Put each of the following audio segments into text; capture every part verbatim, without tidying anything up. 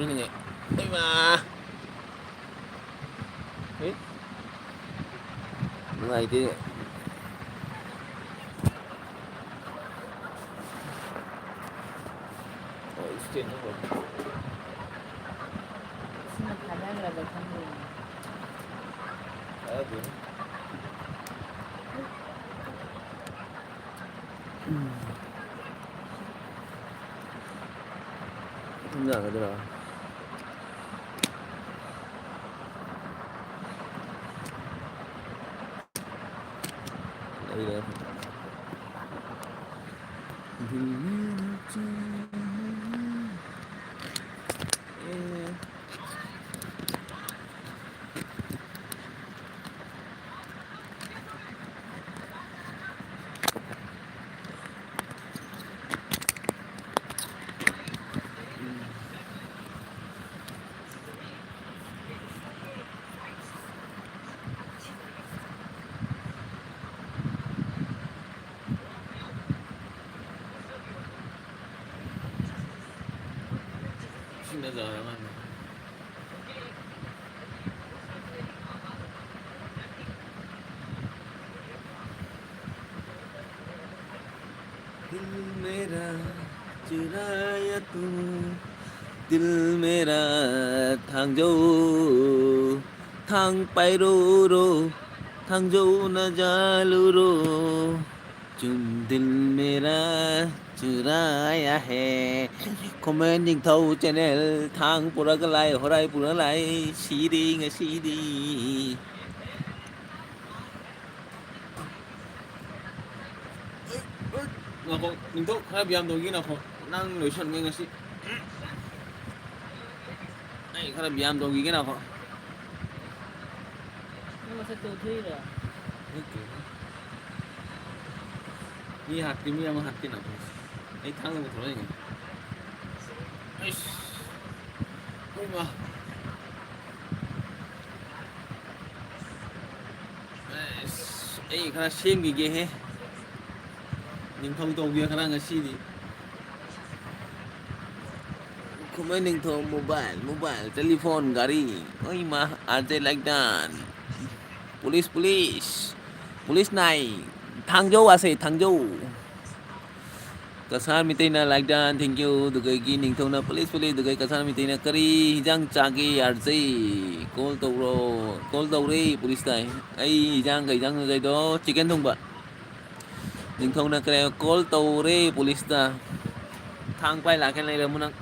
ꯅꯤꯡꯉꯦ꯫ ꯏꯃꯥ! ꯍꯦ? ꯅꯨꯡꯉꯥꯏꯇꯦ꯫ ꯑꯣ, ꯏꯁꯇꯦꯟ ꯅꯝꯕꯔ꯫ ꯁꯤꯅ ꯊꯥꯗꯈ꯭ꯔꯕ ꯈꯪꯗꯦꯅꯦ꯫ ꯊꯥꯗꯗꯦ꯫ ꯎꯝ꯫ ꯌꯥꯒꯗ꯭ꯔꯥ? ꯂꯩꯔꯦ꯫ ꯁꯤꯅ ꯖꯥꯔ ꯑꯃꯅꯤ꯫ दिल मेरा चुराया तू, दिल मेरा थांजो, थांग पाइरो रो, थांजो न जालू रो, चुन दिल मेरा चुराया है꯫ ꯈꯨꯃꯟ ꯅꯤꯡꯊꯧ channel, ꯊꯥꯡ ꯄꯨꯔꯒ ꯂꯥꯛꯑꯦ, ꯍꯣꯔꯥꯏ ꯄꯨꯔꯒ ꯂꯥꯛꯑꯦ, ꯁꯤꯔꯦ ꯉꯁꯤꯗꯤ꯫ ꯉꯥꯏꯈꯣ, ꯅꯤꯡꯊꯧ, ꯈꯔ ꯕ꯭ꯌꯥꯝ ꯇꯧꯈꯤꯒꯦ, ꯉꯥꯏꯈꯣ꯫ ꯅꯪ ꯂꯣꯏꯁꯟꯒꯦ ꯉꯁꯤ꯫ ꯑꯩ ꯈꯔ ꯕ꯭ꯌꯥꯝ ꯇꯧꯈꯤꯒꯦ, ꯉꯥꯏꯈꯣ꯫ ꯅꯪ ꯃꯁꯛꯇꯣ ꯎꯠꯊꯣꯛꯏꯔꯣ? ꯅꯠꯇꯦꯗ꯫ ꯃꯤ ꯍꯥꯠꯇꯦ, ꯃꯤ ꯑꯃ ꯍꯥꯠꯇꯦ, ꯉꯥꯏꯈꯣ꯫ ꯑꯩ ꯊꯥꯡꯅ ꯄꯨꯊꯣꯔꯛꯏꯅꯦ꯫ ꯑꯩꯁ꯫ ꯍꯣꯏꯃꯥ꯫ ꯑꯩꯁ, ꯑꯩ ꯈꯔ ꯁꯦꯝꯈꯤꯒꯦꯍꯦ꯫ ꯅꯤꯡꯊꯧ ꯇꯧꯒꯦ ꯈꯔ ꯉꯁꯤꯗꯤ꯫ ꯈꯨꯃꯟ ꯅꯤꯡꯊꯧ mobile, mobile, telephone, ꯒꯥꯔꯤ꯫ ꯑꯣꯏꯃꯥ, ꯑꯥꯔ ꯖꯦ ꯂꯥꯏꯛꯗꯥꯟ꯫ Police, police꯫ Police ꯅꯥꯏ꯫ ꯊꯥꯡꯖꯧ ꯑꯁꯦ, ꯊꯥꯡꯖꯧ꯫ Cachar ꯃꯤꯇꯩꯅ ꯂꯥꯏꯛꯗꯥꯟ, thank you꯫ ꯑꯗꯨꯒꯒꯤ ꯅꯤꯡꯊꯧꯅ police, police꯫ ꯑꯗꯨꯒ ꯀꯁꯥꯔ ꯃꯤꯇꯩꯅ ꯀꯔꯤ ꯍꯤꯟꯖꯥꯡ ꯆꯥꯒꯦ, ꯑꯥꯔ ꯖꯦ? Call ꯇꯧꯔꯣ꯫ Call ꯇꯧꯔꯦ police ꯇꯥꯏ꯫ ꯑꯩ ꯍꯤꯟꯖꯥꯡ, ꯀꯩ ꯍꯤꯟꯖꯥꯡꯅꯣ ꯆꯥꯏꯗꯣ? Chicken ꯊꯣꯡꯕ꯫ ꯅꯤꯡꯊꯧꯅ ꯀꯔꯤ ꯍꯥꯏ? Call ꯇꯧꯔꯦ police ꯇ꯫ ꯊꯥꯡ ꯄꯥꯏ ꯂꯥꯛꯀꯦ ꯂꯩꯔꯝꯃꯨ ꯅꯪ꯫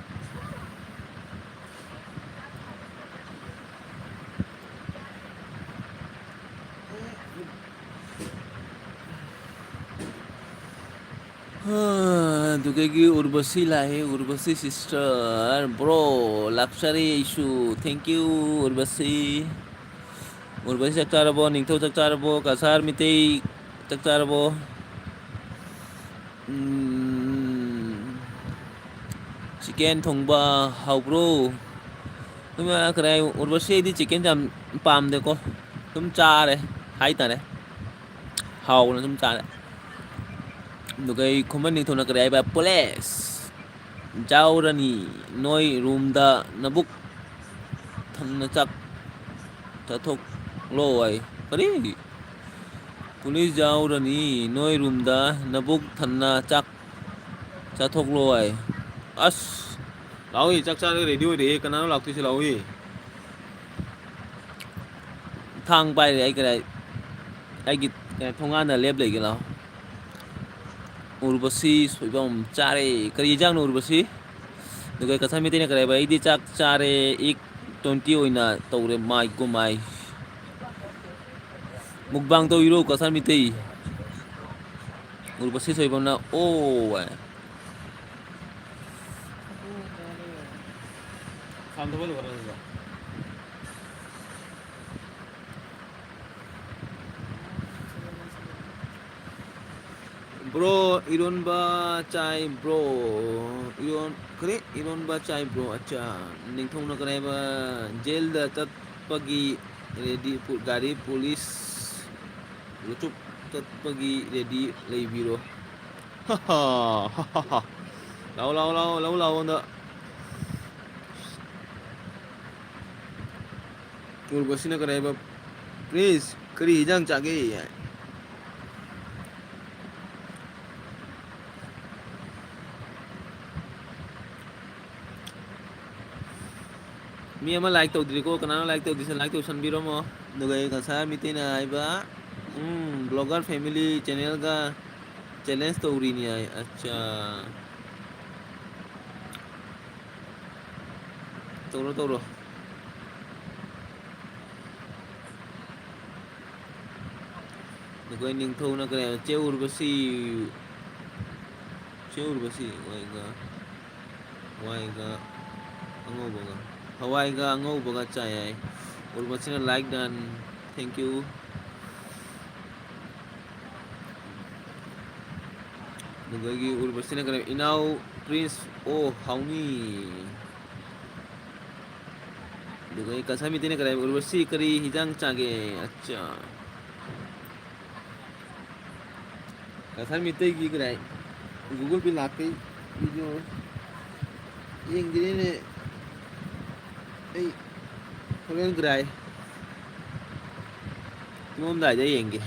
ꯑꯗꯨꯗꯒꯤ ꯎꯔꯕꯁꯤ ꯂꯥꯛꯑꯦ, ꯎꯔꯕꯁꯤ sister꯫ Bro, ꯂꯥꯛꯆꯔꯦ ꯑꯩꯁꯨ꯫ Thank you, ꯎꯔꯕꯁꯤ꯫ ꯎꯔꯕꯁꯤ ꯆꯥꯛ ꯆꯥꯔꯕꯣ? ꯅꯤꯡꯊꯧ ꯆꯥꯛ ꯆꯥꯔꯕꯣ? ꯀꯁꯥꯔ ꯃꯤꯇꯩ ꯆꯥꯛ ꯆꯥꯔꯕꯣ? ꯎꯝ, chicken ꯊꯣꯡꯕ ꯍꯥꯎꯕ꯭ꯔꯣ? ꯑꯗꯨꯝ ꯀꯔꯤ ꯍꯥꯏ, ꯎꯔꯕꯁꯤ ꯑꯩꯗꯤ chicken ꯌꯥꯝ ꯄꯥꯝꯗꯦꯀꯣ꯫ ꯑꯗꯨꯝ ꯆꯥꯔꯦ ꯍꯥꯏꯇꯥꯔꯦ꯫ ꯍꯥꯎꯅ ꯑꯗꯨꯝ ꯆꯥꯔꯦ꯫ ꯑꯗꯨꯒ ꯑꯩ ꯈꯨꯃꯟ ꯅꯤꯡꯊꯧꯅ ꯀꯔꯤ ꯍꯥꯏꯕ? Police꯫ ꯖꯥꯎꯔꯅꯤ ꯅꯣꯏ room ꯗ ꯅꯕꯨꯛ ꯊꯟꯅ ꯆꯥꯛ ꯆꯥꯊꯣꯛꯂꯣ ꯍꯥꯏ꯫ ꯀꯔꯤ? Police ꯖꯥꯎꯔꯅꯤ ꯅꯣꯏ room ꯗ ꯅꯕꯨꯛ ꯊꯟꯅ ꯆꯥꯛ ꯆꯥꯊꯣꯛꯂꯣ ꯍꯥꯏ꯫ ꯑꯁ! ꯂꯥꯛꯑꯣꯏ, ꯆꯥꯛ ꯆꯥꯔꯒ ready ꯑꯣꯏꯔꯦ꯫ ꯀꯅꯥꯅꯣ ꯂꯥꯛꯇꯣꯏꯁꯦ? ꯂꯥꯛꯑꯣꯏ꯫ ꯊꯥꯡ ꯄꯥꯏꯔꯦ ꯑꯩ ꯀꯗꯥꯏ? ꯑꯩꯒꯤ ꯊꯣꯡꯒꯥꯟꯗ ꯂꯦꯞ ꯂꯩꯒꯦ ꯂꯥꯛꯑꯣ꯫ ꯎꯔꯕꯁꯤ ꯁꯣꯏꯕꯝ ꯆꯥꯔꯦ꯫ ꯀꯔꯤ ꯌꯦꯟꯖꯥꯡꯅꯣ ꯎꯔꯕꯁꯤ? ꯑꯗꯨꯒ ꯀꯁꯥꯔ ꯃꯩꯇꯩꯅ ꯀꯔꯤ ꯍꯥꯏꯕ? ꯑꯩꯗꯤ ꯆꯥꯛ ꯆꯥꯔꯦ, eight twenty ꯑꯣꯏꯅ ꯇꯧꯔꯦ꯫ ꯃꯥꯏ ꯒꯣ ꯃꯥꯏ꯫ Mukbang ꯇꯧꯔꯤꯔꯣ ꯀꯁꯥꯔ ꯃꯩꯇꯩ? ꯎꯔꯕꯁꯤ ꯁꯣꯏꯕꯝꯅ ꯑꯣ ꯍꯥꯏ꯫ Bro, ꯏꯔꯣꯟꯕ ꯆꯥꯏ bro꯫ ꯏꯔꯣꯟ-, ꯀꯔꯤ? ꯏꯔꯣꯟꯕ ꯆꯥꯏ bro꯫ ꯑꯠꯆꯥ꯫ ꯅꯤꯡꯊꯧꯅ ꯀꯔꯤ ꯍꯥꯏꯕ? Jail ꯗ ꯆꯠꯄꯒꯤ ready ꯄꯨ-, ꯒꯥꯔꯤ police ꯂꯨꯆꯨꯞ ꯆꯠꯄꯒꯤ ready ꯂꯩꯕꯤꯔꯣ꯫ ꯂꯥꯛꯑꯣ, ꯂꯥꯛꯑꯣ, ꯂꯥꯛꯑꯣ, ꯂꯥꯛꯑꯣ, ꯂꯥꯛꯑꯣ, ꯍꯟꯗꯛ꯫ ꯎꯔꯕꯁꯤꯅ ꯀꯔꯤ ꯍꯥꯏꯕ? "Prince, ꯀꯔꯤ ꯍꯤꯟꯖꯥꯡ ꯆꯥꯒꯦ?" ꯍꯥꯏ꯫ ꯃꯤ ꯑꯃ like ꯇꯧꯗ꯭ꯔꯤꯀꯣ, ꯀꯅꯥꯅꯣ like ꯇꯧꯗ꯭ꯔꯤꯁꯦ? Like ꯇꯧꯁꯟꯕꯤꯔꯝꯃꯣ꯫ ꯑꯗꯨꯒ ꯑꯩ ꯉꯁꯥꯏ ꯃꯤꯇꯩꯅ ꯍꯥꯏꯕ, ꯎꯝ, blogger family channelꯒ challenge ꯇꯧꯔꯤꯅꯤ ꯍꯥꯏ꯫ ꯑꯠꯆꯥ꯫ ꯇꯧꯔꯣ, ꯇꯧꯔꯣ꯫ ꯑꯩꯈꯣꯏ ꯅꯤꯡꯊꯧꯅ ꯀꯔꯤ ꯍꯥꯏꯕ? ꯆꯦ ꯎꯔꯕꯁꯤ, ꯆꯦ ꯎꯔꯕꯁꯤ, ꯋꯥꯏꯒ, ꯋꯥꯏꯒ ꯑꯉꯧꯕꯒ, ꯍꯋꯥꯏꯒ ꯑꯉꯧꯕꯒ ꯆꯥꯏ ꯍꯥꯏ꯫ ꯎꯔꯕꯁꯤꯅ like done, thank you꯫ ꯑꯗꯨꯗꯒꯤ ꯎꯔꯕꯁꯤꯅ ꯀꯔꯤ? ꯏꯅꯥꯎ Prince, ꯑꯣ, ꯍꯥꯎꯅꯤ꯫ ꯑꯗꯨꯒ ꯀꯁꯥꯔ ꯃꯤꯇꯩꯅ ꯀꯔꯤ ꯍꯥꯏ? ꯎꯔꯕꯁꯤ ꯀꯔꯤ ꯍꯤꯟꯖꯥꯡ ꯆꯥꯒꯦ? ꯑꯠꯆꯥ꯫ ꯀꯁꯥꯔ ꯃꯤꯇꯩꯒꯤ ꯀꯔꯤ ꯍꯥꯏ? Google Pay ꯂꯥꯛꯄꯩ video ꯌꯦꯡꯗ꯭ꯔꯤꯅꯦ ꯑꯩ꯫ ꯍꯣꯔꯦꯟ ꯀꯔꯤ ꯍꯥꯏ? ꯇꯨꯝꯃꯝꯗꯥꯏꯗ ꯌꯦꯡꯒꯦ꯫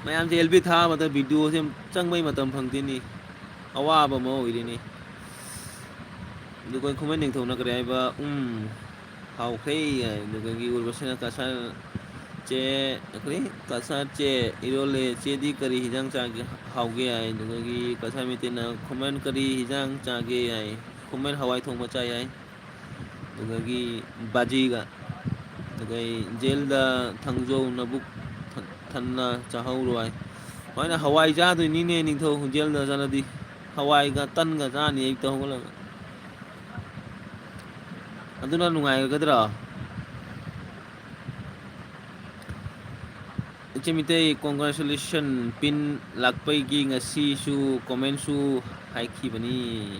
ꯃꯌꯥꯝꯁꯦ ꯑꯦꯜ ꯕꯤ ꯊꯥꯕꯗ videoꯁꯦ ꯆꯪꯕꯩ ꯃꯇꯝ ꯐꯪꯗꯦꯅꯤ꯫ ꯑꯋꯥꯕ ꯑꯃ ꯑꯣꯏꯔꯤꯅꯤ꯫ ꯑꯗꯨꯒ ꯈꯨꯃꯟ ꯅꯤꯡꯊꯧꯅ ꯀꯔꯤ ꯍꯥꯏꯕ? ꯎꯝ, ꯍꯥꯎꯈ꯭ꯔꯦ ꯍꯥꯏ꯫ ꯑꯗꯨꯗꯒꯤ ꯎꯔꯕꯁꯤꯅ ꯀꯁꯥꯔ ꯆꯦ, ꯀꯔꯤ? ꯀꯁꯥꯔ ꯆꯦ ꯏꯔꯣꯜꯂꯦ, ꯆꯦꯗꯤ ꯀꯔꯤ ꯍꯤꯟꯖꯥꯡ ꯆꯥꯒꯦ, ꯍꯥꯎꯒꯦ ꯍꯥꯏ꯫ ꯑꯗꯨꯗꯒꯤ ꯀꯁꯥꯔ ꯃꯤꯇꯩꯅ ꯈꯨꯃꯟ ꯀꯔꯤ ꯍꯤꯟꯖꯥꯡ ꯆꯥꯒꯦ ꯍꯥꯏ꯫ ꯈꯨꯃꯟ ꯍꯋꯥꯏ ꯊꯣꯡꯕ ꯆꯥꯏ ꯍꯥꯏ꯫ ꯑꯗꯨꯗꯒꯤ ꯕꯥꯖꯤꯒ, ꯑꯗꯨꯗꯒꯤ ꯖꯦꯜꯗ ꯊꯪꯖꯧ ꯅꯕꯨꯛ ꯊꯟ-, ꯊꯟꯅ ꯆꯥꯍꯧꯔꯣ ꯍꯥꯏ꯫ ꯍꯣꯏꯅꯦ, ꯍꯋꯥꯏ ꯆꯥꯗꯣꯏꯅꯤꯅꯦ ꯅꯤꯡꯊꯧ, ꯖꯦꯜꯗ ꯆꯠꯂꯗꯤ꯫ ꯍꯋꯥꯏꯒ ꯇꯟꯒ ꯆꯥꯅꯤ ꯑꯌꯨꯛꯇ ꯍꯧꯒꯠꯂꯒ꯫ ꯑꯗꯨꯅ ꯅꯨꯡꯉꯥꯏꯒꯗ꯭ꯔꯣ? ꯏꯆꯦ ꯃꯤꯇꯩ, congratulation, pin ꯂꯥꯛꯄꯩꯒꯤ ꯉꯁꯤꯁꯨ commentꯁꯨ ꯍꯥꯏꯈꯤꯕꯅꯤ꯫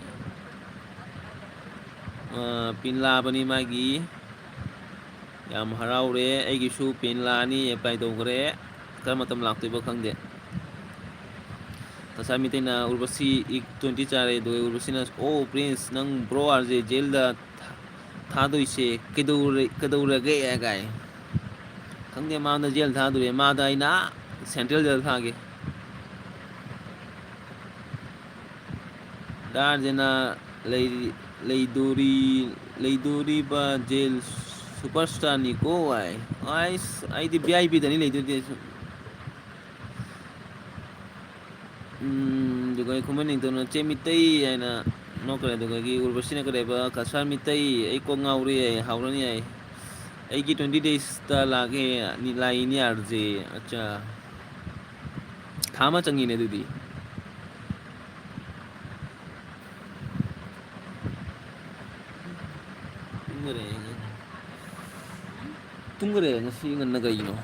ꯑ, pin ꯂꯥꯛꯑꯕꯅꯤ ꯃꯥꯒꯤ꯫ ꯌꯥꯝ ꯍꯔꯥꯎꯔꯦ꯫ ꯑꯩꯒꯤꯁꯨ pin ꯂꯥꯛꯑꯅꯤ, apply ꯇꯧꯈ꯭ꯔꯦ꯫ ꯀꯔꯝꯕ ꯃꯇꯝ ꯂꯥꯛꯇꯣꯏꯕ ꯈꯪꯗꯦ꯫ ꯉꯁꯥꯏ ꯃꯤꯇꯩꯅ ꯎꯔꯕꯁꯤ ꯏꯛ twenty ꯆꯥꯔꯦ, ꯑꯗꯨꯒ ꯎꯔꯕꯁꯤꯅ, "ꯑꯣ, Prince, ꯅꯪ bro ꯑꯥꯔ ꯖꯦ ꯖꯦꯜꯗ ꯊ-, ꯊꯥꯗꯣꯏꯁꯦ ꯀꯩꯗꯧꯔ-, ꯀꯩꯗꯧꯔꯒꯦ ꯀꯥꯏ꯫ ꯈꯪꯗꯦ, ꯃꯥꯗ ꯖꯦꯜ ꯊꯥꯗꯣꯔꯦ, ꯃꯥꯗ ꯑꯩꯅ ꯁꯦꯟꯇ꯭ꯔꯦꯜ ꯖꯦꯜ ꯊꯥꯒꯦ꯫ ꯗꯥꯔꯖꯅ ꯂꯩ-, ꯂꯩꯗꯣꯔꯤ-, ꯂꯩꯗꯣꯔꯤꯕ ꯖꯦꯜ ꯁꯨꯄꯔꯁ꯭ꯇꯥꯔꯅꯤꯀꯣ ꯍꯥꯏ꯫ ꯑꯥꯏꯁ, ꯑꯩꯗꯤ ꯚꯤ ꯑꯥꯏ ꯄꯤꯗꯅꯤ ꯂꯩꯗꯣꯏꯗꯤ ꯑꯩꯁꯨ꯫ ꯎꯝ, ꯑꯗꯨꯒ ꯈꯨꯃꯟ ꯅꯤꯡꯊꯧꯅ "ꯆꯦ ꯃꯤꯇꯩ" ꯍꯥꯏꯅ ꯅꯣꯛꯈ꯭ꯔꯦ꯫ ꯑꯗꯨꯗꯒꯤ ꯎꯔꯕꯁꯤꯅ ꯀꯔꯤ ꯍꯥꯏꯕ? "ꯀꯁꯥꯔ ꯃꯤꯇꯩ, ꯑꯩ ꯀꯣꯛ ꯉꯥꯎꯔꯦ" ꯍꯥꯏ, ꯍꯥꯎꯔꯅꯤ ꯍꯥꯏ꯫ "ꯑꯩꯒꯤ twenty daysꯇ ꯂꯥꯛꯑꯦ, ꯅꯤ-, ꯂꯥꯛꯏꯅꯦ ꯑꯥꯔ ꯖꯦ"꯫ ꯑꯠꯆꯥ꯫ ꯊꯥ ꯑꯃ ꯆꯪꯉꯤꯅꯦ ꯑꯗꯨꯗꯤ꯫ ꯇꯨꯝꯈꯔꯦ꯫ ꯇꯨꯝꯈꯔꯦ ꯉꯁꯤ ꯉꯟꯅ ꯀꯩꯒꯤꯅꯣ?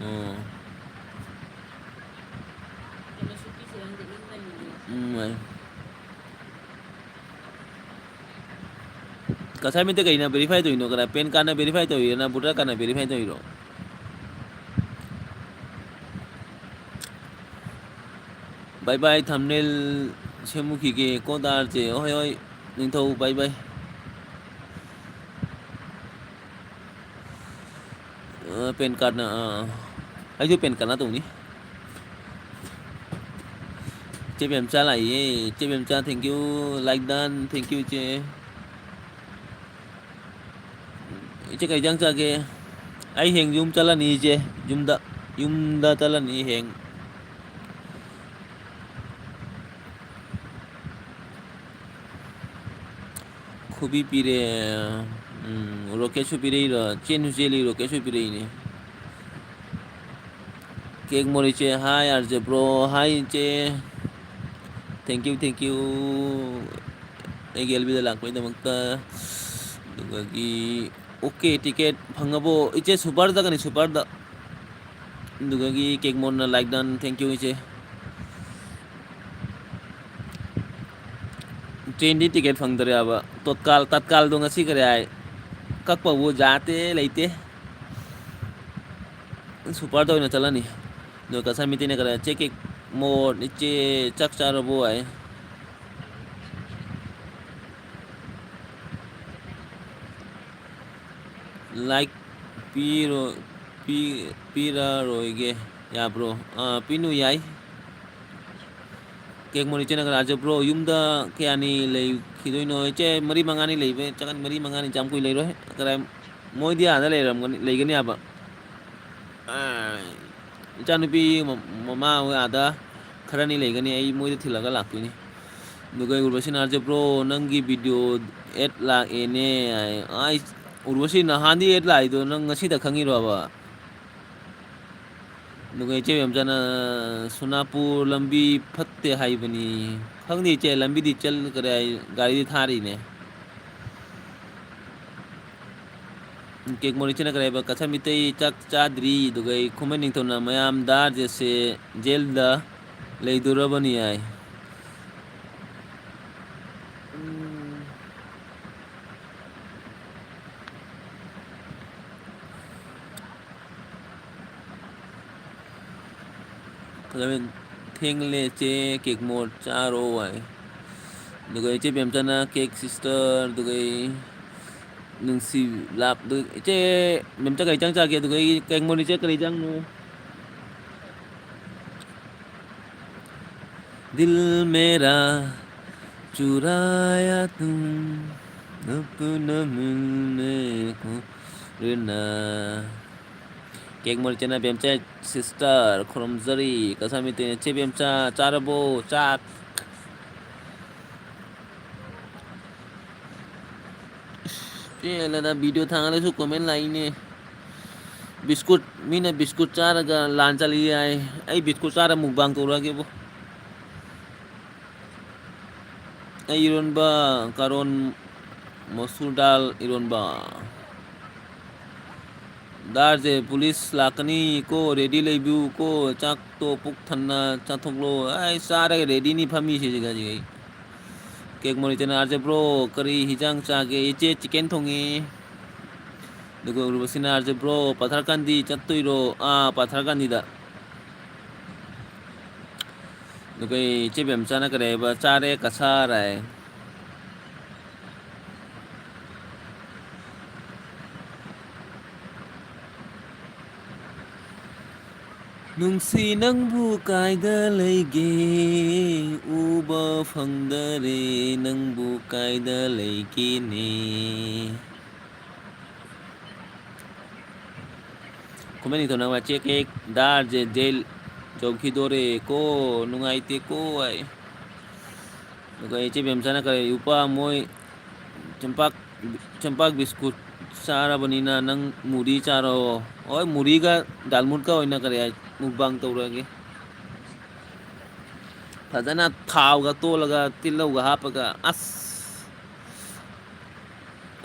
ꯑꯣ꯫ ꯎꯝ, ꯍꯣꯏ꯫ ꯀꯁꯥꯔ ꯃꯤꯇꯩ ꯀꯩꯅ verify ꯇꯧꯔꯤꯅꯣ? ꯀꯅꯥ, ꯄꯦꯟ ꯀꯥꯔꯗꯅ verify ꯇꯧꯔꯤꯔꯣ, ꯅꯠꯇ꯭ꯔ ꯚꯣꯇꯔ ꯀꯥꯔꯗꯅ verify ꯇꯧꯔꯤꯔꯣ? Bye bye, thumbnail ꯁꯦꯝꯃꯨꯈꯤꯒꯦ ꯀꯣ ꯗꯥꯔꯁꯦ꯫ ꯍꯣꯏ, ꯍꯣꯏ, ꯅꯤꯡꯊꯧ, bye bye꯫ ꯑ, ꯄꯦꯟ ꯀꯥꯔꯗꯅ, ꯑꯥ, ꯑꯩꯁꯨ ꯄꯦꯟ ꯀꯥꯔꯗꯅ ꯇꯧꯅꯤ꯫ ꯏꯆꯦ ꯕꯦꯝꯆꯥ ꯂꯥꯛꯏꯌꯦ꯫ ꯏꯆꯦ ꯕꯦꯝꯆꯥ, thank you, like done, thank you, ꯏꯆꯦ꯫ ꯏꯆꯦ, ꯀꯩ ꯏꯟꯖꯥꯡ ꯆꯥꯒꯦ? ꯑꯩ ꯍꯌꯦꯡ ꯌꯨꯝ ꯆꯠꯂꯅꯤ, ꯏꯆꯦ꯫ ꯌꯨꯝꯗ, ꯌꯨꯝꯗ ꯆꯠꯂꯅꯤ ꯍꯌꯦꯡ꯫ ꯈꯨꯕꯤ ꯄꯤꯔꯦ꯫ ꯎꯝ, ꯔꯣꯀꯦꯠꯁꯨ ꯄꯤꯔꯛꯏꯔꯣ? ꯆꯦꯟꯁꯨ ꯆꯦꯜꯂꯤ, ꯔꯣꯀꯦꯠꯁꯨ ꯄꯤꯔꯛꯏꯅꯦ꯫ ꯀꯦꯛ ꯃꯣꯔꯤꯁꯦ, hi R J bro, hi ꯏꯆꯦ꯫ Thank you, thank you꯫ ꯑꯩꯒꯤ ꯑꯦꯜ ꯕꯤꯗ ꯂꯥꯛꯄꯒꯤꯗꯃꯛꯇ꯫ ꯑꯗꯨꯗꯒꯤ, okay, ticket ꯐꯪꯉꯕꯣ? ꯏꯆꯦ, ꯁꯨꯄꯔꯗ ꯀꯅꯤ, ꯁꯨꯄꯔꯗ꯫ ꯑꯗꯨꯗꯒꯤ ꯀꯦꯛ ꯃꯣꯔꯅ like done, thank you ꯏꯆꯦ꯫ ꯇ꯭ꯔꯦꯟꯗꯤ ꯇꯤꯀꯦꯠ ꯐꯪꯗꯔꯦꯕ꯫ ꯇꯣꯠꯀꯥꯜ, ꯇꯠꯀꯥꯜꯗꯣ ꯉꯁꯤ ꯀꯔꯤ ꯍꯥꯏ? ꯀꯛꯄꯕꯨ ꯌꯥꯗꯦ, ꯂꯩꯇꯦ꯫ ꯁꯨꯄꯔꯗ ꯑꯣꯏꯅ ꯆꯠꯂꯅꯤ꯫ ꯑꯗꯣ ꯀꯁꯥꯔ ꯃꯤꯇꯩꯅ ꯀꯔꯤ ꯍꯥꯏ? "ꯆꯦ ꯀꯦꯛ ꯃꯣꯔ, ꯏꯆꯦ ꯆꯥꯛ ꯆꯥꯔꯕꯣ?" ꯍꯥꯏ꯫ ꯂꯥꯏꯛ ꯄꯤꯔꯣ-, ꯄꯤ-, ꯄꯤꯔꯔꯣꯏꯒꯦ ꯌꯥꯕ꯭ꯔꯣ? ꯑꯥ, ꯄꯤꯅꯨ ꯌꯥꯏ꯫ ꯀꯦꯛ ꯃꯣꯔꯤ ꯏꯆꯦꯅ ꯀꯔꯥꯏ ꯆꯠꯄ꯭ꯔꯣ? ꯌꯨꯝꯗ ꯀꯌꯥꯅꯤ ꯂꯩꯈꯤꯗꯣꯏꯅꯣ? ꯏꯆꯦ, ꯃꯔꯤ ꯃꯉꯥꯅꯤ ꯂꯩꯕ, ꯆꯪꯒꯅꯤ, ꯃꯔꯤ ꯃꯉꯥꯅꯤ, ꯌꯥꯝ ꯀꯨꯏ ꯂꯩꯔꯣꯏ꯫ ꯀꯗꯥꯏ, ꯃꯣꯏꯗꯤ ꯑꯥꯗ ꯂꯩꯔꯝꯒꯅꯤ, ꯂꯩꯒꯅꯤ ꯍꯥꯏꯕ꯫ ꯑꯥ, ꯏꯆꯥꯅꯨꯄꯤ ꯃ-, ꯃꯃꯥ ꯍꯣꯏ ꯑꯥꯗ ꯈꯔꯅꯤ ꯂꯩꯒꯅꯤ, ꯑꯩ ꯃꯣꯏꯗ ꯊꯤꯜꯂꯒ ꯂꯥꯛꯇꯣꯏꯅꯤ꯫ ꯑꯗꯨꯒ ꯎꯔꯕꯁꯤꯅ ꯍꯥꯏꯔꯁꯦ, "ꯕ꯭ꯔꯣ, ꯅꯪꯒꯤ ꯚꯤꯗꯤꯑꯣ ꯑꯦꯠ ꯂꯥꯛꯑꯦꯅꯦ" ꯍꯥꯏ꯫ ꯑꯩ, ꯎꯔꯕꯁꯤ ꯅꯍꯥꯟꯗꯤ ꯑꯦꯠ ꯂꯥꯛꯏꯗꯣ ꯅꯪ ꯉꯁꯤꯗ ꯈꯪꯉꯤꯔꯣꯕ? ꯑꯗꯨꯒ ꯏꯆꯦ ꯃꯦꯝꯆꯥꯅ ꯁꯣꯅꯥꯄꯨꯔ ꯂꯝꯕꯤ ꯐꯠꯇꯦ ꯍꯥꯏꯕꯅꯤ꯫ ꯈꯪꯗꯦ ꯏꯆꯦ, ꯂꯝꯕꯤꯗꯤ ꯆꯠꯈ꯭ꯔꯦ ꯍꯥꯏ, ꯒꯥꯔꯤꯗꯤ ꯊꯥꯔꯤꯅꯦ꯫ ꯀꯦꯛ ꯃꯣꯔꯤꯁꯤꯅ ꯀꯔꯤ ꯍꯥꯏꯕ? ꯀꯁꯥꯔ ꯃꯤꯇꯩ ꯆꯥꯛ ꯆꯥꯗ꯭ꯔꯤ, ꯑꯗꯨꯒ ꯑꯩ ꯈꯨꯃꯟ ꯅꯤꯡꯊꯧꯅ ꯃꯌꯥꯝ ꯗꯥꯔ ꯖꯦꯠꯁꯦ ꯖꯦꯜꯗ ꯂꯩꯗꯣꯔꯕꯅꯤ ꯍꯥꯏ꯫ ꯎꯝ꯫ ꯐꯖꯅ ꯊꯦꯡꯂꯦ ꯆꯦ, ꯀꯦꯛ ꯃꯣꯔ ꯆꯥꯔꯣ ꯍꯥꯏ꯫ ꯑꯗꯨꯒ ꯏꯆꯦ ꯕꯦꯝꯆꯥꯅ ꯀꯦꯛ ꯁꯤꯁꯇꯔ, ꯑꯗꯨꯒ ꯑꯩ ꯅꯨꯡꯁꯤ ꯂꯥꯞ-, ꯑꯗꯨ ꯏꯆꯦ ꯕꯦꯝꯆꯥ ꯀꯔꯤ ꯏꯟꯖꯥꯡ ꯆꯥꯒꯦ? ꯑꯗꯨꯒ ꯑꯩ ꯀꯦꯛ ꯃꯣꯔ ꯏꯆꯦ ꯀꯔꯤ ꯏꯟꯖꯥꯡꯅꯣ? दिल मेरा चुराया तुम अपना मिलने को ꯔꯦꯅꯥ꯫ ꯀꯦꯛ ꯃꯣꯔꯤ ꯏꯆꯦꯅ ꯕꯦꯝꯆꯥ ꯁꯤꯁꯇꯔ ꯈꯨꯔꯨꯝꯖꯔꯤ꯫ ꯀꯁꯥꯔ ꯃꯤꯇꯩꯅ ꯆꯦ ꯕꯦꯝꯆꯥ ꯆꯥꯔꯕꯣ ꯆꯥꯛ? ꯄꯦꯜꯂꯦꯗ, ꯚꯤꯗꯤꯑꯣ ꯊꯥꯡꯒꯠꯂꯁꯨ ꯀꯣꯃꯦꯟ ꯂꯥꯛꯏꯅꯦ꯫ ꯕꯤꯁꯀꯨꯠ, ꯃꯤꯅ ꯕꯤꯁꯀꯨꯠ ꯆꯥꯔꯒ ꯂꯥꯟ ꯆꯠꯂꯤ ꯍꯥꯏ꯫ ꯑꯩ ꯕꯤꯁꯀꯨꯠ ꯆꯥꯔ ꯃꯨꯛꯕꯥꯡ ꯇꯧꯔꯛꯑꯒꯦꯕꯣ꯫ ꯑꯩ ꯏꯔꯣꯟꯕ, ꯀꯥꯔꯣꯟ ꯃꯁꯨꯔ ꯗꯥꯜ ꯏꯔꯣꯟꯕ꯫ ꯗꯥꯔꯁꯦ ꯄꯨꯂꯤꯁ ꯂꯥꯛꯀꯅꯤꯀꯣ, ꯔꯦꯗꯤ ꯂꯩꯕꯤꯌꯨꯀꯣ, ꯆꯥꯛꯇꯣ ꯄꯨꯛ ꯊꯟꯅ ꯆꯥꯊꯣꯛꯂꯣ꯫ ꯑꯩ ꯆꯥꯔꯒ ꯔꯦꯗꯤꯅꯤ ꯐꯝꯃꯤꯁꯦ ꯍꯧꯖꯤꯛ ꯍꯧꯖꯤꯛ ꯑꯩ꯫ ꯀꯦꯛ ꯃꯣꯔꯤ ꯏꯆꯦꯅ, "ꯑꯥꯔ ꯖꯦ ꯕ꯭ꯔꯣ, ꯀꯔꯤ ꯍꯤꯟꯖꯥꯡ ꯆꯥꯒꯦ?" "ꯏꯆꯦ, ꯆꯤꯀꯦꯟ ꯊꯣꯡꯉꯤ"꯫ ꯑꯗꯨꯒ ꯎꯔꯕꯁꯤꯅ, "ꯑꯥꯔ ꯖꯦ ꯕ꯭ꯔꯣ, ꯄꯊꯔꯀꯥꯟꯗꯤ ꯆꯠꯇꯣꯏꯔꯣ?" "ꯑꯥ, ꯄꯊꯔꯀꯥꯟꯗꯤꯗ"꯫ ꯑꯗꯨꯒ ꯏꯆꯦ ꯕꯦꯝꯆꯥꯅ ꯀꯔꯤ ꯍꯥꯏꯕ? "ꯆꯥꯔꯦ ꯀꯁꯥꯔ" ꯍꯥꯏ꯫ ꯅꯨꯡꯁꯤ ꯅꯪꯕꯨ ꯀꯥꯏꯗ ꯂꯩꯒꯦ? ꯎꯕ ꯐꯪꯗꯔꯦ ꯅꯪꯕꯨ ꯀꯥꯏꯗ ꯂꯩꯒꯦꯅꯦ? ꯈꯨꯃꯟ ꯅꯤꯡꯊꯧꯅ ꯋꯥꯆꯦꯛ ꯍꯦꯛ ꯗꯥꯔꯖꯦ ꯖꯦꯜ ꯌꯧꯈꯤꯗꯣꯔꯦ ꯀꯣ, ꯅꯨꯡꯉꯥꯏꯇꯦ ꯀꯣ ꯑꯩ꯫ ꯑꯗꯨꯒ ꯏꯆꯦ ꯕꯦꯝꯆꯥꯅ ꯀꯔꯤ, ꯎꯄꯥ ꯃꯣꯏ ꯆꯦꯡꯄꯥꯛ, ꯆꯦꯡꯄꯥꯛ ꯕꯤꯁꯀꯨꯠ ꯆꯥꯔꯕꯅꯤꯅ ꯅꯪ ꯃꯨꯔꯤ ꯆꯥꯔꯣ꯫ ꯍꯣꯏ, ꯃꯨꯔꯤꯒ ꯗꯥꯜꯃꯨꯠꯀ ꯑꯣꯏꯅ ꯀꯔꯤ ꯍꯥꯏ, ꯃꯨꯛꯕꯥꯡ ꯇꯧꯔꯒꯦ꯫ ꯐꯖꯅ ꯊꯥꯎꯒ ꯇꯣꯠꯂꯒ ꯇꯤꯜꯍꯧꯒ ꯍꯥꯞꯄꯒ ꯑꯁ꯫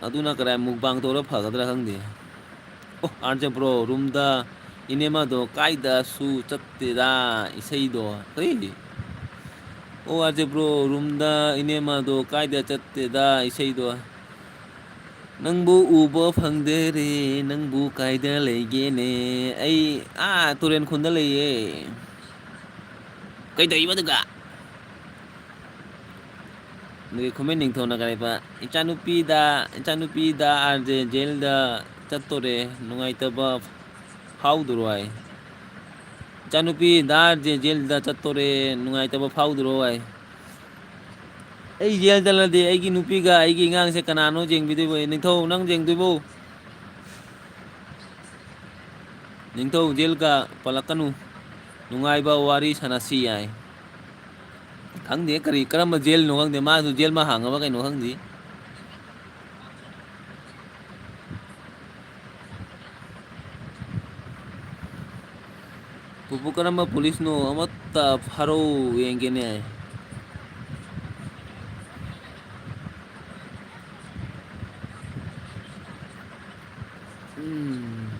ꯑꯗꯨꯅ ꯀꯗꯥꯏ ꯃꯨꯛꯕꯥꯡ ꯇꯧꯔ ꯐꯒꯗ꯭ꯔꯥ ꯈꯪꯗꯦ꯫ ꯑꯣ, ꯑꯥꯔ ꯖꯦ ꯕ꯭ꯔꯣ, ꯔꯨꯝꯗ ꯏꯅꯦꯃꯗꯣ ꯀꯥꯏꯗꯁꯨ ꯆꯠꯇꯦꯗ ꯏꯁꯩꯗꯣ꯫ ꯀꯔꯤ? ꯑꯣ, ꯑꯥꯔ ꯖꯦ ꯕ꯭ꯔꯣ, ꯔꯨꯝꯗ ꯏꯅꯦꯃꯗꯣ ꯀꯥꯏꯗ ꯆꯠꯇꯦꯗ ꯏꯁꯩꯗꯣ꯫ ꯅꯪꯕꯨ ꯎꯕ ꯐꯪꯗꯔꯦ, ꯅꯪꯕꯨ ꯀꯥꯏꯗ ꯂꯩꯒꯦꯅꯦ? ꯑꯩ ꯑꯥ ꯇꯨꯔꯦꯟ ꯈꯨꯟꯗ ꯂꯩꯌꯦ꯫ ꯀꯩꯗꯧꯏꯕ ꯑꯗꯨꯒ? ꯑꯗꯨꯒꯤ ꯈꯨꯃꯟ ꯅꯤꯡꯊꯧꯅ ꯀꯔꯤꯕ, "ꯏꯆꯥꯅꯨꯄꯤꯗ, ꯏꯆꯥꯅꯨꯄꯤꯗ ꯑꯥꯔ ꯖꯦ ꯖꯦꯜꯗ ꯆꯠꯇꯣꯔꯦ, ꯅꯨꯡꯉꯥꯏꯇꯕ ꯐꯥꯎꯗ꯭ꯔꯣ?" ꯍꯥꯏ꯫ "ꯏꯆꯥꯅꯨꯄꯤꯗ ꯑꯥꯔ ꯖꯦ ꯖꯦꯜꯗ ꯆꯠꯇꯣꯔꯦ, ꯅꯨꯡꯉꯥꯏꯇꯕ ꯐꯥꯎꯗ꯭ꯔꯣ?" ꯍꯥꯏ꯫ ꯑꯩ ꯖꯦꯜ ꯆꯠꯂꯗꯤ ꯑꯩꯒꯤ ꯅꯨꯄꯤꯒ ꯑꯩꯒꯤ ꯑꯉꯥꯡꯁꯦ ꯀꯅꯥꯅꯣ ꯌꯦꯡꯕꯤꯗꯣꯏꯕ? ꯅꯤꯡꯊꯧ, ꯅꯪ ꯌꯦꯡꯗꯣꯏꯕꯣ? ꯅꯤꯡꯊꯧ ꯖꯦꯜꯒ ꯄꯜꯂꯛꯀꯅꯨ, ꯅꯨꯡꯉꯥꯏꯕ ꯋꯥꯔꯤ ꯁꯥꯟꯅꯁꯤ ꯍꯥꯏ꯫ ꯈꯪꯗꯦ ꯀꯔꯤ, ꯀꯔꯝꯕ ꯖꯦꯜꯅꯣ ꯈꯪꯗꯦ, ꯃꯥꯁꯨ ꯖꯦꯜ ꯑꯃ ꯍꯥꯡꯉꯕ ꯀꯩꯅꯣ ꯈꯪꯗꯦ꯫ ꯄꯨꯄꯨ, ꯀꯔꯝꯕ ꯄꯨꯂꯤꯁꯅꯣ? ꯑꯃꯠꯇ ꯐꯥꯔꯧ ꯌꯦꯡꯒꯦꯅꯦ꯫ ꯎꯝ꯫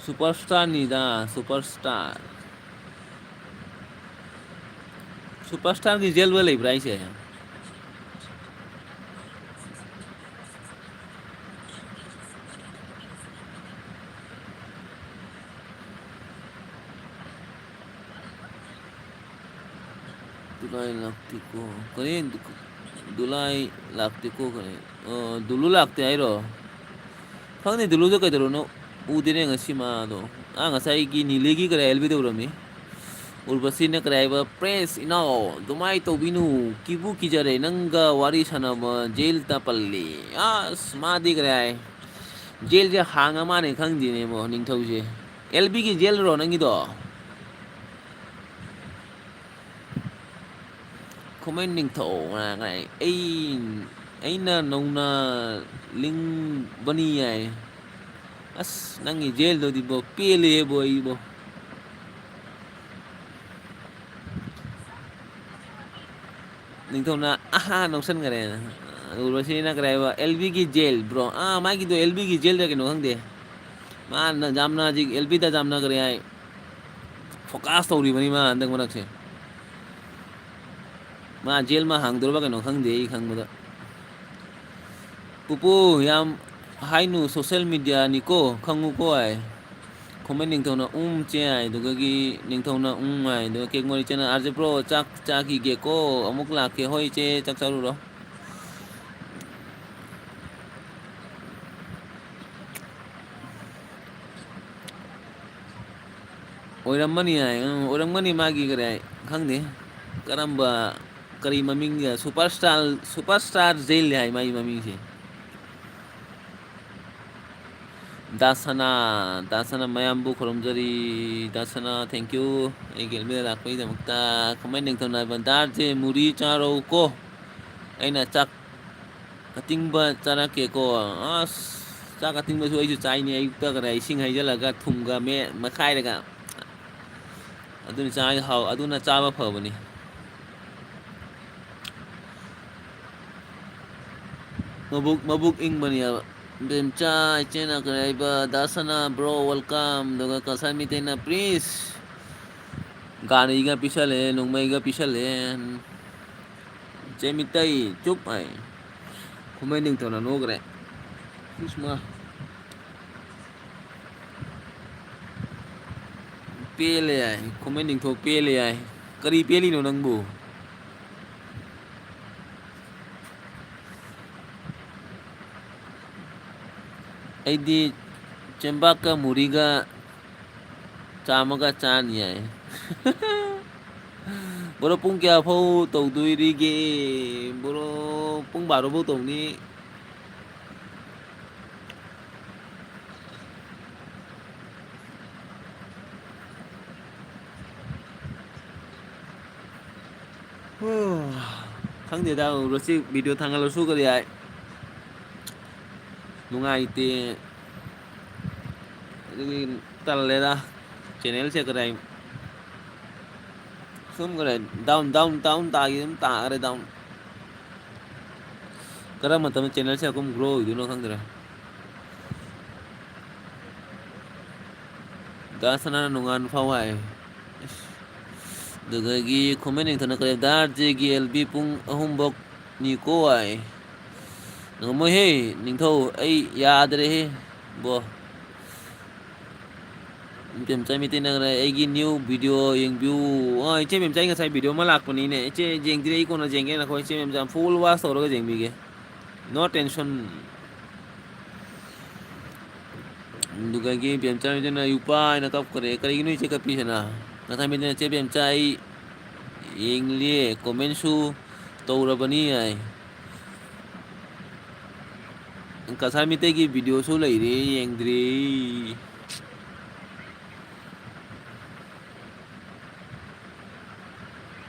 ꯁꯨꯄꯔꯁ꯭ꯇꯥꯔꯅꯤꯗ, ꯁꯨꯄꯔꯁ꯭ꯇꯥꯔ꯫ ꯁꯨꯄꯔꯁ꯭ꯇꯥꯔꯒꯤ ꯖꯦꯜꯒ ꯂꯩꯕ꯭ꯔꯥ ꯍꯥꯏꯁꯦ? ꯗꯨꯀꯥꯟ ꯂꯥꯛꯇꯦꯀꯣ꯫ ꯀꯔꯤ ꯗꯨꯀꯥꯟ? ꯗꯨꯂꯥꯏ ꯂꯥꯛꯇꯦꯀꯣ ꯀꯔꯤ? ꯑꯣ, ꯗꯨꯂꯨ ꯂꯥꯛꯇꯦ ꯍꯥꯏꯔꯣ? ꯈꯪꯗꯦ, ꯗꯨꯂꯨꯗꯣ ꯀꯩꯗꯧꯔꯅꯣ? ꯎꯗꯦꯅꯦ ꯉꯁꯤ ꯃꯥꯗꯣ꯫ ꯑꯥ, ꯉꯁꯥꯏꯒꯤ ꯅꯤꯂꯦꯒꯤ ꯀꯔꯤ ꯑꯦꯜꯕꯤꯗ ꯎꯔꯝꯃꯤ꯫ ꯎꯔꯕꯁꯤꯅ ꯀꯔꯤ ꯍꯥꯏꯕ? "ꯄ꯭ꯔꯦꯁ ꯏꯅꯥꯎ, ꯑꯗꯨꯃꯥꯏ ꯇꯧꯕꯤꯅꯨ꯫ ꯀꯤꯕꯨ ꯀꯤꯖꯔꯦ ꯅꯪꯒ ꯋꯥꯔꯤ ꯁꯥꯟꯅꯕ, ꯖꯦꯜꯗ ꯄꯜꯂꯤ꯫" ꯑꯁ, ꯃꯥꯗꯤ ꯀꯔꯤ ꯍꯥꯏ? ꯖꯦꯜꯁꯦ ꯍꯥꯡꯉ ꯃꯥꯅꯦ ꯈꯪꯗꯦꯅꯦꯕꯣ, ꯅꯤꯡꯊꯧꯁꯦ꯫ ꯑꯦꯜꯕꯤꯒꯤ ꯖꯦꯜꯔꯣ ꯅꯪꯒꯤꯗꯣ? ꯈꯨꯃꯟ ꯅꯤꯡꯊꯧ ꯉꯔꯥꯡ ꯉꯔꯥꯡ ꯑꯩ, ꯑꯩꯅ ꯅꯧꯅ ꯂꯤꯡꯕꯅꯤ ꯍꯥꯏ꯫ ꯑꯁ, ꯅꯪꯒꯤ ꯖꯦꯜꯗꯨꯗꯤꯕꯣ, ꯄꯦꯜꯂꯦꯕꯣ ꯑꯩꯕꯣ꯫ ꯅꯤꯡꯊꯧꯅ ꯑꯍꯥ ꯅꯣꯛꯁꯟꯈ꯭ꯔꯦ꯫ ꯎꯔꯕꯁꯤꯅ ꯀꯔꯤ ꯍꯥꯏꯕ? ꯑꯦꯜꯕꯤꯒꯤ ꯖꯦꯜ, ꯕ꯭ꯔꯣ꯫ ꯑꯥ, ꯃꯥꯒꯤꯗꯣ ꯑꯦꯜꯕꯤꯒꯤ ꯖꯦꯜꯗ ꯀꯩꯅꯣ ꯈꯪꯗꯦ꯫ ꯃꯥꯅ ꯌꯥꯝꯅ ꯍꯧꯖꯤꯛ ꯑꯦꯜꯕꯤꯗ ꯌꯥꯝꯅ ꯀꯔꯤ ꯍꯥꯏ? ꯐꯣꯀꯁ ꯇꯧꯔꯤꯕꯅꯤ ꯃꯥ ꯍꯟꯗꯛ ꯃꯔꯛꯁꯦ꯫ ꯃꯥ ꯖꯦꯜ ꯃꯥ ꯍꯥꯡꯗꯣꯔꯕ ꯀꯩꯅꯣ ꯈꯪꯗꯦ ꯑꯩ ꯈꯪꯕꯗ꯫ ꯄꯨꯄꯨ ꯌꯥꯝ ꯍꯥꯏꯅꯨ, ꯁꯣꯁꯦꯜ ꯃꯦꯗꯤꯌꯥꯅꯤꯀꯣ, ꯈꯪꯉꯨꯀꯣ ꯍꯥꯏ꯫ ꯈꯨꯃꯟ ꯅꯤꯡꯊꯧꯅ ꯎꯝ ꯆꯦ ꯍꯥꯏ, ꯑꯗꯨꯒꯒꯤ ꯅꯤꯡꯊꯧꯅ ꯎꯝ ꯍꯥꯏ, ꯑꯗꯨꯒ ꯀꯦꯛ ꯃꯣꯔꯤ ꯆꯦꯅ, "ꯑꯥꯔꯖꯦ ꯕ꯭ꯔꯣ, ꯆꯥꯛ ꯆꯥꯈꯤꯒꯦꯀꯣ, ꯑꯃꯨꯛ ꯂꯥꯛꯀꯦ꯫" "ꯍꯣꯏ ꯏꯆꯦ, ꯆꯥꯛ ꯆꯥꯔꯨꯔꯣ꯫" ꯑꯣꯏꯔꯝꯃꯅꯤ ꯍꯥꯏ, ꯎꯝ, ꯑꯣꯏꯔꯝꯒꯅꯤ ꯃꯥꯒꯤ ꯀꯔꯤ ꯍꯥꯏ, ꯈꯪꯗꯦ꯫ ꯀꯔꯝꯕ, ꯀꯔꯤ ꯃꯃꯤꯡꯒ, ꯁꯨꯄꯔ ꯁ꯭ꯇꯥꯔ, ꯁꯨꯄꯔ ꯁ꯭ꯇꯥꯔ ꯖꯦꯜ ꯍꯥꯏ ꯃꯥꯒꯤ ꯃꯃꯤꯡꯁꯦ꯫ ꯗꯥꯁꯅꯥ, ꯗꯥꯁꯅꯥ ꯃꯌꯥꯝꯕꯨ ꯈꯨꯔꯨꯝꯖꯔꯤ꯫ ꯗꯥꯁꯅꯥ, thank you꯫ ꯑꯩꯒꯤ ꯑꯦꯜꯃꯤꯗ ꯂꯥꯛꯄꯒꯤꯗꯃꯛꯇ ꯈꯨꯃꯟ ꯅꯤꯡꯊꯧꯅ ꯍꯥꯏꯕ, "ꯗꯥꯔꯁꯦ ꯃꯨꯔꯤ ꯆꯥꯔꯧꯀꯣ꯫ ꯑꯩꯅ ꯆꯥꯛ ꯑꯇꯤꯡꯕ ꯆꯥꯔꯛꯀꯦꯀꯣ꯫" ꯑꯁ, ꯆꯥꯛ ꯑꯇꯤꯡꯕꯁꯨ ꯑꯩꯁꯨ ꯆꯥꯏꯅꯦ꯫ ꯑꯌꯨꯛꯇ ꯀꯗꯥꯏ ꯏꯁꯤꯡ ꯍꯩꯖꯤꯜꯂꯒ ꯊꯨꯝꯒ ꯃꯦ-, ꯃꯦꯠꯈꯥꯏꯔꯒ꯫ ꯑꯗꯨꯅ ꯆꯥ ꯍꯥꯎ-, ꯑꯗꯨꯅ ꯆꯥꯕ ꯐꯕꯅꯤ꯫ ꯃꯕꯨꯛ, ꯃꯕꯨꯛ ꯏꯪꯕꯅꯦꯕ꯫ ꯕꯦꯝꯆꯥ, ꯏꯆꯦꯅ ꯀꯔꯤ ꯍꯥꯏꯕ? ꯗꯥ ꯁꯅꯥ, bro, welcome꯫ ꯑꯗꯨꯒ ꯀꯁꯥꯔ ꯃꯤꯇꯩꯅ, please꯫ ꯒꯥꯔꯤꯒ ꯄꯤꯁꯜꯂꯦ, ꯅꯣꯡꯃꯩꯒ ꯄꯤꯁꯜꯂꯦ꯫ ꯏꯆꯦ ꯃꯤꯇꯩ, ꯆꯨꯞ ꯍꯥꯏ꯫ ꯈꯨꯃꯟ ꯅꯤꯡꯊꯧꯅ ꯅꯣꯛꯈ꯭ꯔꯦ꯫ ꯏꯁꯃꯥ꯫ ꯄꯦꯜꯂꯦ ꯍꯥꯏ꯫ ꯈꯨꯃꯟ ꯅꯤꯡꯊꯧ ꯄꯦꯜꯂꯦ ꯍꯥꯏ꯫ ꯀꯔꯤ ꯄꯦꯜꯂꯤꯅꯣ ꯅꯪꯕꯨ? ꯑꯩꯗꯤ ꯆꯦꯡꯕꯥꯛꯀ ꯃꯨꯔꯤꯒ ꯆꯥꯝꯃꯒ ꯆꯥꯅꯤ ꯌꯥꯏ꯫ ꯕ꯭ꯔꯣ, ꯄꯨꯡ ꯀꯌꯥ ꯐꯥꯎ ꯇꯧꯗꯣꯏꯔꯤꯒꯦ? ꯕ꯭ꯔꯣ, ꯄꯨꯡ ꯕꯥꯔꯣ ꯐꯥꯎ ꯇꯧꯅꯤ꯫ ꯈꯪꯗꯦꯗ, ꯔꯣꯁꯤ video ꯊꯥꯡꯒꯠꯂꯁꯨ ꯀꯔꯤ ꯍꯥꯏ? ꯅꯨꯡꯉꯥꯏꯇꯦ꯫ ꯑꯗꯨꯒꯤ ꯇꯜꯂꯦꯗ꯫ Channelꯁꯦ ꯀꯗꯥꯏ ꯁꯨꯝ ꯈꯔ down, down, down ꯇꯥꯈꯤ, ꯑꯗꯨꯝ ꯇꯥꯈ꯭ꯔꯦ down꯫ ꯀꯔꯝꯕ ꯃꯇꯝꯗ channelꯁꯦ ꯑꯗꯨꯝ grow ꯑꯣꯏꯗꯣꯏꯅꯣ ꯈꯪꯗ꯭ꯔꯦ꯫ ꯗꯥ ꯁꯅꯥꯅ ꯅꯣꯡꯉꯥꯟ ꯐꯥꯎ ꯍꯥꯏ꯫ ꯑꯗꯨꯗꯒꯤ comment ꯅꯤꯡꯊꯧꯅ ꯀꯔꯤ, ꯗꯥ ꯑꯥꯔ ꯖꯦꯒꯤ ꯑꯦꯜ ꯕꯤ ꯄꯨꯡ ꯑꯍꯨꯝ ꯐꯥꯎ ꯅꯤꯀꯣ ꯍꯥꯏ꯫ ꯉꯝꯃꯣꯏꯍꯦ ꯅꯤꯡꯊꯧ, ꯑꯩ ꯌꯥꯗ꯭ꯔꯦꯍꯦ ꯕꯣ꯫ ꯏꯕꯦꯝꯆꯥ ꯃꯤꯇꯩ ꯅꯪꯅ ꯑꯩꯒꯤ new video ꯌꯦꯡꯕꯤꯌꯨ꯫ ꯑꯣ, ꯏꯆꯦ ꯏꯕꯦꯝꯆꯥ, ꯑꯩ ꯉꯁꯥꯏ video ꯑꯃ ꯂꯥꯛꯄꯅꯤꯅꯦ꯫ ꯏꯆꯦ ꯌꯦꯡꯗ꯭ꯔꯤ, ꯑꯩ ꯀꯣꯟꯅ ꯌꯦꯡꯒꯦ꯫ ꯅꯈꯣꯏ ꯏꯆꯦ ꯏꯕꯦꯝꯆꯥ full watch ꯇꯧꯔꯒ ꯌꯦꯡꯕꯤꯒꯦ꯫ No tension꯫ ꯑꯗꯨꯗꯒꯤ ꯏꯕꯦꯝꯆꯥ ꯃꯤꯇꯩꯅ ꯌꯨꯄꯥ ꯍꯥꯏꯅ ꯀꯞꯈ꯭ꯔꯦ꯫ ꯀꯔꯤꯒꯤꯅꯣ ꯏꯆꯦ ꯀꯞꯄꯤꯁꯤꯅ? ꯉꯁꯥꯏ ꯃꯤꯇꯩꯅ ꯏꯆꯦ ꯏꯕꯦꯝꯆꯥ ꯑꯩ ꯌꯦꯡꯂꯤꯌꯦ, commentꯁꯨ ꯇꯧꯔꯕꯅꯤ ꯍꯥꯏ꯫ ꯀꯁꯥꯔ ꯃꯤꯇꯩꯒꯤ videoꯁꯨ ꯂꯩꯔꯦ, ꯌꯦꯡꯗ꯭ꯔꯤ꯫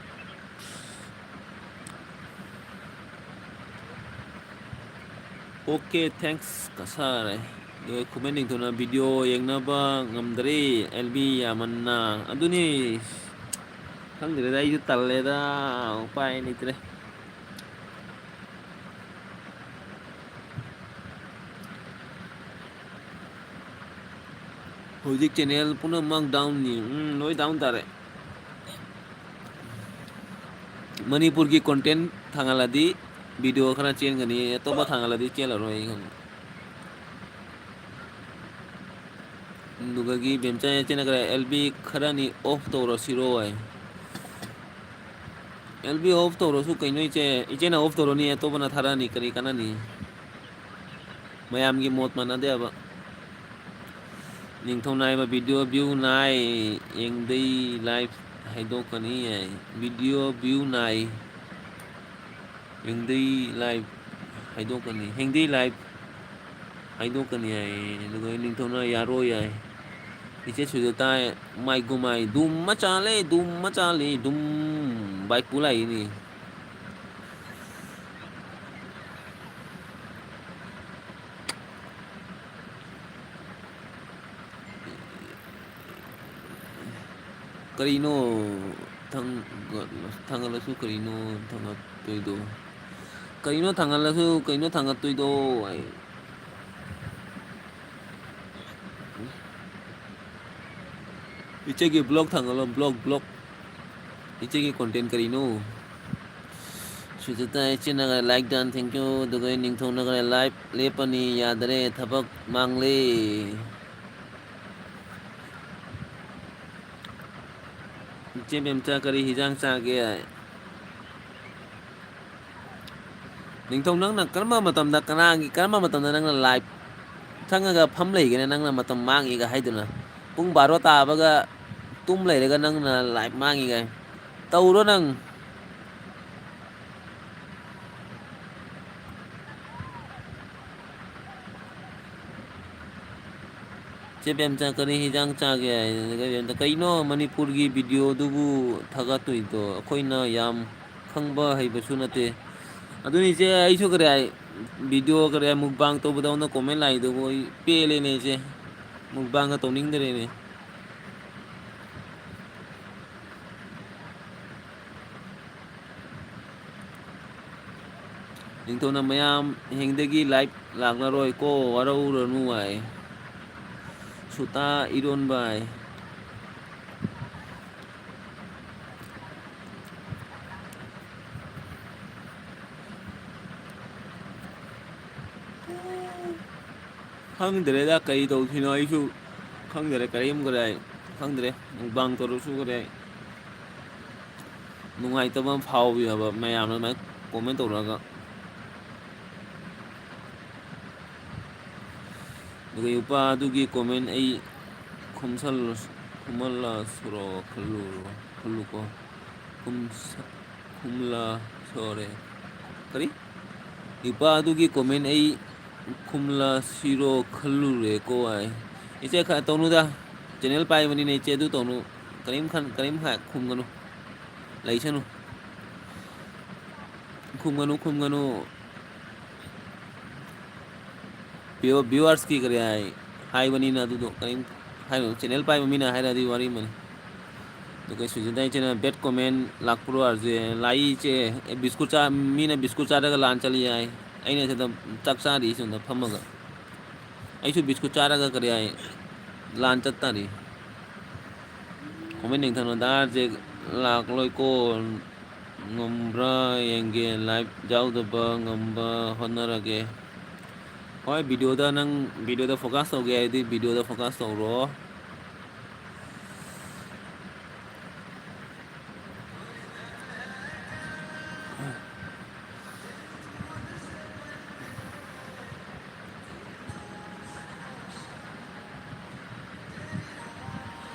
Okay, thanks, Cachar. ꯑꯗꯣ comment ꯅꯤꯡꯊꯧꯅ video ꯌꯦꯡꯅꯕ ꯉꯝꯗ꯭ꯔꯦ, ꯑꯦꯜ ꯕꯤ ꯌꯥꯝꯃꯟꯅ꯫ ꯑꯗꯨꯅꯤ, ꯈꯪꯗ꯭ꯔꯦꯗ, ꯑꯩꯁꯨ ꯇꯜꯂꯦꯗ, ꯎꯄꯥꯏ ꯂꯩꯇ꯭ꯔꯦ꯫ ꯍꯧꯖꯤꯛ channel ꯄꯨꯝꯅꯃꯛ downꯅꯤ꯫ ꯎꯝ, ꯂꯣꯏ down ꯇꯥꯔꯦ꯫ ꯃꯅꯤꯄꯨꯔꯒꯤ content ꯊꯥꯡꯒꯠꯂꯗꯤ video ꯈꯔ ꯆꯦꯟꯒꯅꯤ, ꯑꯇꯣꯞꯄ ꯊꯥꯡꯒꯠꯂꯗꯤ ꯆꯦꯜꯂꯔꯣꯏ ꯑꯩ ꯈꯪꯉꯦ꯫ ꯑꯗꯨꯗꯒꯤ ꯕꯦꯝꯆꯥ ꯏꯆꯦꯅ ꯀꯔꯤ, ꯑꯦꯜ ꯕꯤ ꯈꯔꯅꯤ off ꯇꯧꯔꯁꯤꯔꯣ ꯍꯥꯏ꯫ ꯑꯦꯜ ꯕꯤ off ꯇꯧꯔꯁꯨ ꯀꯩꯅꯣ ꯏꯆꯦ? ꯏꯆꯦꯅ off ꯇꯧꯔꯅꯤ, ꯑꯇꯣꯞꯄꯅ ꯊꯥꯔꯛꯑꯅꯤ, ꯀꯔꯤ ꯀꯥꯟꯅꯅꯤ? ꯃꯌꯥꯝꯒꯤ ꯃꯣꯠ ꯃꯥꯟꯅꯗꯦꯕ꯫ ꯅꯤꯡꯊꯧ ꯅꯥꯏꯕ video view ꯅꯥꯏ, ꯌꯦꯡꯗꯩ live ꯍꯥꯏꯗꯣꯛꯀꯅꯤ ꯍꯥꯏ꯫ Video view ꯅꯥꯏ, ꯌꯦꯡꯗꯩ live ꯍꯥꯏꯗꯣꯛꯀꯅꯤ, ꯍꯦꯡꯗꯩ live ꯍꯥꯏꯗꯣꯛꯀꯅꯤ ꯍꯥꯏ꯫ ꯑꯗꯨꯒ ꯅꯤꯡꯊꯧꯅ ꯌꯥꯔꯣꯏ ꯍꯥꯏ꯫ ꯏꯆꯦ ꯁꯨꯖꯇꯥ ꯃꯥꯏ ꯒꯨꯃꯥꯏ ꯗꯨꯝ ꯃꯆꯥ ꯂꯩ, ꯗꯨꯝ ꯃꯆꯥ ꯂꯩ, ꯗꯨꯝ ꯕꯥꯏꯛ ꯄꯨ ꯂꯥꯛꯏꯅꯤ꯫ ꯀꯔꯤꯅꯣ? ꯊꯥꯡꯒꯠꯂ-, ꯊꯥꯡꯒꯠꯂꯁꯨ ꯀꯔꯤꯅꯣ ꯊꯥꯡꯒꯠꯇꯣꯏꯗꯣ? ꯀꯔꯤꯅꯣ ꯊꯥꯡꯒꯠꯂꯁꯨ ꯀꯩꯅꯣ ꯊꯥꯡꯒꯠꯇꯣꯏꯗꯣ? ꯑꯩ ꯏꯆꯦꯒꯤ vlog ꯊꯥꯡꯒꯠꯂꯣ, vlog, vlog꯫ ꯏꯆꯦꯒꯤ content ꯀꯔꯤꯅꯣ? ꯁꯨꯖꯇꯥ ꯏꯆꯦꯅꯒ like done, thank you꯫ ꯑꯗꯨꯒ ꯅꯤꯡꯊꯧꯅꯒ live ꯂꯦꯞꯄꯅꯤ, ꯌꯥꯗꯔꯦ, ꯊꯕꯛ ꯃꯥꯡꯂꯦ꯫ ꯏꯆꯦ ꯃꯦꯝꯆꯥ ꯀꯔꯤ ꯍꯤꯟꯖꯥꯡ ꯆꯥꯒꯦ? ꯅꯤꯡꯊꯧ, ꯅꯪꯅ ꯀꯔꯝꯕ ꯃꯇꯝꯗ ꯀꯅꯥꯒꯤ, ꯀꯔꯝꯕ ꯃꯇꯝꯗ ꯅꯪꯅ live ꯁꯪꯉꯒ ꯐꯝ ꯂꯩꯒꯦꯅꯦ? ꯅꯪꯅ ꯃꯇꯝ ꯃꯥꯡꯉꯤꯒ ꯍꯥꯏꯗꯨꯅ, ꯄꯨꯡ ꯕꯥꯔꯣ ꯇꯥꯕꯒ ꯇꯨꯝ ꯂꯩꯔꯒ ꯅꯪꯅ live ꯃꯥꯡꯉꯤꯒ ꯇꯧꯔꯣ ꯅꯪ꯫ ꯆꯦ ꯕꯦꯝꯆꯥ, ꯀꯔꯤ ꯍꯤꯟꯖꯥꯡ ꯆꯥꯒꯦ ꯍꯥꯏ? ꯀꯩꯅꯣ ꯃꯅꯤꯄꯨꯔꯒꯤ video ꯗꯨꯕꯨ ꯊꯥꯒꯠꯇꯣꯏꯗꯣ? ꯑꯩꯈꯣꯏꯅ ꯌꯥꯝ ꯈꯪꯕ ꯍꯩꯕꯁꯨ ꯅꯠꯇꯦ꯫ ꯑꯗꯨꯅꯤ ꯏꯆꯦ, ꯑꯩꯁꯨ ꯀꯔꯤ ꯍꯥꯏ, video ꯀꯔꯤ ꯍꯥꯏ, mukbang ꯇꯧꯕꯗꯧꯅ comment ꯂꯥꯛꯏꯗꯨꯕꯨ ꯑꯩ ꯄꯦꯜꯂꯦꯅꯦ ꯏꯆꯦ꯫ Mukbang ꯒ ꯇꯧꯅꯤꯡꯗ꯭ꯔꯦꯅꯦ꯫ ꯅꯤꯡꯊꯧꯅ ꯃꯌꯥꯝ ꯍꯦꯡꯗꯒꯤ live ꯂꯥꯛꯂꯔꯣꯏꯀꯣ, ꯋꯥꯔꯧꯔꯅꯨ ꯍꯥꯏ꯫ ꯁꯨꯇꯥ ꯏꯔꯣꯟꯕ ꯍꯥꯏ꯫ ꯈꯪꯗ꯭ꯔꯦꯗ ꯀꯔꯤ ꯇꯧꯗꯣꯏꯅꯣ, ꯑꯩꯁꯨ ꯈꯪꯗ꯭ꯔꯦ, ꯀꯔꯤꯝ ꯀꯔꯤ ꯈꯪꯗ꯭ꯔꯦ꯫ Mukbang ꯇꯧꯔꯁꯨ ꯀꯔꯤ ꯅꯨꯡꯉꯥꯏꯇꯕ ꯑꯃ ꯐꯥꯎꯏ ꯍꯥꯏꯕ, ꯃꯌꯥꯝꯅ ꯑꯗꯨꯃꯥꯏꯅ comment ꯇꯧꯔꯛꯑꯒ꯫ ꯑꯗꯨꯒ ꯏꯄꯥ ꯑꯗꯨꯒꯤ comment ꯑꯩ ꯈꯨꯝꯁꯜ-, ꯈꯨꯝꯍꯜꯂꯁꯨꯔꯣ ꯈꯜꯂꯨꯔꯣ, ꯈꯜꯂꯨꯀꯣ꯫ ꯈꯨꯝꯁ-, ꯈꯨꯝꯂꯁꯣꯔꯦ꯫ ꯀꯔꯤ? ꯏꯄꯥ ꯑꯗꯨꯒꯤ comment ꯑꯩ ꯈꯨꯝꯂꯁꯤꯔꯣ ꯈꯜꯂꯨꯔꯦꯀꯣ ꯍꯥꯏ꯫ ꯏꯆꯦ ꯈ-, ꯇꯧꯅꯨꯗ꯫ Channel ꯄꯥꯏꯕꯅꯤꯅ ꯏꯆꯦ ꯑꯗꯨ ꯇꯧꯅꯨ꯫ ꯀꯔꯤꯝ ꯈꯟ-, ꯀꯔꯤꯝ ꯍꯥꯏ-, ꯈꯨꯝꯒꯅꯨ꯫ ꯂꯩꯁꯅꯨ꯫ ꯈꯨꯝꯒꯅꯨ, ꯈꯨꯝꯒꯅꯨ꯫ View-, viewers ꯀꯤ ꯀꯔꯤ ꯍꯥꯏ-, ꯍꯥꯏꯕꯅꯤꯅ ꯑꯗꯨꯗꯣ ꯀꯔꯤꯝ ꯍꯥꯏꯔꯣ꯫ Channel ꯄꯥꯏꯕ ꯃꯤꯅ ꯍꯥꯏꯔꯗꯤ ꯋꯥꯔꯤ ꯑꯃꯅꯤ꯫ ꯑꯗꯨꯒ ꯁꯨꯖꯤꯇꯥ ꯏꯆꯦꯅ bad comment ꯂꯥꯛꯄ꯭ꯔꯣ ꯑꯥꯔꯖꯦ? ꯂꯥꯛꯏ ꯏꯆꯦ꯫ ꯑꯦ, ꯕꯤꯁꯀꯨꯠ ꯆꯥ-, ꯃꯤꯅ ꯕꯤꯁꯀꯨꯠ ꯆꯥꯔꯒ ꯂꯥꯟ ꯆꯠꯂꯤ ꯍꯥꯏ꯫ ꯑꯩꯅ ꯁꯤꯗ ꯆꯥꯛ ꯆꯥꯔꯤ ꯁꯣꯝꯗ ꯐꯝꯃꯒ꯫ ꯑꯩꯁꯨ ꯕꯤꯁꯀꯨꯠ ꯆꯥꯔꯒ ꯀꯔꯤ ꯍꯥꯏ? ꯂꯥꯟ ꯆꯠ ꯇꯥꯔꯤ꯫ Comment ꯌꯦꯡꯊꯪꯅ ꯗꯥ ꯑꯥꯔꯖꯦ ꯂꯥꯛꯂꯣꯏꯀꯣ꯫ ꯉꯝꯕ꯭ꯔꯥ ꯌꯦꯡꯒꯦ, live ꯌꯥꯎꯗꯕ ꯉꯝꯕ ꯍꯣꯠꯅꯔꯒꯦ꯫ ꯍꯣꯏ, video ꯗ ꯅꯪ, video ꯗ focus ꯇꯧꯒꯦ ꯍꯥꯏꯗꯤ video ꯗ focus ꯇꯧꯔꯣ꯫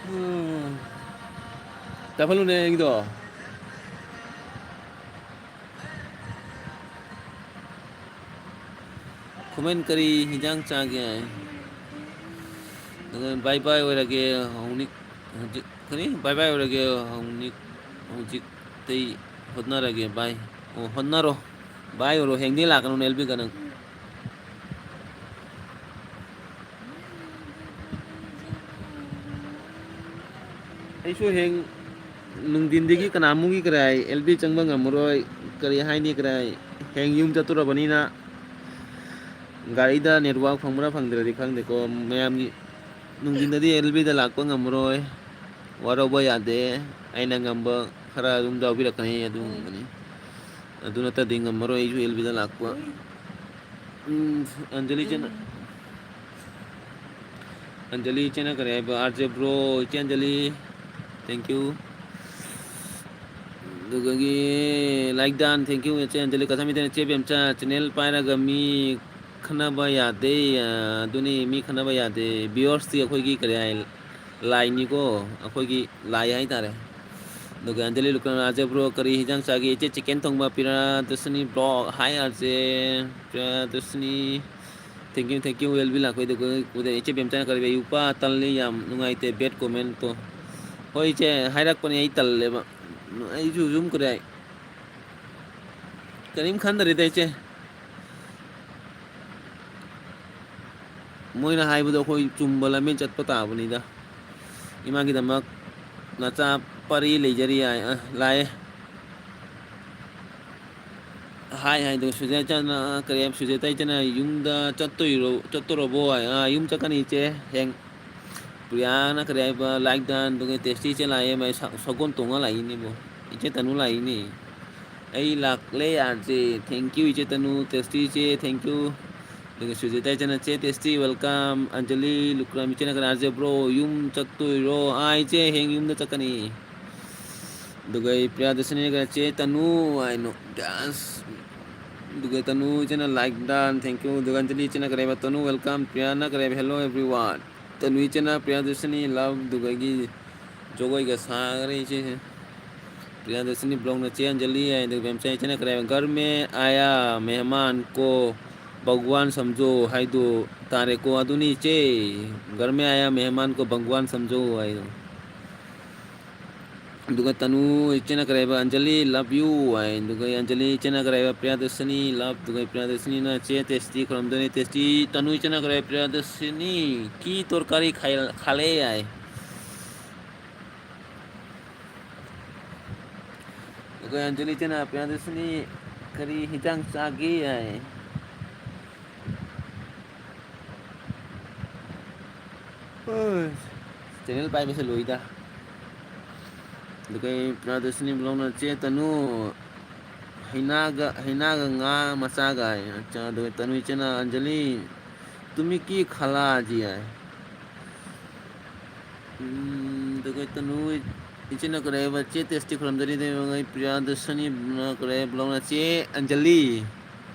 ꯎꯝ꯫ ꯆꯥꯐꯜꯂꯨꯅꯦ ꯑꯩꯒꯤꯗꯣ꯫ Comment ꯀꯔꯤ ꯍꯤꯟꯖꯥꯡ ꯆꯥꯒꯦ? ꯑꯗꯨꯒ bye bye ꯑꯣꯏꯔꯒꯦ, ꯍꯧꯅꯤꯛ, ꯍꯧꯖꯤꯛ, ꯀꯔꯤ? Bye bye ꯑꯣꯏꯔꯒꯦ, ꯍꯧꯅꯤꯛ, ꯍꯧꯖꯤꯛꯇꯩ ꯍꯣꯠꯅꯔꯒꯦ, bye꯫ ꯑꯣ, ꯍꯣꯠꯅꯔꯣ꯫ Bye ꯑꯣꯏꯔꯣ, ꯍꯌꯦꯡꯗꯩ ꯂꯥꯛꯀꯅꯨ, ꯑꯦꯜꯕꯤꯒ ꯅꯪ꯫ ꯑꯩꯁꯨ ꯍꯌꯦꯡ ꯅꯨꯡꯊꯤꯟꯗꯒꯤ ꯀꯅꯥꯃꯨꯛꯀꯤ ꯀꯔꯥꯏ ꯑꯦꯜꯕꯤ ꯆꯪꯕ ꯉꯝꯃꯔꯣꯏ, ꯀꯔꯤ ꯍꯥꯏꯅꯤ, ꯀꯔꯥꯏ ꯍꯌꯦꯡ ꯌꯨꯝ ꯆꯠꯇꯣꯔꯕꯅꯤꯅ꯫ ꯒꯥꯔꯤꯗ network ꯐꯪꯕ꯭ꯔꯥ ꯐꯪꯗ꯭ꯔꯗꯤ ꯈꯪꯗꯦꯀꯣ꯫ ꯃꯌꯥꯝꯒꯤ ꯅꯨꯡꯊꯤꯟꯗꯗꯤ ꯑꯦꯜꯕꯤꯗ ꯂꯥꯛꯄ ꯉꯝꯃꯔꯣꯏ, ꯋꯥꯔꯧꯕ ꯌꯥꯗꯦ꯫ ꯑꯩꯅ ꯉꯝꯕ ꯈꯔ ꯑꯗꯨꯝ ꯌꯥꯎꯕꯤꯔꯛꯀꯅꯤ, ꯑꯗꯨꯒꯨꯝꯕꯅꯤ꯫ ꯑꯗꯨ ꯅꯠꯇ꯭ꯔꯗꯤ ꯉꯝꯃꯔꯣꯏ ꯑꯩꯁꯨ ꯑꯦꯜꯕꯤꯗ ꯂꯥꯛꯄ꯫ ꯎꯝ, ꯑꯟꯖꯂꯤ ꯆꯦꯅ-, ꯑꯟꯖꯂꯤ ꯏꯆꯦꯅ ꯀꯔꯤ ꯍꯥꯏꯕ? ꯑꯥꯔ ꯖꯦ bro, ꯏꯆꯦ ꯑꯟꯖꯂꯤ, thank you꯫ ꯑꯗꯨꯗꯒꯤ like done, thank you, ꯏꯆꯦ ꯑꯟꯖꯂꯤ꯫ ꯀꯁꯥꯃꯤꯇꯅ ꯏꯆꯦ ꯕꯦꯝꯆꯥ, channel ꯄꯥꯏꯔꯒ ꯃꯤ ꯈꯟꯅꯕ ꯌꯥꯗꯦ꯫ ꯑ, ꯑꯗꯨꯅꯤ, ꯃꯤ ꯈꯟꯅꯕ ꯌꯥꯗꯦ꯫ Viewersꯇꯤ ꯑꯩꯈꯣꯏꯒꯤ ꯀꯔꯤ ꯍꯥꯏ, ꯂꯥꯏꯅꯤꯀꯣ, ꯑꯩꯈꯣꯏꯒꯤ ꯂꯥꯏ ꯍꯥꯏꯇꯥꯔꯦ꯫ ꯑꯗꯨꯒ ꯑꯟꯖꯂꯤ ꯂꯨꯀ꯭ꯔꯥꯝ, "ꯑꯥꯔꯖꯦ ꯕ꯭ꯔꯣ, ꯀꯔꯤ ꯍꯤꯟꯖꯥꯡ ꯆꯥꯒꯦ?" ꯏꯆꯦ, chicken ꯊꯣꯡꯕ꯫ ꯄꯤꯔꯥꯗꯁꯅꯤ ꯕ꯭ꯂꯣꯛ, "Hi ꯑꯥꯔꯖꯦ ꯄꯤꯔꯥꯗꯁꯅꯤ, thank you, thank you, well be ꯂꯥꯛꯄꯩꯗꯣ ꯎꯗꯦ꯫" ꯏꯆꯦ ꯕꯦꯝꯆꯥꯅ ꯀꯔꯤ, "ꯎꯄꯥ ꯇꯜꯂꯤ, ꯌꯥꯝ ꯅꯨꯡꯉꯥꯏꯇꯦ, bad commentꯇꯣ꯫" ꯍꯣꯏ ꯏꯆꯦ, ꯍꯥꯏꯔꯛꯄꯅꯦ, ꯑꯩ ꯇꯜꯂꯦꯕ꯫ ꯑꯩꯁꯨ ꯁꯨꯝ ꯀꯔꯤ ꯍꯥꯏ, ꯀꯔꯤꯝ ꯈꯟꯗꯔꯦꯗ ꯏꯆꯦ꯫ ꯃꯣꯏꯅ ꯍꯥꯏꯕꯗꯣ ꯑꯩꯈꯣꯏ ꯆꯨꯝꯕ ꯂꯝꯕꯦꯟ ꯆꯠꯄ ꯇꯥꯕꯅꯤꯗ꯫ ꯏꯃꯥꯒꯤꯗꯃꯛ ꯅꯆꯥ ꯄꯔꯤ ꯂꯩꯖꯔꯤ ꯍꯥꯏ, ꯑ, ꯂꯥꯛꯑꯦ꯫ ꯍꯥꯏ ꯍꯥꯏꯗꯣ ꯁꯨꯖꯦꯇꯥꯅ, ꯀꯔꯤ ꯍꯥꯏꯕ, ꯁꯨꯖꯦꯇꯥ ꯏꯆꯦꯅ ꯌꯨꯝꯗ ꯆꯠꯇꯣꯏꯔꯣ, ꯆꯠꯇꯣꯔꯕꯣ ꯍꯥꯏ꯫ ꯑ, ꯌꯨꯝ ꯆꯠꯀꯅꯤ ꯏꯆꯦ, ꯍꯌꯦꯡ꯫ ꯄ꯭ꯔꯤꯌꯥꯅ ꯀꯔꯤ ꯍꯥꯏꯕ, like done, ꯑꯗꯨꯒ ꯇꯦꯁꯇꯤ ꯏꯆꯦ ꯂꯥꯛꯑꯦ, ꯃꯥꯏ ꯁ-, ꯁꯒꯣꯜ ꯇꯣꯡꯉ ꯂꯥꯛꯏꯅꯦꯕꯣ꯫ ꯏꯆꯦ ꯇꯅꯨ ꯂꯥꯛꯏꯅꯦ꯫ ꯑꯩ ꯂꯥꯛꯂꯦ ꯑꯥꯔꯖꯦ꯫ Thank you ꯏꯆꯦ ꯇꯅꯨ, ꯇꯦꯁꯇꯤ ꯏꯆꯦ, thank you꯫ ꯑꯗꯨꯒ ꯁꯨꯖꯤꯇꯥ ꯏꯆꯦꯅ, "ꯆꯦ ꯇꯦꯁꯇꯤ, welcome꯫" ꯑꯟꯖꯂꯤ ꯂꯨꯀ꯭ꯔꯥꯝ ꯏꯆꯦꯅ ꯀꯔꯤ, "ꯑꯥꯔꯖꯦ ꯕ꯭ꯔꯣ, ꯌꯨꯝ ꯆꯠꯇꯣꯏꯔꯣ?" "ꯑꯥ, ꯏꯆꯦ, ꯍꯌꯦꯡ ꯌꯨꯝꯗ ꯆꯠꯀꯅꯤ꯫" ꯑꯗꯨꯒ ꯑꯩ ꯄ꯭ꯔꯤꯌꯥꯗꯔꯁꯤꯅꯤ ꯀꯔꯤ, "ꯆꯦ ꯇꯅꯨ" ꯍꯥꯏꯅꯣ, dance꯫ ꯑꯗꯨꯒ ꯇꯅꯨ ꯏꯆꯦꯅ like done, thank you꯫ ꯑꯗꯨꯒ ꯑꯟꯖꯂꯤ ꯏꯆꯦꯅ ꯀꯔꯤ ꯍꯥꯏꯕ, "ꯇꯅꯨ, welcome꯫" ꯄ꯭ꯔꯤꯌꯥꯅ ꯀꯔꯤ ꯍꯥꯏꯕ, "Hello everyone꯫" ꯇꯅꯨ ꯏꯆꯦꯅ, "ꯄ꯭ꯔꯤꯌꯥꯗꯔꯁꯤꯅꯤ love", ꯑꯗꯨꯒ ꯑꯩꯒꯤ ꯖꯒꯣꯏꯒ ꯁꯥꯈ꯭ꯔꯦ ꯏꯆꯦꯁꯦ꯫ ꯄ꯭ꯔꯤꯌꯥꯗꯔꯁꯤꯅꯤ ꯕ꯭ꯂꯣꯛꯅ ꯆꯦ ꯑꯟꯖꯂꯤ ꯍꯥꯏ, ꯑꯗꯨꯒ ꯕꯦꯝꯆꯥ ꯏꯆꯦꯅ ꯀꯔꯤ ꯍꯥꯏꯕ, "घर में आया मेहमान को भगवान समझो" ꯍꯥꯏꯗꯣ ꯇꯥꯔꯦꯀꯣ꯫ ꯑꯗꯨꯅꯤ ꯏꯆꯦ, "घर में आया मेहमान को भगवान समझो" ꯍꯥꯏꯗꯣ꯫ ꯑꯗꯨꯒ ꯇꯅꯨ ꯏꯆꯦꯅ ꯀꯔꯤ ꯍꯥꯏꯕ, "ꯑꯟꯖꯂꯤ, love you" ꯍꯥꯏ꯫ ꯑꯗꯨꯒ ꯑꯟꯖꯂꯤ ꯏꯆꯦꯅ ꯀꯔꯤ ꯍꯥꯏꯕ, "ꯄ꯭ꯔꯤꯌꯥꯗꯔꯁꯤꯅꯤ love", ꯑꯗꯨꯒ ꯄ꯭ꯔꯤꯌꯥꯗꯔꯁꯤꯅꯤꯅ ꯆꯦ ꯇꯦꯁꯇꯤ ꯈꯨꯔꯨꯝꯗꯣꯏꯅꯤ, ꯇꯦꯁꯇꯤ ꯇꯅꯨ ꯏꯆꯦꯅ ꯀꯔꯤ ꯍꯥꯏꯕ, "ꯄ꯭ꯔꯤꯌꯥꯗꯔꯁꯤꯅꯤ ꯀꯤ ꯇꯣꯔꯀꯥꯔꯤ ꯈꯥꯏ-, ꯈꯥꯂꯦ" ꯍꯥꯏ꯫ ꯑꯗꯨꯒ ꯑꯟꯖꯂꯤ ꯏꯆꯦꯅ, "ꯄ꯭ꯔꯤꯌꯥꯗꯔꯁꯤꯅꯤ ꯀꯔꯤ ꯍꯤꯟꯖꯥꯡ ꯆꯥꯒꯦ?" ꯍꯥꯏ꯫ ꯆꯦꯅꯦꯜ ꯄꯥꯏꯕꯁꯦ ꯂꯣꯏꯗ꯫ ꯑꯗꯨꯒ ꯑꯩ ꯄ꯭ꯔꯤꯌꯥꯗꯔꯁꯤꯅꯤ ꯕ꯭ꯂꯣꯛꯅ ꯆꯦ ꯇꯅꯨ ꯍꯩꯅꯥꯒ, ꯍꯩꯅꯥꯒ ꯉꯥ ꯃꯆꯥꯒ ꯍꯥꯏ꯫ ꯑꯠꯆꯥ, ꯑꯗꯨꯒ ꯇꯅꯨ ꯏꯆꯦꯅ, "ꯑꯟꯖꯂꯤ, ꯇꯨꯃꯤ ꯀꯤ ꯈꯂꯥ ꯖꯤ" ꯍꯥꯏ꯫ ꯎꯝ, ꯑꯗꯨꯒ ꯇꯅꯨ ꯏꯆꯦꯅ ꯀꯔꯤ ꯍꯥꯏꯕ, ꯆꯦ ꯇꯦꯁꯇꯤ ꯈꯨꯔꯨꯝꯖꯔꯤ, ꯑꯗꯨꯒ ꯄ꯭ꯔꯤꯌꯥꯗꯔꯁꯤꯅꯤꯅ ꯀꯔꯤ ꯍꯥꯏꯕ, ꯕ꯭ꯂꯣꯛꯅ ꯆꯦ ꯑꯟꯖꯂꯤ꯫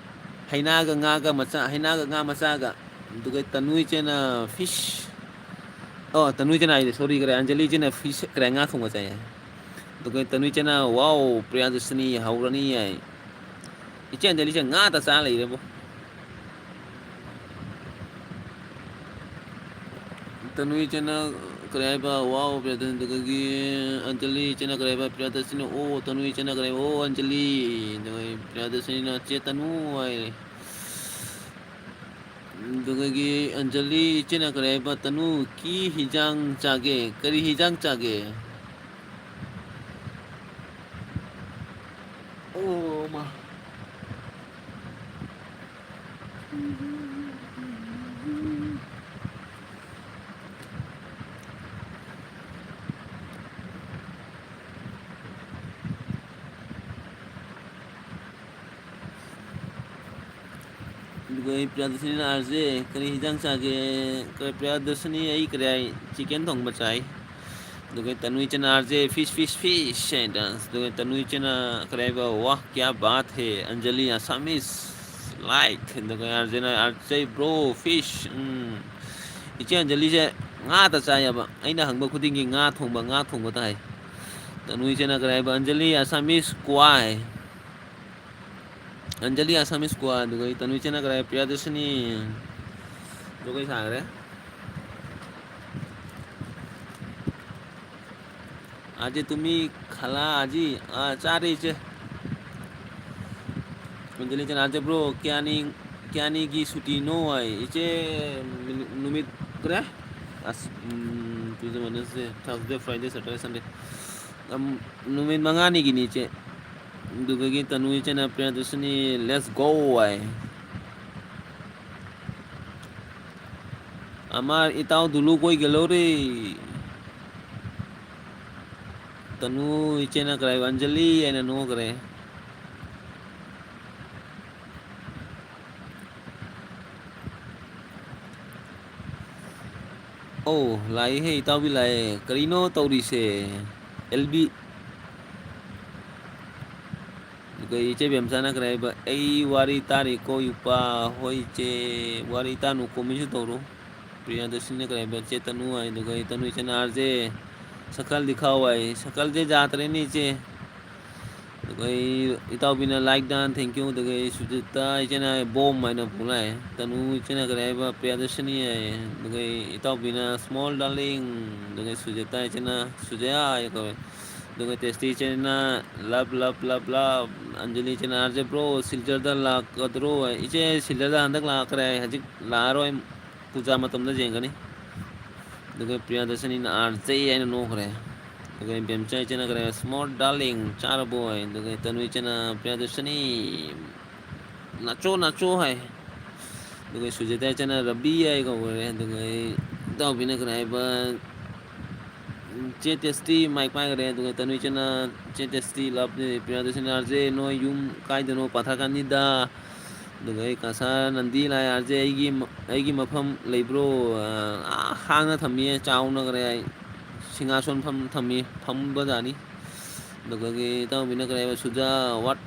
ꯍꯩꯅꯥꯒ ꯉꯥꯒ ꯃꯆꯥ, ꯍꯩꯅꯥꯒ ꯉꯥ ꯃꯆꯥꯒ꯫ ꯑꯗꯨꯒ ꯇꯅꯨ ꯏꯆꯦꯅ fish, ꯑꯣ, ꯇꯅꯨ ꯏꯆꯦꯅ ꯍꯥꯏꯗꯤ, sorry, ꯀꯔꯤ, ꯑꯟꯖꯂꯤ ꯏꯆꯦꯅ fish, ꯀꯔꯤ, ꯉꯥ ꯊꯣꯡꯕ ꯆꯥꯏ ꯍꯥꯏ꯫ ꯑꯗꯨꯒ ꯇꯅꯨ ꯏꯆꯦꯅ, "Wow, ꯄ꯭ꯔꯤꯌꯥꯗꯔꯁꯤꯅꯤ, ꯍꯧꯔꯅꯤ" ꯍꯥꯏ꯫ ꯏꯆꯦ ꯑꯟꯖꯂꯤꯁꯦ ꯉꯥꯇ ꯆꯥ ꯂꯩꯔꯦꯕꯣ꯫ ꯇꯅꯨ ꯏꯆꯦꯅ ꯀꯔꯤ ꯍꯥꯏꯕ? "Wow, ꯄ꯭ꯔꯤꯌꯥꯗꯔꯁꯤꯅꯤ"꯫ ꯑꯗꯨꯗꯒꯤ ꯑꯟꯖꯂꯤ ꯏꯆꯦꯅ ꯀꯔꯤ ꯍꯥꯏꯕ? "ꯄ꯭ꯔꯤꯌꯥꯗꯔꯁꯤꯅꯤ, ꯑꯣ"꯫ ꯇꯅꯨ ꯏꯆꯦꯅ ꯀꯔꯤ ꯍꯥꯏꯕ? "ꯑꯣ, ꯑꯟꯖꯂꯤ"꯫ ꯑꯗꯨꯒ ꯄ꯭ꯔꯤꯌꯥꯗꯔꯁꯤꯅꯤꯅ, "ꯆꯦ ꯇꯅꯨ" ꯍꯥꯏꯔꯦ꯫ ꯑꯗꯨꯗꯒꯤ ꯑꯟꯖꯂꯤ ꯏꯆꯦꯅ ꯀꯔꯤ ꯍꯥꯏꯕ? "ꯇꯅꯨ, ꯀꯤ ꯍꯤꯖꯥꯡ ꯆꯥꯒꯦ? ꯀꯔꯤ ꯍꯤꯖꯥꯡ ꯆꯥꯒꯦ?" ꯑꯣ ꯃꯥ꯫ ꯑꯗꯨꯒ ꯑꯩ ꯄ꯭ꯔꯤꯌꯥꯗꯔꯁꯤꯅꯤꯅ, "ꯑꯥꯔ ꯖꯦ, ꯀꯔꯤ ꯍꯤꯟꯖꯥꯡ ꯆꯥꯒꯦ?" ꯀꯔꯤ, ꯄ꯭ꯔꯤꯌꯥꯗꯔꯁꯤꯅꯤ, ꯑꯩ ꯀꯔꯤ ꯍꯥꯏ, chicken ꯊꯣꯡꯕ ꯆꯥꯏ꯫ ꯑꯗꯨꯒ ꯇꯅꯨ ꯏꯆꯦꯅ, "R J, fish, fish, fish" ꯍꯥꯏꯅ꯫ ꯑꯗꯨꯒ ꯇꯅꯨ ꯏꯆꯦꯅ ꯀꯔꯤ ꯍꯥꯏꯕ, "ꯋꯥꯍ, ꯀ꯭ꯌꯥ ꯕꯥꯠ ꯍꯦ, ꯑꯟꯖꯂꯤ ꯑꯁꯥꯃꯤꯁ ꯂꯥꯏꯛ"꯫ ꯑꯗꯨꯒ ꯑꯥꯔ ꯖꯦꯅ, "ꯑꯥꯔ ꯖꯦ ꯕ꯭ꯔꯣ, fish"꯫ ꯎꯝ꯫ ꯏꯆꯦ ꯑꯟꯖꯂꯤꯁꯦ ꯉꯥꯇ ꯆꯥꯏꯌꯦꯕ꯫ ꯑꯩꯅ ꯍꯪꯕ ꯈꯨꯗꯤꯡꯒꯤ ꯉꯥ ꯊꯣꯡꯕ, ꯉꯥ ꯊꯣꯡꯕ ꯇꯥꯏ꯫ ꯇꯅꯨ ꯏꯆꯦꯅ ꯀꯔꯤ ꯍꯥꯏꯕ, "ꯑꯟꯖꯂꯤ ꯑꯁꯥꯃꯤꯁ ꯀ꯭ꯋꯥꯏ"꯫ ꯑꯟꯖꯂꯤ ꯑꯁꯥꯃꯤꯁ ꯀ꯭ꯋꯥ, ꯑꯗꯨꯒ ꯑꯩ ꯇꯅꯨ ꯏꯆꯦꯅ ꯀꯔꯤ ꯍꯥꯏ, "ꯄ꯭ꯔꯤꯌꯥꯗꯔꯁꯤꯅꯤ"꯫ ꯖꯒꯣꯏ ꯁꯥꯈ꯭ꯔꯦ꯫ "R J ꯇꯨꯃꯤ ꯈꯥꯂꯥ ꯑꯥꯖꯤ"꯫ ꯑꯥ, ꯆꯥꯔꯦ ꯏꯆꯦ꯫ ꯑꯟꯖꯂꯤ ꯏꯆꯦꯅ, "ꯑꯥꯔ ꯖꯦ ꯕ꯭ꯔꯣ, ꯀꯌꯥꯅꯤ, ꯀꯌꯥꯅꯤꯒꯤ ꯁꯨꯇꯤꯅꯣ?" ꯍꯥꯏ꯫ ꯏꯆꯦ, ꯅꯨꯃꯤꯠ ꯀꯔꯤ? ꯑꯁ, ꯎꯝ, Tuesday, Wednesday, Thursday, Friday, Saturday, Sunday꯫ ꯑꯝ, ꯅꯨꯃꯤꯠ ꯃꯉꯥꯅꯤꯒꯤꯅꯤ ꯏꯆꯦ꯫ ꯑꯗꯨꯗꯒꯤ ꯇꯅꯨ ꯏꯆꯦꯅ, "ꯄ꯭ꯔꯤꯌꯥꯗꯔꯁꯤꯅꯤ, let's go" ꯍꯥꯏ꯫ ꯑꯃꯥꯔ ꯏꯇꯥꯎ ꯗꯨꯂꯨ ꯀꯣꯏ ꯒꯦꯂꯣꯔꯤ꯫ ꯇꯅꯨ ꯏꯆꯦꯅ ꯀꯔꯥꯏ, ꯑꯟꯖꯂꯤ ꯍꯥꯏꯅ ꯅꯣꯛꯈ꯭ꯔꯦ꯫ ꯑꯧ, ꯂꯥꯛꯏꯍꯦ, ꯏꯇꯥꯎꯕꯤ ꯂꯥꯛꯑꯦ꯫ ꯀꯔꯤꯅꯣ ꯇꯧꯔꯤꯁꯦ? L B. ꯑꯗꯨꯒ ꯏꯆꯦ ꯕꯦꯝꯆꯥꯅ ꯀꯔꯤ ꯍꯥꯏꯕ, "ꯑꯩ ꯋꯥꯔꯤ ꯇꯥꯔꯤꯀꯣ ꯏꯄꯥ ꯍꯣꯏ ꯏꯆꯦ, ꯋꯥꯔꯤ ꯇꯥꯅꯨ comment ꯁꯨ ꯇꯧꯔꯨ"꯫ ꯄ꯭ꯔꯤꯌꯥꯗꯔꯁꯤꯅꯤꯅ ꯀꯔꯤ ꯍꯥꯏꯕ, "ꯆꯦ ꯇꯅꯨ" ꯍꯥꯏ꯫ ꯑꯗꯨꯒ ꯇꯅꯨ ꯏꯆꯦꯅ, "ꯑꯥꯔ ꯖꯦ ꯁꯀꯜ ꯗꯤꯈꯥꯎ" ꯍꯥꯏ꯫ ꯁꯀꯜꯁꯦ ꯌꯥꯗ꯭ꯔꯦꯅꯦ ꯏꯆꯦ꯫ ꯑꯗꯨꯒ ꯏꯇꯥꯎꯕꯤꯅ "like done, thank you"꯫ ꯑꯗꯨꯒ ꯁꯨꯖꯤꯇꯥ ꯏꯆꯦꯅ "bomb" ꯍꯥꯏꯅ ꯄꯨ ꯂꯥꯛꯑꯦ꯫ ꯇꯅꯨ ꯏꯆꯦꯅ ꯀꯔꯤ ꯍꯥꯏꯕ, "ꯄ꯭ꯔꯤꯌꯥꯗꯔꯁꯤꯅꯤ" ꯍꯥꯏꯌꯦ꯫ ꯑꯗꯨꯒ ꯏꯇꯥꯎꯕꯤꯅ "small darling"꯫ ꯑꯗꯨꯒ ꯁꯨꯖꯤꯇꯥ ꯏꯆꯦꯅ "ꯁꯨꯖꯌꯥ" ꯍꯥꯏ ꯀꯧꯋꯦ꯫ ꯑꯗꯨꯒ ꯇꯦꯁꯇꯤ ꯏꯆꯦꯅ "love, love, love, love"꯫ Anjali ꯏꯆꯦꯅ "ꯑꯥꯔ ꯖꯦ bro, ꯁꯤꯜꯆꯔꯗ ꯂꯥꯛꯀꯗ꯭ꯔꯣ?" ꯏꯆꯦ, ꯁꯤꯜꯆꯔꯗ ꯍꯟꯗꯛ ꯂꯥꯛꯈ꯭ꯔꯦ, ꯍꯧꯖꯤꯛ ꯂꯥꯛꯑꯔꯣꯏ, ꯄꯨꯖꯥ ꯃꯇꯝꯗ ꯌꯦꯡꯒꯅꯤ꯫ ꯑꯗꯨꯒ ꯄ꯭ꯔꯤꯌꯥꯗꯔꯁꯤꯅꯤꯅ "ꯑꯥꯔ ꯖꯦ" ꯍꯥꯏꯅ ꯅꯣꯛꯈ꯭ꯔꯦ꯫ ꯑꯗꯨꯒ ꯏꯕꯦꯝꯆꯥ ꯏꯆꯦꯅ ꯀꯔꯤ, "small darling, ꯆꯥꯔꯕꯣ?" ꯍꯥꯏ꯫ ꯑꯗꯨꯒ ꯇꯅꯨ ꯏꯆꯦꯅ, "ꯄ꯭ꯔꯤꯌꯥꯗꯔꯁꯤꯅꯤ, ꯅꯥꯆꯣ, ꯅꯥꯆꯣ" ꯍꯥꯏ꯫ ꯑꯗꯨꯒ ꯁꯨꯖꯥꯇꯥ ꯏꯆꯦꯅ "ꯔꯕꯤ" ꯍꯥꯏ ꯀꯧꯈ꯭ꯔꯦ꯫ ꯑꯗꯨꯒ ꯑꯩ ꯏꯇꯥꯎꯕꯤꯅ ꯀꯔꯤ ꯍꯥꯏꯕ, "ꯆꯦ ꯇꯦꯁꯇꯤ" ꯃꯥꯏꯛ ꯄꯥꯏꯈ꯭ꯔꯦ꯫ ꯑꯗꯨꯒ ꯇꯅꯨ ꯏꯆꯦꯅ "ꯆꯦ ꯇꯦꯁꯇꯤ, ꯂꯞꯅꯤ", ꯄ꯭ꯔꯤꯌꯥꯗꯔꯁꯤꯅ "ꯑꯥꯔ ꯖꯦ, ꯅꯣꯏ ꯌꯨꯝ ꯀꯥꯏꯗꯅꯣ? ꯄꯥꯊꯥꯀꯥꯟꯗꯤꯗ"꯫ ꯑꯗꯨꯒ ꯑꯩ ꯀꯁꯥꯔ ꯅꯟꯗꯤ ꯂꯥꯏ, "ꯑꯥꯔ ꯖꯦ, ꯑꯩꯒꯤ ꯃ-, ꯑꯩꯒꯤ ꯃꯐꯝ ꯂꯩꯕ꯭ꯔꯣ?" ꯑꯥ, ꯍꯥꯡꯅ ꯊꯝꯃꯤꯌꯦ, ꯆꯥꯎꯅ ꯀꯔꯤ ꯍꯥꯏ, ꯁꯤꯡꯍꯥꯁꯣꯟ ꯐꯝ ꯊꯝꯃꯤ, ꯐꯝꯕꯖꯥꯠꯅꯤ꯫ ꯑꯗꯨꯒꯒꯤ ꯏꯇꯥꯎꯕꯤꯅ ꯀꯔꯤ ꯍꯥꯏꯕ, "ꯁꯨꯖꯥ, what,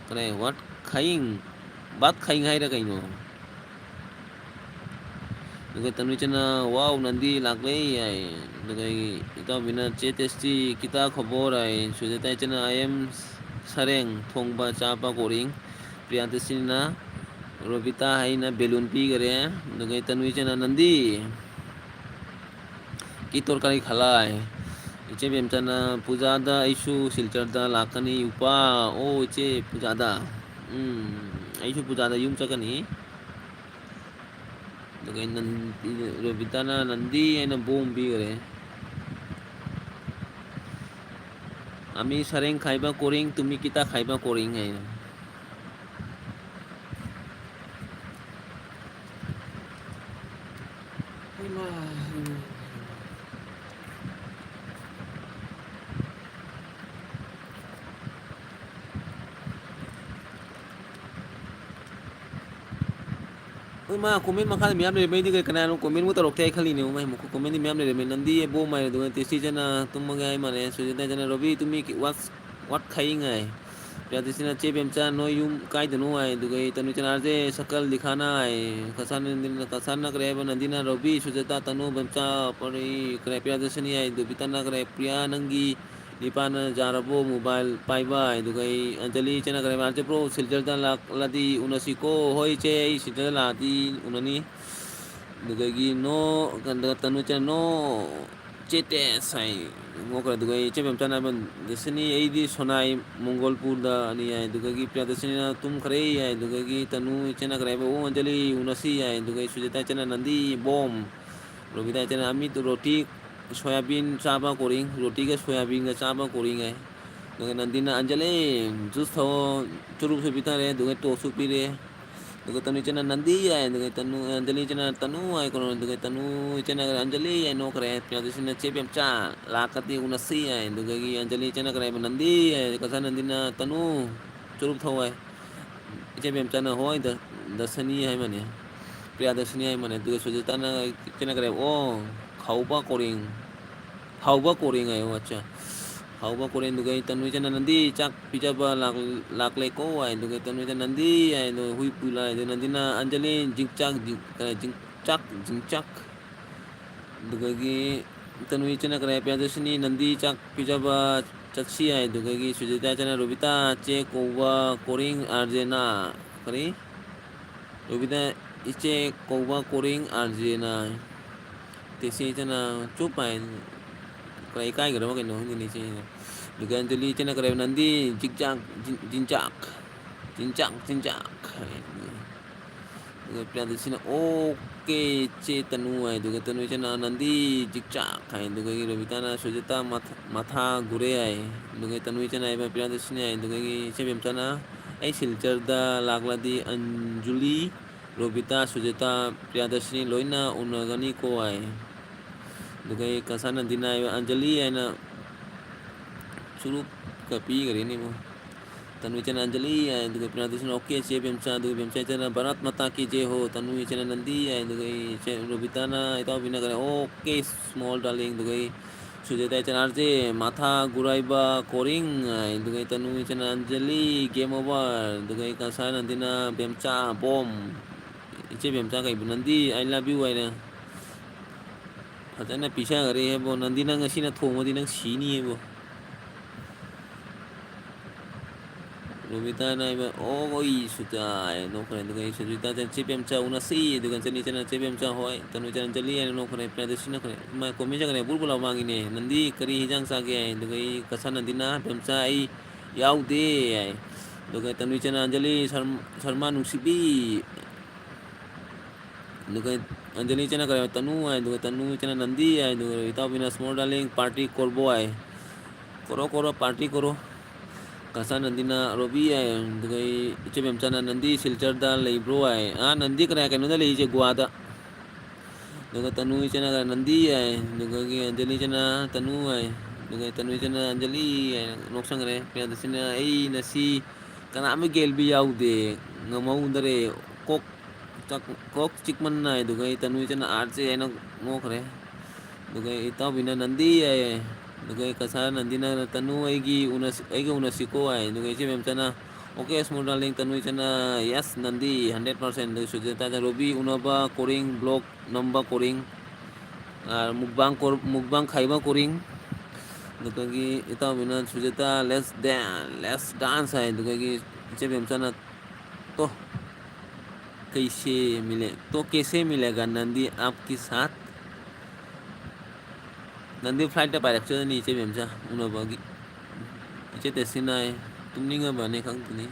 ꯀꯔꯤ, what ꯈꯥꯏꯡ? ꯕꯥꯠ ꯈꯥꯏꯡ" ꯍꯥꯏꯔ ꯀꯩꯅꯣ? ꯑꯗꯨꯒ ꯇꯅꯨꯏꯆꯅ, "Wow, ꯅꯟꯗꯤ ꯂꯥꯛꯂꯦ" ꯍꯥꯏ꯫ ꯑꯗꯨꯒ ꯑꯩꯒꯤ ꯏꯇꯥꯎꯕꯤꯅ, "ꯆꯦ ꯇꯦꯁꯇꯤ, ꯀꯤꯇꯥ ꯈꯣꯕꯣꯔ" ꯍꯥꯏ꯫ ꯁꯨꯖꯥꯇꯥꯏꯆꯅ, "I am ꯁꯔꯦꯡ ꯊꯣꯡꯕ ꯆꯥꯕ ꯀꯣꯔꯤꯡ"꯫ ꯄ꯭ꯔꯤꯌꯥꯟꯇꯁꯤꯅ, "ꯔꯣꯕꯤꯇꯥ" ꯍꯥꯏꯅ ꯕꯦꯂꯨꯟ ꯄꯤꯈꯔꯦ꯫ ꯑꯗꯨꯒ ꯇꯅꯨꯏꯆꯅ, "ꯅꯟꯗꯤ ꯀꯤ ꯇꯣꯔꯀꯥꯔꯤ ꯈꯂꯥꯏ?" ꯏꯆꯦ ꯕꯦꯝꯆꯥꯅ, "ꯄꯨꯖꯥꯗ ꯑꯩꯁꯨ ꯁꯤꯜꯆꯔꯗ ꯂꯥꯛꯀꯅꯤ ꯎꯄꯥ"꯫ ꯑꯣ, ꯏꯆꯦ ꯄꯨꯖꯥꯗ꯫ ꯎꯝ, ꯑꯩꯁꯨ ꯄꯨꯖꯥꯗ ꯌꯨꯝ ꯆꯠꯀꯅꯤ꯫ ꯑꯗꯨꯒ ꯑꯩꯅ ꯅꯟ-, ꯔꯣꯕꯤꯇꯥꯅ "ꯅꯟꯗꯤ" ꯍꯥꯏꯅ ꯕꯣꯝ ꯄꯤꯈꯔꯦ꯫ "ꯑꯃꯤ ꯁꯔꯦꯡ ꯈꯥꯏꯕ ꯀꯣꯔꯤꯡ, ꯇꯨꯃꯤ ꯀꯤꯇꯥ ꯈꯥꯏꯕ ꯀꯣꯔꯤꯡ" ꯍꯥꯏꯅ꯫ ꯍꯩꯃꯥ, ꯍꯩꯃꯥ, ꯍꯩꯃꯥ꯫ ꯍꯣꯏ, ꯃꯥ comment ꯃꯈꯥꯗ ꯃꯌꯥꯝ ꯂꯩꯔꯝꯃꯦ꯫ ꯑꯩꯗꯤ ꯀꯩ, ꯀꯅꯥꯅꯣ commentꯕꯨ ꯇꯧꯔꯛꯇꯦ ꯍꯥꯏ ꯈꯜꯂꯤꯅꯦ꯫ ꯃꯥꯏ commentꯗꯤ ꯃꯌꯥꯝ ꯂꯩꯔꯝꯃꯦ꯫ ꯅꯟꯗꯤ ꯑꯦꯕꯣ ꯃꯥꯏ, ꯑꯗꯨꯒ ꯇꯦꯁꯇꯤꯖꯅ ꯇꯨꯝꯃꯒꯦ ꯍꯥꯏ ꯃꯥꯜꯂꯦ꯫ ꯁꯨꯖꯤꯇꯥꯖꯅ, "ꯔꯣꯕꯤ, ꯇꯨꯃꯤ ꯀꯤ-, what, what ꯈꯥꯏꯌꯤꯡ" ꯍꯥꯏ꯫ ꯄ꯭ꯔꯤꯌꯥꯗꯔꯁꯤꯅ, "ꯆꯦ ꯕꯦꯝꯆꯥ, ꯅꯣꯏ ꯌꯨꯝ ꯀꯥꯏꯗꯅꯣ?" ꯍꯥꯏ꯫ ꯑꯗꯨꯒ ꯑꯩ ꯇꯅꯨ ꯆꯦꯅ, "ꯑꯥꯔ ꯖꯦ ꯁꯔꯀꯜ ꯂꯤꯈꯥꯅꯥ" ꯍꯥꯏ꯫ ꯀꯁꯥꯅ ꯅꯟꯗꯤꯅ, ꯀꯁꯥꯅ ꯀꯔꯤ ꯍꯥꯏꯕ? ꯅꯟꯗꯤꯅ, "ꯔꯣꯕꯤ, ꯁꯨꯖꯥꯇꯥ, ꯇꯅꯨ, ꯕꯦꯝꯆꯥ, ꯄꯔꯤ-, ꯀꯔꯤ, ꯄ꯭ꯔꯤꯌꯥꯗꯔꯁꯤꯅꯤ" ꯍꯥꯏ꯫ ꯗꯣꯕꯤꯇꯥꯅ ꯀꯔꯤ, "ꯄ꯭ꯔꯤꯌꯥ, ꯅꯪꯒꯤ ꯅꯤꯄꯥꯅ ꯌꯥꯔꯕꯣ ꯃꯣꯕꯥꯏꯜ ꯄꯥꯏꯕ?" ꯍꯥꯏ꯫ ꯑꯗꯨꯒ ꯑꯩ ꯑꯟꯖꯂꯤ ꯆꯦꯅ ꯀꯔꯤ ꯍꯥꯏꯕ? "ꯑꯥꯔ ꯖꯦ ꯕ꯭ꯔꯣ, ꯁꯤꯜꯆꯔꯗ ꯂꯥꯛꯂꯗꯤ ꯎꯅꯁꯤꯀꯣ?" "ꯍꯣꯏ ꯆꯦ, ꯑꯩ ꯁꯤꯜꯆꯔꯗ ꯂꯥꯛꯑꯗꯤ ꯎꯅꯅꯤ"꯫ ꯑꯗꯨꯗꯒꯤ ꯅꯣ-, ꯀꯩꯅꯣ, ꯇꯅꯨ ꯆꯦꯅ, "ꯅꯣ ꯆꯦ ꯇꯦꯁ" ꯍꯥꯏ, ꯅꯣꯛꯈ꯭ꯔꯦ꯫ ꯑꯗꯨꯒ ꯑꯩ ꯏꯆꯦ ꯕꯦꯝꯆꯥꯅ ꯍꯥꯏꯕ, "ꯗꯁꯅꯤ, ꯑꯩꯗꯤ ꯁꯣꯅꯥꯏ ꯃꯣꯡꯒꯣꯜꯄꯨꯔꯗꯅꯤ" ꯍꯥꯏ꯫ ꯑꯗꯨꯗꯒꯤ ꯄ꯭ꯔꯤꯌꯥꯗꯔꯁꯤꯅꯤꯅ, "ꯇꯨꯝꯈ꯭ꯔꯦ" ꯍꯥꯏ꯫ ꯑꯗꯨꯗꯒꯤ ꯇꯅꯨ ꯏꯆꯦꯅ ꯀꯔꯤ ꯍꯥꯏꯕ? "ꯑꯣ ꯑꯟꯖꯂꯤ, ꯎꯅꯁꯤ" ꯍꯥꯏ꯫ ꯑꯗꯨꯒ ꯁꯨꯖꯥꯇꯥ ꯏꯆꯦꯅ, "ꯅꯟꯗꯤ ꯕꯣꯝ"꯫ ꯔꯣꯕꯤꯇꯥ ꯏꯆꯦꯅ, "ꯑꯃꯤꯠ ꯔꯣꯇꯤ ꯁꯣꯌꯥꯕꯤꯟ ꯆꯥꯕ ꯀꯣꯔꯤꯡ, ꯔꯣꯇꯤꯒ ꯁꯣꯌꯥꯕꯤꯟꯒ ꯆꯥꯕ ꯀꯣꯔꯤꯡ" ꯍꯥꯏ꯫ ꯑꯗꯨꯒ ꯅꯟꯗꯤꯅ, "ꯑꯟꯖꯂꯤ, ꯖꯨꯁ ꯊꯛꯑꯣ", ꯆꯨꯔꯨꯞꯁꯨ ꯄꯤꯊꯔꯦ, ꯑꯗꯨꯒ ꯇꯣꯁꯁꯨ ꯄꯤꯔꯦ꯫ ꯑꯗꯨꯒ ꯇꯅꯨ ꯏꯆꯦꯅ, "ꯅꯟꯗꯤ" ꯍꯥꯏ꯫ ꯑꯗꯨꯒ ꯇꯅꯨ, ꯑꯟꯖꯂꯤ ꯏꯆꯦꯅ, "ꯇꯅꯨ" ꯍꯥꯏ ꯀꯧꯔꯦ꯫ ꯑꯗꯨꯒ ꯇꯅꯨ ꯏꯆꯦꯅ, "ꯑꯟꯖꯂꯤ" ꯍꯥꯏ ꯅꯣꯛꯈ꯭ꯔꯦ꯫ ꯄ꯭ꯔꯤꯌꯥꯗꯔꯁꯤꯅ, "ꯆꯦ ꯕꯦꯝꯆꯥ, ꯂꯥꯛꯀꯗꯤ ꯎꯅꯁꯤ" ꯍꯥꯏ꯫ ꯑꯗꯨꯗꯒꯤ ꯑꯟꯖꯂꯤ ꯏꯆꯦꯅ ꯀꯔꯤ ꯍꯥꯏꯕ? "ꯅꯟꯗꯤ" ꯍꯥꯏ꯫ ꯀꯁꯥ ꯅꯟꯗꯤꯅ, "ꯇꯅꯨ, ꯆꯨꯔꯨꯞ ꯊꯛꯑꯣ" ꯍꯥꯏ꯫ ꯏꯆꯦ ꯕꯦꯝꯆꯥꯅ, "ꯍꯣꯏ, ꯗ-, ꯗꯁꯅꯤ" ꯍꯥꯏꯃꯅꯦ꯫ ꯄ꯭ꯔꯤꯌꯥꯗꯔꯁꯤꯅꯤ ꯍꯥꯏꯃꯅꯦ꯫ ꯑꯗꯨꯒ ꯁꯨꯖꯥꯇꯥꯅ, ꯏꯆꯦꯅ ꯀꯔꯤ ꯍꯥꯏꯕ? "ꯑꯣ, ꯈꯥꯎꯕ ꯀꯣꯔꯤꯡ꯫ ꯍꯥꯎꯕ ꯀꯣꯔꯤꯡ" ꯍꯥꯏꯌꯣ, ꯑꯠꯆꯥ꯫ "ꯍꯥꯎꯕ ꯀꯣꯔꯤꯡ", ꯑꯗꯨꯒ ꯑꯩ ꯇꯅꯨ ꯏꯆꯦꯅ, "ꯅꯟꯗꯤ, ꯆꯥꯛ ꯄꯤꯖꯕ ꯂꯥꯛ-, ꯂꯥꯛꯂꯦꯀꯣ" ꯍꯥꯏ꯫ ꯑꯗꯨꯒ ꯇꯅꯨ ꯏꯆꯦꯅ, "ꯅꯟꯗꯤ" ꯍꯥꯏ, ꯑꯗꯨꯒ ꯍꯨꯏ ꯄꯨ ꯂꯥꯛꯑꯦ꯫ ꯑꯗꯨꯒ ꯅꯟꯗꯤꯅ, "ꯑꯟꯖꯂꯤ, ꯖꯤꯡꯆꯥꯛ, ꯖꯤꯡ-, ꯀꯔꯤ, ꯖꯤꯡ-, ꯆꯥꯛ, ꯖꯤꯡꯆꯥꯛ"꯫ ꯑꯗꯨꯗꯒꯤ ꯇꯅꯨ ꯏꯆꯦꯅ ꯀꯔꯤ ꯍꯥꯏ? "ꯄ꯭ꯔꯤꯌꯥꯗꯔꯁꯤꯅꯤ, ꯅꯟꯗꯤ ꯆꯥꯛ ꯄꯤꯖꯕ ꯆꯠꯁꯤ" ꯍꯥꯏ꯫ ꯑꯗꯨꯗꯒꯤ ꯁꯨꯖꯥꯇꯥ ꯏꯆꯦꯅ, "ꯔꯣꯕꯤꯇꯥ, ꯆꯦ ꯀꯧꯕ ꯀꯣꯔꯤꯡ ꯑꯥꯔ ꯖꯦꯅ", ꯀꯔꯤ? "ꯔꯣꯕꯤꯇꯥ, ꯏꯆꯦ ꯀꯧꯕ ꯀꯣꯔꯤꯡ ꯑꯥꯔ ꯖꯦꯅ"꯫ ꯇꯦꯁꯤ ꯏꯆꯦꯅ, "ꯆꯨꯞ" ꯍꯥꯏ꯫ ꯈꯔ ꯏꯀꯥꯏꯒꯗꯕ ꯀꯩꯅꯣ ꯈꯪꯗꯦꯅꯦ ꯏꯆꯦꯁꯤꯅ꯫ ꯑꯗꯨꯒ ꯑꯟꯖꯂꯤ ꯏꯆꯦꯅ ꯀꯔꯤ ꯍꯥꯏꯕ? "ꯅꯟꯗꯤ, ꯖꯤꯛꯖꯥꯛ, ꯖꯤꯟ-, ꯖꯤꯟꯖꯥꯛ, ꯖꯤꯟꯖꯥꯛ, ꯖꯤꯟꯖꯥꯛ" ꯍꯥꯏ꯫ ꯑꯗꯨꯒ ꯄ꯭ꯔꯤꯌꯥꯗꯔꯁꯤꯅ, "ꯑꯣꯀꯦ, ꯆꯦ ꯇꯅꯨ" ꯍꯥꯏ꯫ ꯑꯗꯨꯒ ꯇꯅꯨ ꯏꯆꯦꯅ, "ꯅꯟꯗꯤ, ꯖꯤꯛꯖꯥꯛ" ꯍꯥꯏ꯫ ꯑꯗꯨꯗꯒꯤ ꯔꯣꯕꯤꯇꯥꯅ, "ꯁꯨꯖꯥꯇꯥ, ꯃꯊꯥ, ꯃꯊꯥ ꯒꯨꯔꯦ" ꯍꯥꯏ꯫ ꯑꯗꯨꯒ ꯇꯅꯨ ꯏꯆꯦꯅ ꯍꯥꯏꯕ, "ꯄ꯭ꯔꯤꯌꯥꯗꯔꯁꯤꯅꯤ" ꯍꯥꯏ꯫ ꯑꯗꯨꯗꯒꯤ ꯏꯆꯦ ꯕꯦꯝꯆꯥꯅ, "ꯑꯩ ꯁꯤꯜꯆꯔꯗ ꯂꯥꯛꯂꯗꯤ ꯑꯟꯖꯨꯂꯤ, ꯔꯣꯕꯤꯇꯥ, ꯁꯨꯖꯥꯇꯥ, ꯄ꯭ꯔꯤꯌꯥꯗꯔꯁꯤꯅꯤ ꯂꯣꯏꯅ ꯎꯅꯒꯅꯤꯀꯣ" ꯍꯥꯏ꯫ ꯑꯗꯨꯒ ꯑꯩ ꯀꯁꯥ ꯅꯟꯗꯤꯅ ꯍꯥꯏꯕ, "ꯑꯟꯖꯂꯤ" ꯍꯥꯏꯅ ꯆꯨꯔꯨꯞꯀ ꯄꯤꯈꯔꯦꯅꯦꯕꯨ꯫ ꯇꯅꯨ ꯏꯆꯦꯅ, "ꯑꯟꯖꯂꯤ" ꯍꯥꯏ, ꯑꯗꯨꯒ ꯄ꯭ꯔꯤꯌꯥꯗꯔꯁꯤꯅ, "ꯑꯣꯀꯦ, ꯆꯦ ꯕꯦꯝꯆꯥ", ꯑꯗꯨꯒ ꯕꯦꯝꯆꯥ ꯏꯆꯦꯅ, "ꯚꯥꯔꯠ ꯃꯥꯇꯥ ꯀꯤ ꯖꯦ ꯍꯣ", ꯇꯅꯨ ꯏꯆꯦꯅ, "ꯅꯟꯗꯤ" ꯍꯥꯏ, ꯑꯗꯨꯒ ꯑꯩ ꯏꯆꯦ ꯔꯣꯕꯤꯇꯥꯅ, ꯏꯇꯥꯎꯕꯤꯅ ꯀꯔꯤ, "ꯑꯣꯀꯦ, ꯁ꯭ꯃꯣꯜ ꯗꯥꯔꯂꯤꯡ", ꯑꯗꯨꯒ ꯑꯩ ꯁꯨꯖꯦꯇꯥ ꯏꯆꯟ ꯑꯥꯔ ꯖꯦ, ꯃꯊꯥ ꯒꯨꯔꯥꯏꯕ ꯀꯣꯔꯤꯡ ꯍꯥꯏ, ꯑꯗꯨꯒ ꯇꯅꯨ ꯏꯆꯟ ꯑꯟꯖꯂꯤ, game over, ꯑꯗꯨꯒ ꯀꯁꯥ ꯅꯟꯗꯤꯅ ꯕꯦꯝꯆꯥ, ꯕꯣꯝ꯫ ꯏꯆꯦ ꯕꯦꯝꯆꯥ ꯀꯩꯕꯨ ꯅꯟꯗꯤ, I love you ꯍꯥꯏꯅ ꯐꯖꯅ ꯄꯤꯖꯈꯔꯦ ꯍꯦꯕꯣ꯫ ꯅꯟꯗꯤ ꯅꯪ ꯉꯁꯤꯅ ꯊꯣꯡꯉꯗꯤ ꯅꯪ ꯁꯤꯅꯤꯌꯦꯕꯣ꯫ ꯔꯣꯕꯤꯇꯥꯅ ꯍꯥꯏꯕ, "ꯑꯣ, ꯑꯩ ꯁꯨꯇ" ꯍꯥꯏꯅ ꯅꯣꯛꯈ꯭ꯔꯦ꯫ ꯑꯗꯨꯒ ꯑꯩ ꯁꯨꯖꯤꯇꯥ ꯆꯦ ꯄꯦꯝꯆꯥ ꯎꯅꯁꯤ꯫ ꯑꯗꯨꯒ ꯆꯅꯤ ꯆꯅ ꯆꯦ ꯄꯦꯝꯆꯥ, "ꯍꯣꯏ"꯫ ꯇꯅꯨ ꯆꯅ ꯆꯠꯂꯤ ꯍꯥꯏꯅ ꯅꯣꯛꯈ꯭ꯔꯦ꯫ ꯄ꯭ꯔꯤꯌꯥꯗꯔꯁꯤꯅ ꯈ꯭ꯔꯦ꯫ ꯃꯥꯏ ꯀꯣꯃꯦꯟ ꯆꯪꯈ꯭ꯔꯦ꯫ ꯕꯨꯔ ꯕꯨꯔ ꯂꯥꯎ ꯃꯥꯡꯉꯤꯅꯦ꯫ "ꯅꯟꯗꯤ ꯀꯔꯤ ꯍꯤꯟꯖꯥꯡ ꯆꯥꯒꯦ?" ꯍꯥꯏ꯫ ꯑꯗꯨꯒ ꯑꯩ ꯀꯁꯥ ꯅꯟꯗꯤꯅ, "ꯄꯦꯝꯆꯥ ꯑꯩ ꯌꯥꯎꯗꯦ" ꯍꯥꯏ꯫ ꯑꯗꯨꯒ ꯇꯅꯨ ꯆꯅ ꯑꯟꯖꯂꯤ, "ꯁꯔ-, ꯁꯔꯃꯥ ꯅꯨꯡꯁꯤꯕꯤ" ꯑꯗꯨꯒ ꯑꯟꯖꯂꯤ ꯏꯆꯟꯅ ꯀꯔꯤ ꯍꯥꯏ? ꯇꯅꯨ ꯍꯥꯏ꯫ ꯑꯗꯨꯒ ꯇꯅꯨ ꯏꯆꯟꯅ ꯅꯟꯗꯤ ꯍꯥꯏ꯫ ꯑꯗꯨꯒ ꯏꯇꯥꯎꯕꯤꯅ small darling party ꯀꯣꯔꯕꯣ ꯍꯥꯏ꯫ ꯀꯣꯔꯣ, ꯀꯣꯔꯣ, party ꯀꯣꯔꯣ꯫ ꯀꯁꯥ ꯅꯟꯗꯤꯅ ꯔꯣꯕꯤ ꯍꯥꯏ꯫ ꯑꯗꯨꯒ ꯏꯆꯦ ꯕꯦꯝꯆꯥꯅ ꯅꯟꯗꯤ ꯁꯤꯜꯆꯔꯗ ꯂꯩꯕ꯭ꯔꯣ ꯍꯥꯏ꯫ ꯑꯥ, ꯅꯟꯗꯤ ꯀꯅꯥ ꯀꯩꯅꯣꯗ ꯂꯩꯔꯤꯁꯦ, ꯒꯣꯋꯥꯗ꯫ ꯑꯗꯨꯒ ꯇꯅꯨ ꯏꯆꯟꯅ ꯅꯟꯗꯤ ꯍꯥꯏ꯫ ꯑꯗꯨꯒ ꯑꯟꯖꯂꯤ ꯏꯆꯟꯅ ꯇꯅꯨ ꯍꯥꯏ꯫ ꯑꯗꯨꯒ ꯇꯅꯨ ꯏꯆꯟꯅ ꯑꯟꯖꯂꯤ ꯍꯥꯏꯅ ꯅꯣꯛꯁꯟꯈ꯭ꯔꯦ꯫ ꯄ꯭ꯔꯤꯌꯥꯗꯁꯤꯅ ꯑꯩ ꯉꯁꯤ ꯀꯅꯥꯝꯇ ꯒꯦꯜꯕꯤ ꯌꯥꯎꯗꯦ, ꯉꯝꯍꯧꯗꯔꯦ꯫ ꯀꯣꯛ ꯆꯥꯛ-, ꯀꯣꯛ ꯆꯤꯛꯃꯟ ꯍꯥꯏ꯫ ꯑꯗꯨꯒ ꯑꯩ ꯇꯅꯨ ꯏꯆꯟꯅ ꯑꯥꯔꯠꯁꯦ ꯍꯥꯏꯅ ꯅꯣꯛꯈ꯭ꯔꯦ꯫ ꯑꯗꯨꯒ ꯑꯩ ꯏꯇꯥꯎꯕꯤꯅ ꯅꯟꯗꯤ ꯍꯥꯏꯌꯦ꯫ ꯑꯗꯨꯒ ꯑꯩ ꯀꯁꯥꯔ ꯅꯟꯗꯤꯅ ꯇꯅꯨ ꯑꯩꯒꯤ ꯎꯅꯁꯤ-, ꯑꯩꯒ ꯎꯅꯁꯤꯀꯣ ꯍꯥꯏ꯫ ꯑꯗꯨꯒ ꯏꯆꯦ ꯃꯦꯝꯆꯥꯅ, "Okay, small darling", ꯇꯅꯨ ꯏꯆꯟꯅ, "Yes, ꯅꯟꯗꯤ, hundred percent", ꯑꯗꯨꯒ ꯁꯨꯖꯥꯇꯥꯗ, "ꯔꯣꯕꯤ ꯎꯅꯕ ꯀꯣꯔꯤꯡ, vlog ꯅꯝꯕ ꯀꯣꯔꯤꯡ, ꯑꯥ, mukbang ꯀꯣꯔ-, mukbang ꯈꯥꯏꯕ ꯀꯣꯔꯤꯡ"꯫ ꯑꯗꯨꯗꯒꯤ ꯏꯇꯥꯎꯕꯤꯅ ꯁꯨꯖꯥꯇꯥ, "Let's dan-, let's dance" ꯍꯥꯏ꯫ ꯑꯗꯨꯗꯒꯤ ꯏꯆꯦ ꯃꯦꯝꯆꯥꯅ, "तो कैसे मिले, तो कैसे मिलेगा नंदी आपके साथ?" ꯅꯟꯗꯤ flightꯇ ꯄꯥꯏꯔꯛꯆꯔꯅꯤ ꯏꯆꯦ ꯃꯦꯝꯆꯥ ꯎꯅꯕꯒꯤ꯫ ꯏꯆꯦ ꯇꯦꯁꯤꯅꯥ ꯍꯥꯏ, "ꯇꯨꯝꯅꯤꯡꯉꯕꯅꯦ ꯈꯪꯗꯦꯅꯦ"꯫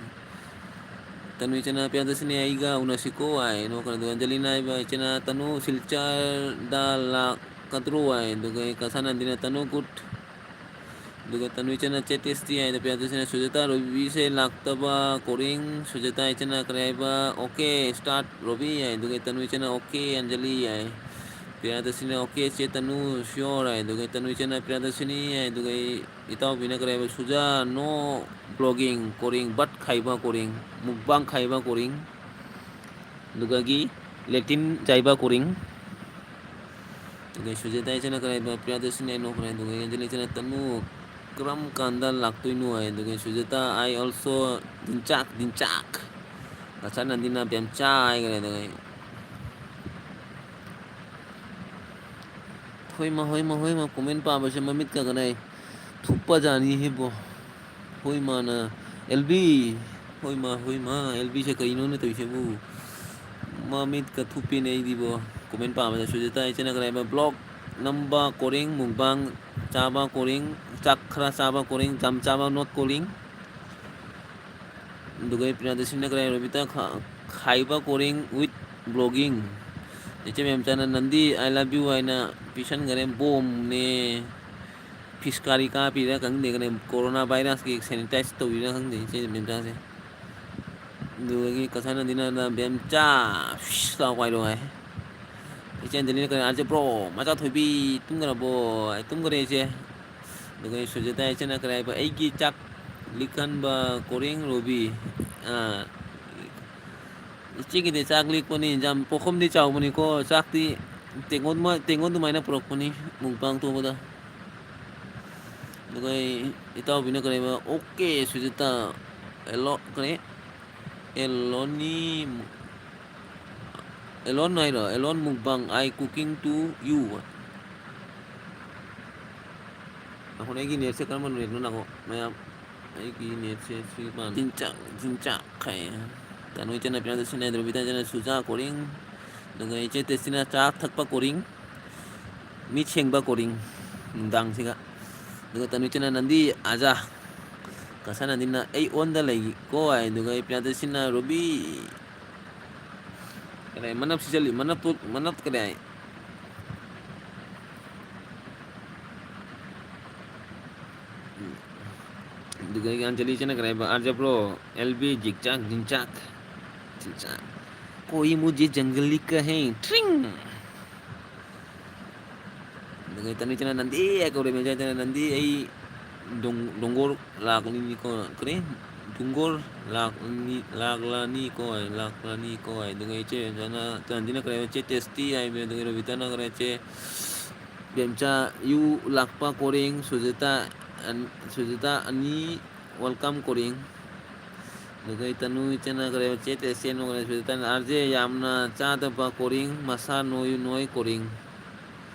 ꯇꯅꯨ ꯏꯆꯟꯅ, "ꯄ꯭ꯔꯤꯌꯥꯗꯔꯁꯤꯅꯤ ꯑꯩꯒ ꯎꯅꯁꯤꯀꯣ" ꯍꯥꯏ꯫ ꯅꯣꯛꯈ꯭ꯔꯦ꯫ ꯑꯗꯨꯒ ꯑꯟꯖꯂꯤꯅ ꯍꯥꯏꯕ, ꯏꯆꯦꯅ, "ꯇꯅꯨ ꯁꯤꯜꯆꯔꯗ ꯂꯥꯛꯀꯗ꯭ꯔꯣ?" ꯍꯥꯏ꯫ ꯑꯗꯨꯒ ꯀꯁꯥ ꯅꯟꯗꯤꯅ, "ꯇꯅꯨ good"꯫ ꯑꯗꯨꯒ ꯇꯅꯨ ꯏꯆꯟꯅ, "ꯆꯦ ꯇꯦꯁꯇꯤ" ꯍꯥꯏ꯫ ꯑꯗ ꯄ꯭ꯔꯤꯌꯥꯗꯔꯁꯤꯅ, "ꯁꯨꯖꯥꯇꯥ, ꯔꯣꯕꯤꯁꯦ ꯂꯥꯛꯇꯕ ꯀꯣꯔꯤꯡ"꯫ ꯁꯨꯖꯥꯇꯥ ꯏꯆꯟꯅ ꯀꯔꯤ ꯍꯥꯏꯕ? "Okay, start ꯔꯣꯕꯤ" ꯍꯥꯏ꯫ ꯑꯗꯨꯒ ꯇꯅꯨ ꯏꯆꯟꯅ, "Okay, ꯑꯟꯖꯂꯤ" ꯍꯥꯏ꯫ ꯄ꯭ꯔꯤꯌꯥꯗꯔꯁꯤꯅ, "Okay, ꯆꯦ ꯇꯅꯨ, sure" ꯍꯥꯏ꯫ ꯑꯗꯨꯒ ꯇꯅꯨ ꯏꯆꯟꯅ, "ꯄ꯭ꯔꯤꯌꯥꯗꯔꯁꯤꯅꯤ" ꯍꯥꯏ꯫ ꯑꯗꯨꯒ ꯑꯩ ꯏꯇꯥꯎꯕꯤꯅ ꯀꯔꯤ ꯍꯥꯏꯕ? "ꯁꯨꯖꯥ, no vlogging ꯀꯣꯔꯤꯡ, but ꯈꯥꯏꯕ ꯀꯣꯔꯤꯡ, mukbang ꯈꯥꯏꯕ ꯀꯣꯔꯤꯡ, ꯑꯗꯨꯒꯒꯤ ꯂꯦꯇꯤꯟ ꯆꯥꯏꯕ ꯀꯣꯔꯤꯡ"꯫ ꯑꯗꯨꯒ ꯁꯨꯖꯥꯇꯥ ꯏꯆꯦꯅ ꯀꯔꯤ ꯍꯥꯏꯕ? ꯄ꯭ꯔꯤꯌꯥꯗꯔꯁꯤꯅꯤ ꯑꯩ ꯅꯣꯛꯈ꯭ꯔꯦ꯫ ꯑꯗꯨꯒ ꯑꯦꯟꯖꯦꯂꯤ ꯏꯆꯦꯅ, "ꯇꯅꯨ, ꯀꯔꯝ ꯀꯥꯟꯗ ꯂꯥꯛꯇꯣꯏꯅꯣ?" ꯍꯥꯏ꯫ ꯑꯗꯨꯒ ꯁꯨꯖꯥꯇꯥ, "I also ꯗꯤꯟꯆꯥꯛ, ꯗꯤꯟꯆꯥꯛ"꯫ ꯀꯁꯥ ꯅꯟꯗꯤꯅ ꯕꯦꯝꯆꯥ ꯍꯥꯏꯈ꯭ꯔꯦ꯫ ꯑꯗꯨꯒ ꯑꯩ, ꯍꯣꯏꯃ, ꯍꯣꯏꯃ, ꯍꯣꯏꯃ, comment ꯄꯥꯕꯁꯦ ꯃꯃꯤꯠꯀ ꯀꯗꯥꯏ ꯊꯨꯞꯄꯖꯥꯠꯅꯤ ꯍꯦꯕꯣ꯫ ꯍꯣꯏꯃꯥꯅ, ꯑꯦꯜ ꯕꯤ, ꯍꯣꯏꯃꯥ, ꯍꯣꯏꯃꯥ, ꯑꯦꯜ ꯕꯤꯁꯦ ꯀꯩꯅꯣꯅꯦ ꯇꯧꯔꯤꯁꯤꯕꯨ? ꯃꯃꯤꯠꯀ ꯊꯨꯞꯄꯦꯅꯦ ꯑꯩꯗꯤꯕꯣ꯫ Comment ꯄꯥꯕꯗ ꯁꯨꯖꯥꯇꯥ ꯏꯆꯦꯅ ꯀꯔꯤ ꯍꯥꯏꯕ? Vlog ꯅꯝꯕ ꯀꯣꯔꯤꯡ, mukbang ꯆꯥꯕ ꯀꯣꯔꯤꯡ, ꯆꯥꯛ ꯈꯔ ꯆꯥꯕ ꯀꯣꯔꯤꯡ, ꯌꯥꯝ ꯆꯥꯕ not ꯀꯣꯔꯤꯡ꯫ ꯑꯗꯨꯒ ꯄ꯭ꯔꯤꯌꯥꯗꯔꯁꯤꯅ ꯀꯔꯤ ꯍꯥꯏ? ꯔꯣꯕꯤꯇꯥ ꯈꯥ-, ꯈꯥꯏꯕ ꯀꯣꯔꯤꯡ with vlogging꯫ ꯏꯆꯦ ꯃꯦꯝꯆꯥꯅ, "ꯅꯟꯗꯤ, I love you" ꯍꯥꯏꯅ ꯄꯤꯁꯟꯈꯔꯦ꯫ ꯕꯣꯝꯅꯦ꯫ ꯐꯤꯁꯀꯥꯔꯤ ꯀꯥꯞꯄꯤꯔꯥ ꯈꯪꯗꯦ, ꯀꯩꯅꯣ, corona virusꯀꯤ sanitize ꯇꯧꯔꯤꯔꯥ ꯈꯪꯗꯦ ꯏꯆꯦ ꯕꯦꯝꯆꯥꯁꯦ꯫ ꯑꯗꯨꯗꯒꯤ ꯀꯁꯥꯅ ꯗꯤꯅꯥꯅ, "ꯕꯦꯝꯆꯥ, ꯐꯤꯁ ꯂꯥꯎ ꯄꯥꯏꯔꯣ" ꯍꯥꯏ꯫ ꯏꯆꯦ ꯑꯟꯖꯂꯤꯅ ꯀꯔꯤ, "ꯑꯥꯔꯖꯦ ꯕ꯭ꯔꯣ, ꯃꯆꯥ ꯊꯣꯏꯕꯤ ꯇꯨꯝꯈ꯭ꯔꯕꯣ?" ꯍꯥꯏ, "ꯇꯨꯝꯈ꯭ꯔꯦ ꯏꯆꯦ"꯫ ꯑꯗꯨꯒ ꯁꯨꯖꯥꯇꯥ ꯏꯆꯦꯅ ꯀꯔꯤ ꯍꯥꯏꯕ? "ꯑꯩꯒꯤ ꯆꯥꯛ ꯂꯤꯛꯍꯟꯕ ꯀꯣꯔꯤꯡ ꯔꯣꯕꯤ"꯫ ꯑꯥ꯫ ꯏꯆꯦꯒꯤꯗꯤ ꯆꯥꯛ ꯂꯤꯛꯄꯅꯤ, ꯌꯥꯝ ꯄꯣꯈꯝꯗꯤ ꯆꯥꯎꯕꯅꯤꯀꯣ, ꯆꯥꯛꯇꯤ ꯇꯦꯡꯀꯣꯠ ꯃ-, ꯇꯦꯡꯀꯣꯠ ꯑꯗꯨꯃꯥꯏꯅ ꯄꯨꯔꯛꯄꯅꯤ mukbang ꯇꯧꯕꯗ꯫ ꯑꯗꯨꯒ ꯑꯩ ꯏꯇꯥꯎꯕꯤꯅ ꯀꯔꯤꯕ, "ꯑꯣꯀꯦ ꯁꯨꯖꯤꯇꯥ, ꯑꯦꯂꯣ-, ꯀꯔꯤ? ꯑꯦꯂꯣꯅꯤ, ꯑꯦꯂꯣꯟ ꯍꯥꯏꯔꯣ? Alone mukbang, I cooking to you"꯫ ꯉꯥꯏꯈꯣꯅꯦ, ꯑꯩꯒꯤ netꯁꯦ ꯀꯔꯝꯕ netꯅꯣ? ꯉꯥꯏꯈꯣ, ꯃꯌꯥꯝ, ꯑꯩꯒꯤ netꯁꯦ ꯁꯤ ꯃꯥꯟ-, ꯖꯤꯟꯆꯥꯛ, ꯖꯤꯟꯆꯥꯛ ꯍꯥꯏ꯫ ꯇꯅꯨ ꯏꯆꯦꯅ ꯄꯤꯌꯥꯗ ꯁꯤꯟꯅꯩ, ꯗ꯭ꯔꯣꯕꯤꯇꯥ ꯏꯆꯦꯅ ꯁꯨꯖꯥ ꯀꯣꯔꯤꯡ, ꯑꯗꯨꯒ ꯏꯆꯦ ꯇꯦꯁꯇꯤꯅ ꯆꯥ ꯊꯛꯄ ꯀꯣꯔꯤꯡ, ꯃꯤꯠ ꯁꯦꯡꯕ ꯀꯣꯔꯤꯡ, ꯅꯨꯡꯗꯥꯡꯁꯤꯒ꯫ ꯑꯗꯨꯒ ꯇꯅꯨ ꯏꯆꯦꯅ ꯅꯟꯗꯤ ꯑꯖꯥ, ꯀꯁꯥ ꯅꯟꯗꯤꯅ ꯑꯩ ꯑꯣꯟꯗ ꯂꯩꯀꯣ ꯍꯥꯏ, ꯑꯗꯨꯒ ꯄꯤꯌꯥꯗ ꯁꯤꯟꯅ ꯔꯣꯕꯤ, ꯀꯗꯥꯏ ꯃꯅꯞ ꯁꯤꯖꯜꯂꯤ, ꯃꯅꯞꯇꯣ, ꯃꯅꯞ ꯀꯗꯥꯏ? ꯑꯗꯨꯒ ꯑꯩꯒꯤ ꯑꯟꯖꯂꯤ ꯏꯆꯦꯅ ꯀꯔꯤ ꯍꯥꯏꯕ? "ꯑꯥꯔꯖꯦ ꯕ꯭ꯔꯣ, ꯑꯦꯜ ꯕꯤ ꯖꯤꯛꯆꯥꯛ ꯖꯤꯟꯆꯥꯛ ꯖꯤꯟꯆꯥꯛ, ꯀꯣꯏ ꯃꯨꯖꯦ ꯖꯪꯒꯜ ꯂꯤ ꯀꯍꯦ, ꯇ꯭ꯔꯤꯡ!" ꯑꯗꯨꯒ ꯇꯅꯨ ꯏꯆꯦꯅ ꯅꯟꯗꯤ ꯍꯥꯏ ꯀꯧꯔꯦ, ꯃꯦꯖꯥ ꯏꯆꯦꯅ ꯅꯟꯗꯤ ꯑꯩ ꯗꯣꯡ-, ꯗꯣꯡꯒꯣꯔ ꯂꯥꯛꯂꯤꯅꯤꯀꯣ, ꯀꯔꯤ? ꯗꯣꯡꯒꯣꯔ ꯂꯥꯛꯂꯅꯤ, ꯂꯥꯛꯂꯅꯤꯀꯣ ꯍꯥꯏ, ꯂꯥꯛꯂꯅꯤꯀꯣ ꯍꯥꯏ꯫ ꯑꯗꯨꯒ ꯏꯆꯦ ꯔꯟꯖꯅꯥ, ꯇꯟꯖꯤꯅ ꯀꯔꯤ ꯍꯥꯏꯕ? ꯏꯆꯦ ꯇꯦꯁꯇꯤ ꯍꯥꯏꯕ, ꯑꯗꯨꯒ ꯔꯣꯕꯤꯇꯥꯅ ꯀꯔꯤ ꯍꯥꯏ? ꯏꯆꯦ ꯕꯦꯝꯆꯥ, ꯌꯨ ꯂꯥꯛꯄ ꯀꯣꯔꯤꯡ, ꯁꯨꯖꯤꯇꯥ, ꯑꯟ-, ꯁꯨꯖꯤꯇꯥ ꯑꯅꯤ, welcome ꯀꯣꯔꯤꯡ꯫ ꯑꯗꯨꯒ ꯇꯅꯨ ꯏꯆꯟꯅ ꯀꯔꯤ ꯍꯥꯏꯕ, ꯆꯦꯠ ꯇꯦꯁ ꯆꯦꯟꯕ ꯀꯔꯤ, ꯁꯨꯖꯤꯇꯥꯅ, "ꯑꯥꯔ ꯖꯦ ꯌꯥꯝꯅ ꯆꯥꯗꯕ ꯀꯣꯔꯤꯡ, ꯃꯁꯥ ꯅꯣꯏ, ꯅꯣꯏ ꯀꯣꯔꯤꯡ꯫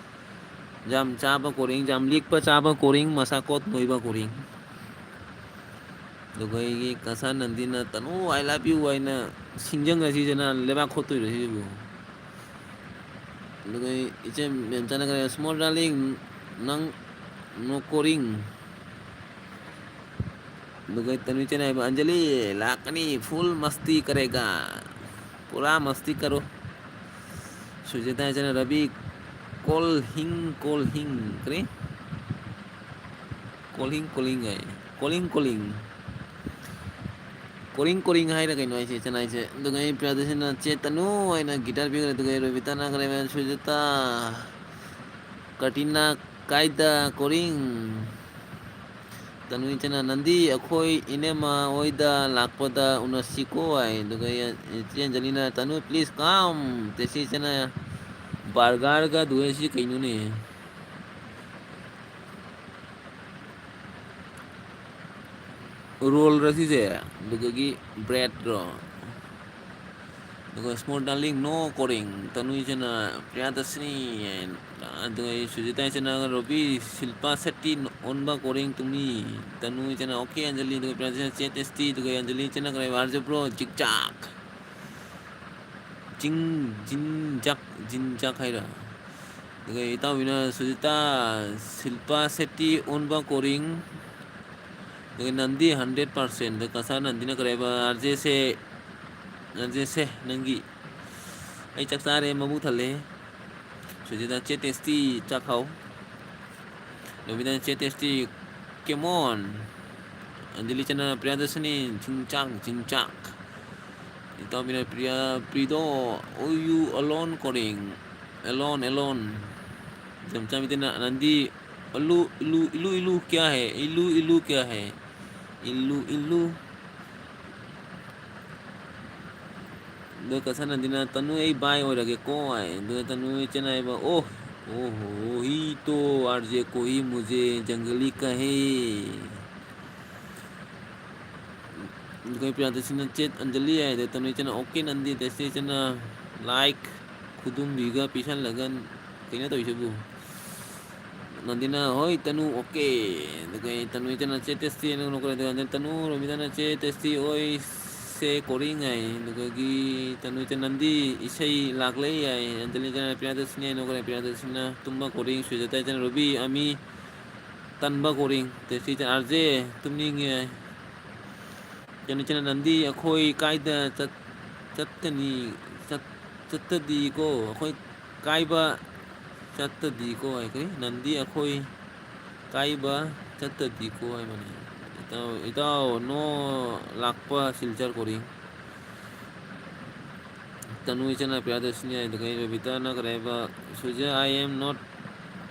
ꯌꯥꯝ ꯆꯥꯕ ꯀꯣꯔꯤꯡ, ꯌꯥꯝ ꯂꯤꯛꯄ ꯆꯥꯕ ꯀꯣꯔꯤꯡ, ꯃꯁꯥ ꯀꯣꯠ ꯅꯣꯏꯕ ꯀꯣꯔꯤꯡ"꯫ ꯑꯗꯨꯒ ꯑꯩꯒꯤ ꯀꯁꯥ ꯅꯟꯗꯤꯅ, "ꯇꯅꯨ, I love you" ꯍꯥꯏꯅ ꯁꯤꯡꯖꯪ ꯑꯁꯤꯗꯅ ꯂꯩꯕꯥꯛ ꯈꯣꯠꯇꯣꯏꯔꯣ ꯁꯤꯕꯨ? ꯑꯗꯨꯒ ꯑꯩ ꯏꯆꯦ ꯃꯦꯝꯆꯥꯅ ꯀꯔꯤ, "Small darling, ꯅꯪ ꯅꯣ ꯀꯣꯔꯤꯡ"꯫ ꯑꯗꯨꯒ ꯇꯅꯨ ꯏꯆꯦꯅ ꯍꯥꯏꯕ, "ꯑꯟꯖꯂꯤ ꯂꯥꯛꯀꯅꯤ, full ꯃꯁꯇꯤ ꯀꯔꯦꯒꯥ, ꯄꯨꯔꯥ ꯃꯁꯇꯤ ꯀꯔꯣ"꯫ ꯁꯨꯖꯦꯇꯥ ꯏꯆꯦꯅ, "ꯔꯕꯤ, ꯀꯣꯜ ꯍꯤꯡ, ꯀꯣꯜ ꯍꯤꯡ", ꯀꯔꯤ? ꯀꯣꯂꯤꯡ ꯀꯣꯂꯤꯡ ꯍꯥꯏ꯫ ꯀꯣꯂꯤꯡ ꯀꯣꯂꯤꯡ꯫ ꯀꯣꯔꯤꯡ ꯀꯣꯔꯤꯡ ꯍꯥꯏꯔ ꯀꯩꯅꯣ ꯍꯥꯏꯁꯦ, ꯏꯆꯟ ꯍꯥꯏꯁꯦ? ꯑꯗꯨꯒ ꯑꯩ ꯄ꯭ꯔꯤꯌꯥꯗꯁꯤꯅ ꯆꯦ ꯇꯅꯨ ꯍꯥꯏꯅ ꯒꯤꯇꯥꯔ ꯄꯤꯈ꯭ꯔꯦ꯫ ꯑꯗꯨꯒ ꯑꯩ ꯔꯣꯕꯤꯇꯥꯅ ꯀꯔꯤ ꯍꯥꯏꯕ? ꯁꯨꯖꯥꯇꯥ, ꯀꯥꯇꯤꯅꯥ ꯀꯥꯏꯗ ꯀꯣꯔꯤꯡ? ꯇꯅꯨ ꯏꯆꯟꯅ, "ꯅꯟꯗꯤ, ꯑꯩꯈꯣꯏ ꯏꯅꯦꯃ ꯍꯣꯏꯗ ꯂꯥꯛꯄꯗ ꯎꯅꯁꯤꯀꯣ" ꯍꯥꯏ꯫ ꯑꯗꯨꯒ ꯑꯩ, ꯏꯆꯦ ꯑꯟꯖꯂꯤꯅ, "ꯇꯅꯨ, please come." ꯇꯦꯁꯤ ꯏꯆꯟꯅ, "ꯕꯔꯒꯔꯒ ꯑꯗꯨ ꯍꯥꯏꯁꯤ ꯀꯩꯅꯣꯅꯦ?" ꯔꯣꯜꯔ ꯁꯤꯁꯦ? ꯑꯗꯨꯗꯒꯤ ꯕ꯭ꯔꯦꯗꯔꯣ? ꯑꯗꯨꯒ "Small darling, no ꯀꯣꯔꯤꯡ", ꯇꯅꯨꯏꯁꯤꯅ "ꯄ꯭ꯔꯤꯌꯥꯗꯔꯁꯤꯅꯤ" ꯍꯥꯏꯅ, ꯑꯗꯨꯒ ꯑꯩ ꯁꯨꯖꯤꯇꯥ ꯏꯆꯟꯅ "ꯔꯣꯕꯤ, ꯁꯤꯜꯄꯥ ꯁꯦꯠꯇꯤ ꯑꯣꯟꯕ ꯀꯣꯔꯤꯡ ꯇꯨꯃꯤ", ꯇꯅꯨꯏꯁꯤꯅ "ꯑꯣꯀꯦ ꯑꯟꯖꯂꯤ", ꯑꯗꯨꯒ ꯄ꯭ꯔꯤꯌꯥꯗꯔꯁꯤꯅ "ꯆꯦ ꯇꯦꯁꯇꯤ", ꯑꯗꯨꯒ ꯑꯟꯖꯂꯤ ꯏꯆꯟꯅ ꯀꯔꯤ, "ꯋꯥꯔꯖꯕ꯭ꯔꯣ ꯖꯤꯛ ꯖꯥꯛ?" ꯖꯤꯡ, ꯖꯤꯟ, ꯖꯥꯛ, ꯖꯤꯟ, ꯖꯥꯛ ꯍꯥꯏꯔ? ꯑꯗꯨꯒ ꯏꯇꯥꯎꯕꯤꯅ ꯁꯨꯖꯤꯇꯥ, ꯁꯤꯜꯄꯥ ꯁꯦꯠꯇꯤ ꯑꯣꯟꯕ ꯀꯣꯔꯤꯡ꯫ ꯑꯗꯨꯒ ꯅꯟꯗꯤ hundred percent꯫ ꯑꯗ ꯀꯁꯥ ꯅꯟꯗꯤꯅ ꯀꯔꯤ ꯍꯥꯏꯕ? "ꯑꯥꯔꯖꯦꯁꯦ, ꯑꯥꯔꯖꯦꯁꯦ ꯅꯪꯒꯤ, ꯑꯩ ꯆꯥꯛ ꯆꯥꯔꯦ, ꯃꯕꯨꯛ ꯊꯜꯂꯦ"꯫ ꯁꯨꯖꯤꯇꯥ, "ꯆꯦ ꯇꯦꯁꯇꯤ, ꯆꯥꯛ ꯍꯥꯎ"꯫ ꯔꯣꯕꯤꯇꯥꯅ, "ꯆꯦ ꯇꯦꯁꯇꯤ, come on"꯫ ꯑꯟꯖꯂꯤ ꯏꯆꯟꯅ, "ꯄ꯭ꯔꯤꯌꯥꯗꯔꯁꯤꯅꯤ, ꯆꯤꯡꯆꯥꯛ, ꯆꯤꯡꯆꯥꯛ"꯫ ꯏꯇꯥꯎꯕꯤꯅ, "ꯄ꯭ꯔꯤꯌꯥ, ꯄ꯭ꯔꯤꯗꯣ, you alone ꯀꯣꯔꯤꯡ, alone, alone"꯫ ꯏꯆꯝꯆꯥ ꯃꯤꯇꯩꯅ, "ꯅꯟꯗꯤ, ꯑꯂꯨ, ꯏꯂꯨ, ꯏꯂꯨ, ꯏꯂꯨ ꯀꯌꯥ ꯍꯦ? ꯏꯂꯨ, ꯏꯂꯨ ꯀꯌꯥ ꯍꯦ? ꯏꯂꯨ, ꯏꯂꯨ"꯫ ꯑꯗꯨꯒ ꯀꯁꯥ ꯅꯟꯗꯤꯅ, "ꯇꯅꯨ, ꯑꯩ ꯕꯥꯏ ꯑꯣꯏꯔꯒꯦꯀꯣ" ꯍꯥꯏ꯫ ꯑꯗꯨꯒ ꯇꯅꯨ ꯏꯆꯟꯅ ꯍꯥꯏꯕ, "ꯑꯣ, ꯑꯣ ꯍꯣ, ꯍꯤ ꯇꯣ ꯑꯥꯔ ꯖꯦ ꯀꯣꯍꯤ ꯃꯨꯖꯦ ꯖꯪꯒꯂꯤ ꯀꯍꯦ꯫ ꯑꯗꯨꯒ ꯄ꯭ꯔꯤꯌꯥꯗꯔꯁꯤꯅ ꯆꯦꯠ ꯑꯟꯖꯂꯤ ꯍꯥꯏꯗ ꯇꯅꯨꯏ ꯆꯅ ꯑꯣꯀꯦ ꯅꯟꯗꯤ ꯇꯦꯁꯇꯤ ꯆꯅ ꯂꯥꯏꯛ ꯈꯨꯗꯨꯝꯕꯤꯒ ꯄꯤꯁꯜꯂꯒ ꯀꯩꯅꯣ ꯇꯧꯔꯤꯁꯤꯕꯨ? ꯅꯟꯗꯤꯅ ꯍꯣꯏ ꯇꯅꯨ ꯑꯣꯀꯦ꯫ ꯑꯗꯨꯒ ꯇꯅꯨꯏ ꯆꯅ ꯆꯦ ꯇꯦꯁꯇꯤ ꯍꯥꯏꯅ ꯅꯣꯛꯈ꯭ꯔꯦ꯫ ꯑꯗꯨꯒ ꯇꯅꯨ ꯔꯣꯃꯤꯇꯥꯅ ꯆꯦ ꯇꯦꯁꯇꯤ ꯑꯣꯏ ꯁꯦ ꯀꯣꯔꯤꯡ ꯍꯥꯏ꯫ ꯑꯗꯨꯗꯒꯤ ꯇꯅꯨꯏ ꯆꯅ ꯅꯟꯗꯤ ꯏꯁꯩ ꯂꯥꯛꯂꯦ ꯍꯥꯏ꯫ ꯑꯟꯖꯂꯤ ꯆꯅ ꯄ꯭ꯔꯤꯌꯥꯗꯔꯁꯤꯅꯤ ꯍꯥꯏꯅ ꯅꯣꯛꯈ꯭ꯔꯦ꯫ ꯄ꯭ꯔꯤꯌꯥꯗꯔꯁꯤꯅ ꯇꯨꯝꯕ ꯀꯣꯔꯤꯡ꯫ ꯁꯨꯖꯥꯇꯥ ꯆꯅ ꯔꯣꯕꯤ ꯑꯃꯤ ꯇꯟꯕ ꯀꯣꯔꯤꯡ꯫ ꯇꯦꯁꯇꯤ ꯆꯅ ꯑꯥꯔ ꯖꯦ ꯇꯨꯝꯅꯤꯡꯉꯦ ꯍꯥꯏ꯫ ꯇꯅꯨꯏ ꯆꯅ ꯅꯟꯗꯤ ꯑꯩꯈꯣꯏ ꯀꯥꯏꯗ ꯆꯠ-, ꯆꯠꯀꯅꯤ? ꯆꯠ-, ꯆꯠꯇꯗꯤꯀꯣ, ꯑꯩꯈꯣꯏ ꯀꯥꯏꯕ ꯆꯠꯇꯗꯤꯀꯣ ꯍꯥꯏ꯫ ꯀꯔꯤ? ꯅꯟꯗꯤ ꯑꯩꯈꯣꯏ ꯀꯥꯏꯕ ꯆꯠꯇꯗꯤꯀꯣ ꯍꯥꯏꯕꯅꯤ꯫ ꯏꯇꯥꯎ, ꯏꯇꯥꯎ, no ꯂꯥꯛꯄ ꯁꯤꯜꯆꯔ ꯀꯣꯔꯤꯡ꯫ ꯇꯅꯨꯏ ꯆꯅ ꯄ꯭ꯔꯤꯌꯥꯗꯔꯁꯤꯅꯤ ꯍꯥꯏꯗꯨꯒ ꯔꯣꯕꯤꯇꯥꯅ ꯀꯔꯤ ꯍꯥꯏꯕ? ꯁꯨꯖ, I am not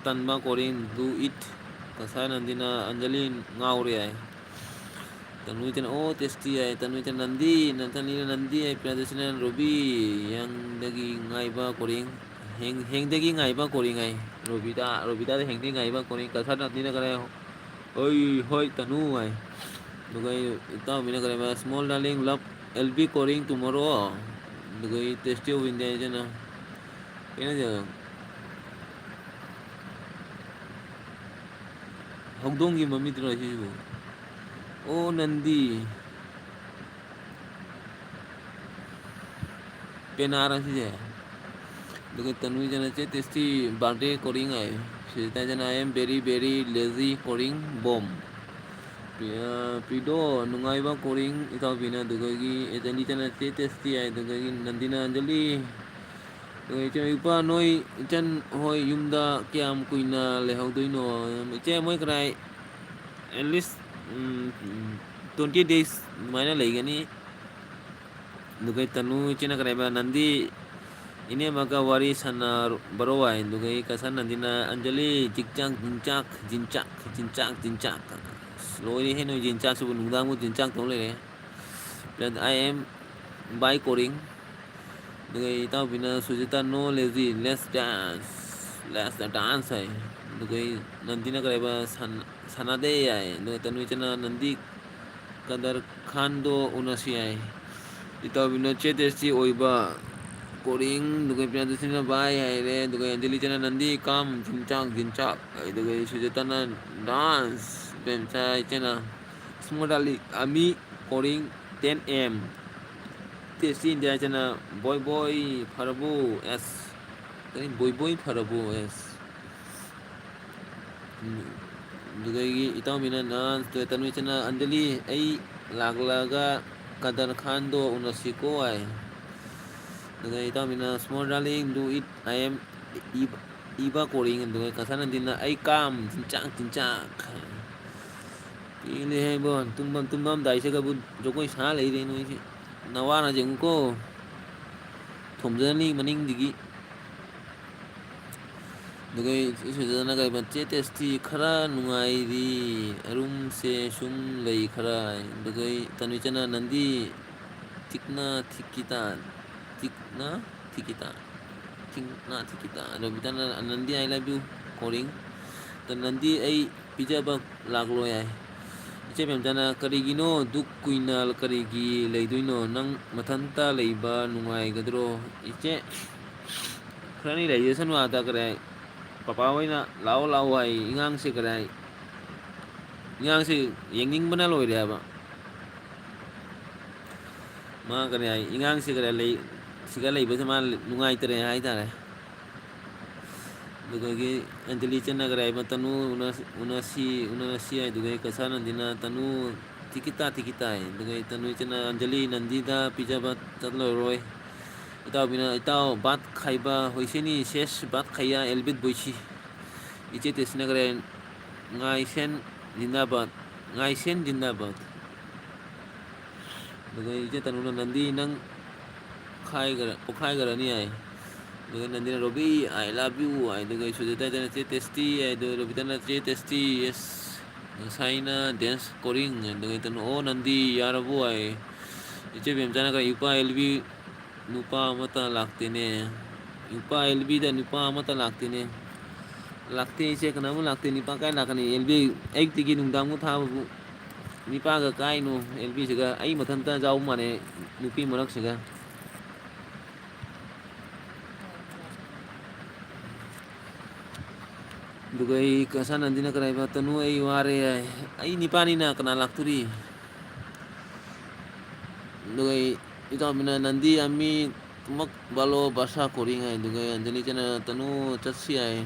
ꯇꯟꯕ ꯀꯣꯔꯤꯡ, do it꯫ ꯀꯁꯥ ꯅꯟꯗꯤꯅ ꯑꯟꯖꯂꯤ ꯉꯥꯎꯔꯦ ꯍꯥꯏ꯫ ꯇꯅꯨꯏ ꯆꯅ ꯑꯣ ꯇꯦꯁꯇꯤ ꯍꯥꯏ꯫ ꯇꯅꯨꯏ ꯆꯅ ꯅꯟꯗꯤ, ꯅꯟꯊꯅꯤꯅ ꯅꯟꯗꯤ ꯍꯥꯏ꯫ ꯄ꯭ꯔꯤꯌꯥꯗꯔꯁꯤꯅ ꯔꯣꯕꯤ ꯌꯥꯡꯗꯒꯤ ꯉꯥꯏꯕ ꯀꯣꯔꯤꯡ꯫ ꯍꯦꯡ-, ꯍꯦꯡꯗꯒꯤ ꯉꯥꯏꯕ ꯀꯣꯔꯤꯡ ꯍꯥꯏ꯫ ꯔꯣꯕꯤꯇꯥ, ꯔꯣꯕꯤꯇꯥꯗ ꯍꯦꯡꯗꯒꯤ ꯉꯥꯏꯕ ꯀꯣꯔꯤꯡ꯫ ꯀꯁꯥ ꯅꯟꯗꯤꯅ ꯀꯔꯤ ꯍꯥꯏ? ꯍꯣꯏ, ꯍꯣꯏ, ꯇꯅꯨ ꯍꯥꯏ꯫ ꯑꯗꯨꯒ ꯑꯩ ꯏꯇꯥꯎꯕꯤꯅ ꯀꯔꯤ ꯍꯥꯏꯕ? Small darling, love, I'll be calling tomorrow꯫ ꯑꯗꯨꯒ ꯑꯩ ꯇꯦꯁꯇꯤ ꯑꯣꯐ ꯏꯟꯗꯤꯌꯥ ꯍꯥꯏꯁꯤꯅ ꯀꯩꯅꯣ ꯍꯥꯏꯁꯦ? ꯍꯧꯗꯣꯡꯒꯤ ꯃꯃꯤꯠꯇꯨꯔꯣ ꯁꯤꯕꯨ? ꯑꯣ, ꯅꯟꯗꯤ꯫ ꯄꯦꯅꯥꯔ ꯑꯁꯤꯁꯦ꯫ ꯑꯗꯨꯒ ꯇꯅꯨꯏꯖꯅ ꯆꯦ ꯇꯦꯁꯇꯤ ꯕꯥꯔꯗꯦ ꯀꯣꯔꯤꯡ ꯍꯥꯏ꯫ ꯁꯤꯗ ꯇꯥꯏꯖꯅ I am very, very lazy ꯀꯣꯔꯤꯡ ꯕꯣꯝ꯫ ꯄꯤ-, ꯑ, ꯄꯤꯗꯣ ꯅꯨꯡꯉꯥꯏꯕ ꯀꯣꯔꯤꯡ ꯏꯇꯥꯎꯕꯤꯅ꯫ ꯑꯗꯨꯒꯒꯤ ꯑꯦꯖꯂꯤꯖꯅ ꯆꯦ ꯇꯦꯁꯇꯤ ꯍꯥꯏ꯫ ꯑꯗꯨꯒꯒꯤ ꯅꯟꯗꯤꯅ ꯑꯟꯖꯂꯤ꯫ ꯑꯗꯨꯒ ꯏꯆꯦ ꯏꯄꯥ ꯅꯣꯏ ꯏꯆꯟ ꯍꯣꯏ ꯌꯨꯝꯗ ꯀꯌꯥꯝ ꯀꯨꯏꯅ ꯂꯩꯍꯧꯗꯣꯏꯅꯣ? ꯏꯆꯦ ꯃꯣꯏ ꯀꯗꯥꯏ at least, um, twenty days ꯑꯗꯨꯃꯥꯏꯅ ꯂꯩꯒꯅꯤ꯫ ꯑꯗꯨꯒ ꯇꯅꯨ ꯏꯆꯦꯅ ꯀꯔꯤ ꯍꯥꯏꯕ? ꯅꯟꯗꯤ ꯏꯅꯦꯝꯃꯒ ꯋꯥꯔꯤ ꯁꯥꯟꯅꯕꯔꯣ ꯍꯥꯏ꯫ ꯑꯗꯨꯒ ꯑꯩ ꯀꯁꯥ ꯅꯟꯗꯤꯅ ꯑꯟꯖꯂꯤ ꯖꯤꯛꯆꯥꯛ ꯖꯤꯟꯆꯥꯛ ꯖꯤꯟꯆꯥꯛ ꯖꯤꯟꯆꯥꯛ ꯖꯤꯟꯆꯥꯛ꯫ ꯑꯁ, ꯂꯣꯏꯔꯦꯍꯦ ꯅꯣꯏ ꯖꯤꯟꯆꯥꯛꯁꯤꯕꯨ, ꯅꯨꯡꯗꯥꯡꯕꯨ ꯖꯤꯟꯆꯥꯛ ꯇꯧ ꯂꯩꯔꯦ꯫ Plus I am by ꯀꯣꯔꯤꯡ꯫ ꯑꯗꯨꯒ ꯏꯇꯥꯎꯕꯤꯅ ꯁꯨꯖꯤꯇꯥ no lazy, let's dance꯫ Let's the dance ꯍꯥꯏ꯫ ꯑꯗꯨꯒ ꯅꯟꯗꯤꯅ ꯀꯔꯤ ꯍꯥꯏꯕ? ꯁꯥꯟ-, ꯁꯥꯟꯅꯗꯦ ꯍꯥꯏ꯫ ꯑꯗꯨꯒ ꯇꯅꯨꯏꯆꯅ ꯅꯟꯗꯤ ꯀꯗꯔ ꯈꯥꯟꯗꯣ ꯎꯅꯁꯤ ꯍꯥꯏ꯫ ꯏꯇꯥꯎꯕꯤꯅ ꯆꯦ ꯇꯦꯁꯇꯤ ꯑꯣꯏꯕ ꯀꯣꯔꯤꯡ, ꯑꯗꯨꯒ ꯄ꯭ꯔꯤꯌꯥꯗꯁꯤꯅ ꯚꯥꯏ ꯍꯥꯏꯔꯦ, ꯑꯗꯨꯒ ꯑꯦꯟꯖꯂꯤꯆꯅ ꯅꯟꯗꯤ ꯀꯥꯝ ꯆꯤꯟꯆꯥꯛ ꯆꯤꯟꯆꯥꯛ, ꯑꯗꯨꯒ ꯁꯨꯖꯥꯇꯥꯅ ꯗꯥꯟꯁ, ꯄ꯭ꯔꯦꯝꯆꯥꯏ ꯏꯆꯦꯅ ꯁ꯭ꯃꯣꯗꯥꯂꯤ ꯑꯃꯤ ꯀꯣꯔꯤꯡ ꯇꯦꯟ ꯑꯦꯝ꯫ ꯇꯦꯁꯇꯤ ꯏꯟꯗꯤꯌꯥ ꯏꯆꯦꯅ ꯕꯣꯏ ꯕꯣꯏ ꯐꯔꯕꯣ ꯑꯦꯁ꯫ ꯀꯔꯤ ꯕꯣꯏ ꯕꯣꯏ ꯐꯔꯕꯣ ꯑꯦꯁ꯫ ꯑꯗꯨꯗꯒꯤ ꯏꯇꯥꯎꯕꯤꯅ ꯅꯍꯥꯟ ꯇꯅꯨꯏꯆꯅ ꯑꯟꯖꯂꯤ ꯑꯩ ꯂꯥꯛꯂꯒ ꯀꯗꯔ ꯈꯥꯟꯗꯣ ꯎꯅꯁꯤꯀꯣ ꯍꯥꯏ꯫ ꯑꯗꯨꯒ ꯏꯇꯥꯎꯕꯤꯅ small darling do it, I am ꯏꯕ ꯀꯣꯔꯤꯡ꯫ ꯑꯗꯨꯒ ꯀꯁꯥꯅꯟꯗꯤꯅ ꯑꯩ ꯀꯥꯝ ꯆꯤꯟꯆꯥꯛ ꯆꯤꯟꯆꯥꯛ꯫ ꯄꯦꯜꯂꯦꯍꯦ ꯏꯕꯣ, ꯇꯨꯝꯐꯝ ꯇꯨꯝꯐꯝꯗꯥꯏꯁꯤꯒꯕꯨ ꯖꯒꯣꯏ ꯁꯥ ꯂꯩꯔꯦ ꯅꯣꯏꯁꯦ꯫ ꯅꯋꯥꯅ ꯌꯦꯡꯉꯨꯀꯣ, ꯊꯣꯝꯖꯅꯤ ꯃꯅꯤꯡꯗꯒꯤ꯫ ꯑꯗꯨꯒ ꯁꯤꯗꯅ ꯀꯩꯕ, ꯆꯦ ꯇꯦꯁꯇꯤ ꯈꯔ ꯅꯨꯡꯉꯥꯏꯔꯤ, ꯑꯔꯨꯝꯁꯦ ꯁꯨꯝ ꯂꯩ ꯈꯔ꯫ ꯑꯗꯨꯒ ꯇꯅꯨꯏꯆꯅ ꯅꯟꯗꯤ ꯊꯤꯛꯅ ꯊꯤꯛꯀꯤꯇꯥ, ꯊꯤꯛꯅ ꯊꯤꯛꯀꯤꯇꯥ, ꯊꯤꯛꯅ ꯊꯤꯛꯀꯤꯇꯥ꯫ ꯔꯕꯤꯇꯥꯅ ꯅꯟꯗꯤ I love you ꯀꯣꯔꯤꯡ꯫ ꯑꯗ ꯅꯟꯗꯤ ꯑꯩ ꯄꯤꯖꯕ ꯂꯥꯛꯂꯣ ꯍꯥꯏ꯫ ꯏꯆꯦ ꯄꯦꯝꯆꯥꯅ ꯀꯔꯤꯒꯤꯅꯣ ꯗꯨꯛ ꯀꯨꯏꯅ ꯀꯔꯤꯒꯤ ꯂꯩꯗꯣꯏꯅꯣ? ꯅꯪ ꯃꯊꯟꯇ ꯂꯩꯕ ꯅꯨꯡꯉꯥꯏꯒꯗ꯭ꯔꯣ? ꯏꯆꯦ ꯈꯔꯅꯤ ꯂꯩꯖꯁꯅꯨ ꯑꯥꯗ ꯀꯔꯤ ꯍꯥꯏ꯫ ꯄꯄꯥ ꯍꯣꯏꯅ ꯂꯥꯛꯑꯣ ꯂꯥꯛꯑꯣ ꯍꯥꯏ꯫ ꯏꯉꯥꯡꯁꯦ ꯀꯔꯤ ꯍꯥꯏ, ꯏꯉꯥꯡꯁꯦ ꯌꯦꯡꯅꯤꯡꯕꯅ ꯂꯣꯏꯔꯦ ꯍꯥꯏꯕ꯫ ꯃꯥ ꯀꯔꯤ ꯍꯥꯏ, ꯏꯉꯥꯡꯁꯦ ꯀꯔꯤ ꯍꯥꯏ, ꯂꯩ-, ꯁꯤꯒ ꯂꯩꯕꯁꯦ ꯃꯥ ꯅꯨꯡꯉꯥꯏꯇ꯭ꯔꯦ ꯍꯥꯏꯇꯥꯔꯦ꯫ ꯑꯗꯨꯗꯒꯤ ꯑꯟꯖꯂꯤ ꯆꯠꯅꯈ꯭ꯔꯦ ꯍꯥꯏꯕ, ꯇꯅꯨ ꯎꯅ-, ꯎꯅꯁꯤ ꯎꯅꯁꯤ ꯍꯥꯏꯗꯨꯒꯤ ꯀꯁꯥꯅꯟꯗꯤꯅ ꯇꯅꯨ ꯇꯤꯀꯤꯇꯥ ꯇꯤꯀꯤꯇꯥ ꯍꯥꯏ꯫ ꯑꯗꯨꯒ ꯇꯅꯨ ꯏꯆꯟꯅ ꯑꯟꯖꯂꯤ ꯅꯟꯗꯤꯗ ꯄꯤꯖꯕ ꯆꯠꯂꯔꯣꯏ꯫ ꯏꯇꯥꯎꯕꯤꯅ ꯏꯇꯥꯎ ꯕꯥꯠ ꯈꯥꯏꯕ ꯍꯣꯏꯁꯦꯅꯤ ꯁꯦꯁ ꯕꯥꯠ ꯈꯥꯏꯌꯥ ꯑꯦꯜꯕꯤꯠ ꯕꯣꯏꯁꯤ꯫ ꯏꯆꯦ ꯇꯦꯁꯤꯅ ꯀꯔꯦ ꯉꯥꯏꯁꯦꯟ ꯖꯤꯟꯗꯥꯕꯥꯗ, ꯉꯥꯏꯁꯦꯟ ꯖꯤꯟꯗꯥꯕꯥꯗ꯫ ꯑꯗꯨꯒ ꯏꯆꯦ ꯇꯅꯨꯅ ꯅꯟꯗꯤ ꯅꯪ ꯈꯥꯏꯒ꯭ꯔ-, ꯄꯣꯛꯈꯥꯏꯒ꯭ꯔꯅꯤ ꯍꯥꯏ꯫ ꯑꯗꯨꯒ ꯅꯟꯗꯤꯅ ꯔꯣꯕꯤ I love you ꯍꯥꯏ꯫ ꯑꯗꯨꯒ ꯁꯨꯖꯥꯇꯥꯗꯅ ꯆꯦ ꯇꯦꯁꯇꯤ ꯍꯥꯏ꯫ ꯑꯗꯨꯒ ꯔꯣꯕꯤꯇꯥꯅ ꯆꯦ ꯇꯦꯁꯇꯤ, yes꯫ ꯉꯁꯥꯏꯅ ꯗꯦꯟꯁ ꯀꯣꯔꯤꯡ꯫ ꯑꯗꯨꯒ ꯏꯇꯅ ꯑꯣ ꯅꯟꯗꯤ ꯌꯥꯔꯕꯣ ꯍꯥꯏ꯫ ꯏꯆꯦ ꯕꯦꯝꯆꯥꯅ ꯀꯔꯤ ꯏꯄꯥ ꯑꯦꯜꯕꯤ ꯅꯨꯄꯥ ꯑꯃꯠꯇ ꯂꯥꯛꯇꯦꯅꯦ꯫ ꯅꯨꯄꯥ ꯑꯦꯜ ꯕꯤꯗ ꯅꯨꯄꯥ ꯑꯃꯠꯇ ꯂꯥꯛꯇꯦꯅꯦ꯫ ꯂꯥꯛꯇꯦ ꯏꯆꯦ, ꯀꯅꯥꯃꯨꯛ ꯂꯥꯛꯇꯦ? ꯅꯨꯄꯥ ꯀꯥꯏ ꯂꯥꯛꯀꯅꯤ? ꯑꯦꯜ ꯕꯤ ꯑꯌꯨꯛꯇꯒꯤ ꯅꯨꯡꯗꯥꯡꯃꯨꯛ ꯊꯥꯕꯕꯨ ꯅꯨꯄꯥꯒ ꯀꯥꯏꯅꯣ ꯑꯦꯜ ꯕꯤꯁꯤꯒ? ꯑꯩ ꯃꯊꯟꯇ ꯌꯥꯎꯕ ꯃꯥꯟꯅꯦ ꯅꯨꯄꯤ ꯃꯔꯛꯁꯤꯒ꯫ ꯑꯗꯨꯒ ꯑꯩ ꯀꯁꯥ ꯅꯟꯗꯤꯅ ꯀꯔꯥꯏꯕ? "ꯇꯅꯨ, ꯑꯩ ꯋꯥꯔꯦ" ꯍꯥꯏ꯫ ꯑꯩ ꯅꯤꯄꯥꯅꯤꯅ ꯀꯅꯥ ꯂꯥꯛꯇꯣꯔꯤ? ꯑꯗꯨꯒ ꯑꯩ ꯏꯇꯥꯎꯕꯤꯅ "ꯅꯟꯗꯤ ꯑꯃꯤ ꯇꯨꯃꯛ ꯕꯥꯂꯣ ꯕꯥꯁꯥ ꯀꯣꯔꯤꯡ" ꯍꯥꯏ꯫ ꯑꯗꯨꯒ ꯑꯟꯖꯂꯤ ꯆꯦꯅ "ꯇꯅꯨ ꯆꯠꯁꯤ" ꯍꯥꯏ꯫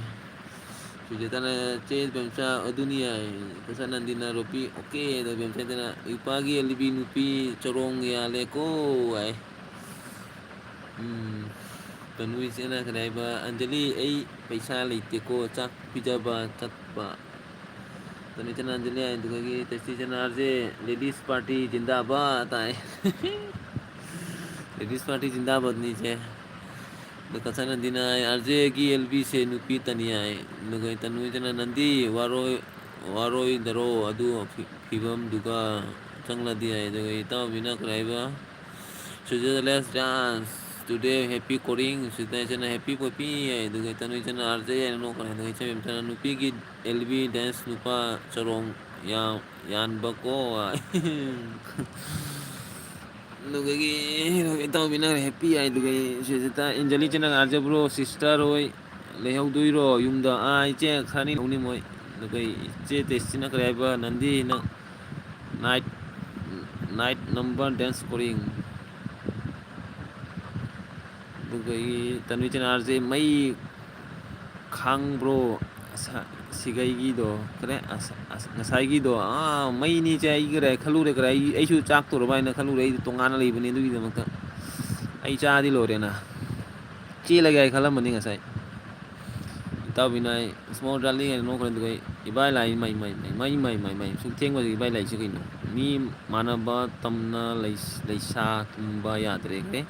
ꯁꯨꯖꯥꯇꯥꯅ "ꯆꯦ ꯕꯦꯝꯆꯥ ꯑꯗꯨꯅꯤ" ꯍꯥꯏ꯫ ꯀꯁꯥ ꯅꯟꯗꯤꯅ "ꯔꯣꯄꯤ ꯑꯣꯀꯦ" ꯑꯗ ꯕꯦꯝꯆꯥ ꯆꯦꯅ "ꯏꯄꯥꯒꯤ ꯑꯦꯜ ꯕꯤ ꯅꯨꯄꯤ ꯆꯔꯣꯡ ꯌꯥꯜꯂꯦꯀꯣ" ꯍꯥꯏ꯫ ꯎꯝ, ꯇꯅꯨ ꯏꯆꯦꯅ ꯀꯔꯤ ꯍꯥꯏꯕ? "ꯑꯟꯖꯂꯤ, ꯑꯩ ꯄꯩꯁꯥ ꯂꯩꯇꯦꯀꯣ, ꯆꯥꯛ ꯄꯤꯖꯕ ꯆꯠꯄ"꯫ ꯇꯅꯨ ꯏꯆꯦꯅ "ꯑꯟꯖꯂꯤ" ꯍꯥꯏ, ꯑꯗꯨꯗꯒꯤ ꯇꯦꯁꯇꯤ ꯏꯆꯦꯅ "ꯑꯥꯔ ꯖꯦ, ꯂꯦꯗꯤꯁ ꯄꯥꯔꯇꯤ ꯖꯤꯟꯗꯥꯕꯥꯗ" ꯍꯥꯏ꯫ ꯂꯦꯗꯤꯁ ꯄꯥꯔꯇꯤ ꯖꯤꯟꯗꯥꯕꯥꯗꯅꯤ ꯏꯆꯦ꯫ ꯑꯗꯨ ꯀꯁꯥ ꯅꯟꯗꯤꯅ ꯍꯥꯏ, "ꯑꯥꯔ ꯖꯦꯒꯤ ꯑꯦꯜ ꯕꯤꯁꯦ ꯅꯨꯄꯤ ꯇꯅꯤ" ꯍꯥꯏ꯫ ꯑꯗꯨꯒ ꯇꯅꯨ ꯏꯆꯦꯅ "ꯅꯟꯗꯤ, ꯋꯥꯔꯣꯏ, ꯋꯥꯔꯣꯏꯗꯔꯣ ꯑꯗꯨ ꯐꯤ-, ꯐꯤꯕꯝꯗꯨꯒ ꯆꯪꯂꯗꯤ" ꯍꯥꯏ꯫ ꯑꯗꯨꯒ ꯏꯇꯥꯎꯕꯤꯅ ꯀꯔꯤ ꯍꯥꯏꯕ? "ꯁꯨꯖꯥꯇꯥ, let's dance today, happy ꯀꯣꯔꯤꯡ"꯫ ꯁꯨꯖꯥꯇꯥ ꯏꯆꯦꯅ "Happy ꯄꯣꯄꯤ" ꯍꯥꯏ꯫ ꯑꯗꯨꯒ ꯇꯅꯨ ꯏꯆꯦꯅ "ꯑꯥꯔ ꯖꯦ" ꯍꯥꯏꯅ ꯅꯣꯛꯈ꯭ꯔꯦ꯫ ꯑꯗꯨꯒ ꯏꯆꯦ ꯕꯦꯝꯆꯥꯅ "ꯅꯨꯄꯤꯒꯤ ꯑꯦꯜ ꯕꯤ ꯗꯥꯟꯁ ꯅꯨꯄꯥ ꯆꯔꯣꯡ ꯌꯥ-, ꯌꯥꯟꯕꯀꯣ" ꯍꯥꯏ꯫ ꯑꯗꯨꯗꯒꯤ ꯏꯇꯥꯎꯕꯤꯅ "Happy" ꯍꯥꯏ꯫ ꯑꯗꯨꯒ ꯁꯨꯖꯥꯇꯥ, ꯑꯟꯖꯂꯤ ꯏꯆꯦꯅ "ꯑꯥꯔ ꯖꯦ ꯕ꯭ꯔꯣ, ꯁꯤꯁꯇꯔ ꯍꯣꯏ ꯂꯩꯍꯧꯗꯣꯏꯔꯣ ꯌꯨꯝꯗ?" "ꯑꯥ, ꯏꯆꯦ, ꯈꯔꯅꯤ ꯂꯩꯍꯧꯅꯤ ꯃꯣꯏ"꯫ ꯑꯗꯨꯒ ꯏꯆꯦ ꯇꯦꯁꯇꯤꯅ ꯀꯔꯤ ꯍꯥꯏꯕ? "ꯅꯟꯗꯤ, ꯅꯪ ꯅꯥꯏꯠ, ꯅꯥꯏꯠ ꯅꯝꯕꯔ ꯗꯥꯟꯁ ꯀꯣꯔꯤꯡ"꯫ ꯑꯗꯨꯒ ꯑꯩ ꯇꯅꯨ ꯏꯆꯦꯅ "ꯑꯥꯔ ꯖꯦ ꯃꯩ ꯈꯥꯡꯕ꯭ꯔꯣ? ꯑꯁ, ꯁꯤꯒꯩꯒꯤꯗꯣ, ꯀꯔꯤ, ꯑꯁ, ꯑꯁ, ꯉꯁꯥꯏꯒꯤꯗꯣ, ꯑꯥ, ꯃꯩꯅꯤ ꯏꯆꯦ, ꯑꯩ ꯀꯔꯤ ꯈꯜꯂꯨꯔꯦ, ꯀꯔꯤ, ꯑꯩ, ꯑꯩꯁꯨ ꯆꯥꯛꯇꯣꯔꯕ ꯍꯥꯏꯅ ꯈꯜꯂꯨꯔꯦ, ꯑꯩꯗꯤ ꯇꯣꯉꯥꯟꯅ ꯂꯩꯕꯅꯦ ꯑꯗꯨꯒꯤꯗꯃꯛꯇ꯫ ꯑꯩ ꯆꯥꯗꯤ ꯂꯣꯏꯔꯦꯅ꯫ ꯆꯦꯜꯂꯒꯦ ꯍꯥꯏ ꯈꯜꯂꯝꯕꯅꯤ ꯉꯁꯥꯏ꯫ ꯏꯇꯥꯎꯕꯤꯅ ꯑꯩ, "Small darling" ꯍꯥꯏꯅ ꯅꯣꯛꯈ꯭ꯔꯦ꯫ ꯑꯗꯨꯒ ꯑꯩ, "ꯏꯕꯥꯏ ꯂꯥꯛꯏ, ꯃꯩ, ꯃꯩ, ꯃꯩ, ꯃꯩ, ꯃꯩ, ꯃꯩ, ꯃꯩ, ꯁꯨꯛ ꯊꯦꯡꯕꯁꯤ ꯏꯕꯥꯏ ꯂꯥꯛꯏꯁꯤ ꯀꯩꯅꯣ? ꯃꯤ ꯃꯥꯟꯅꯕ ꯇꯝꯅ ꯂꯩ-, ꯂꯩꯁꯥ ꯇꯨꯝꯕ ꯌꯥꯗ꯭ꯔꯦ"꯫ ꯀꯩ?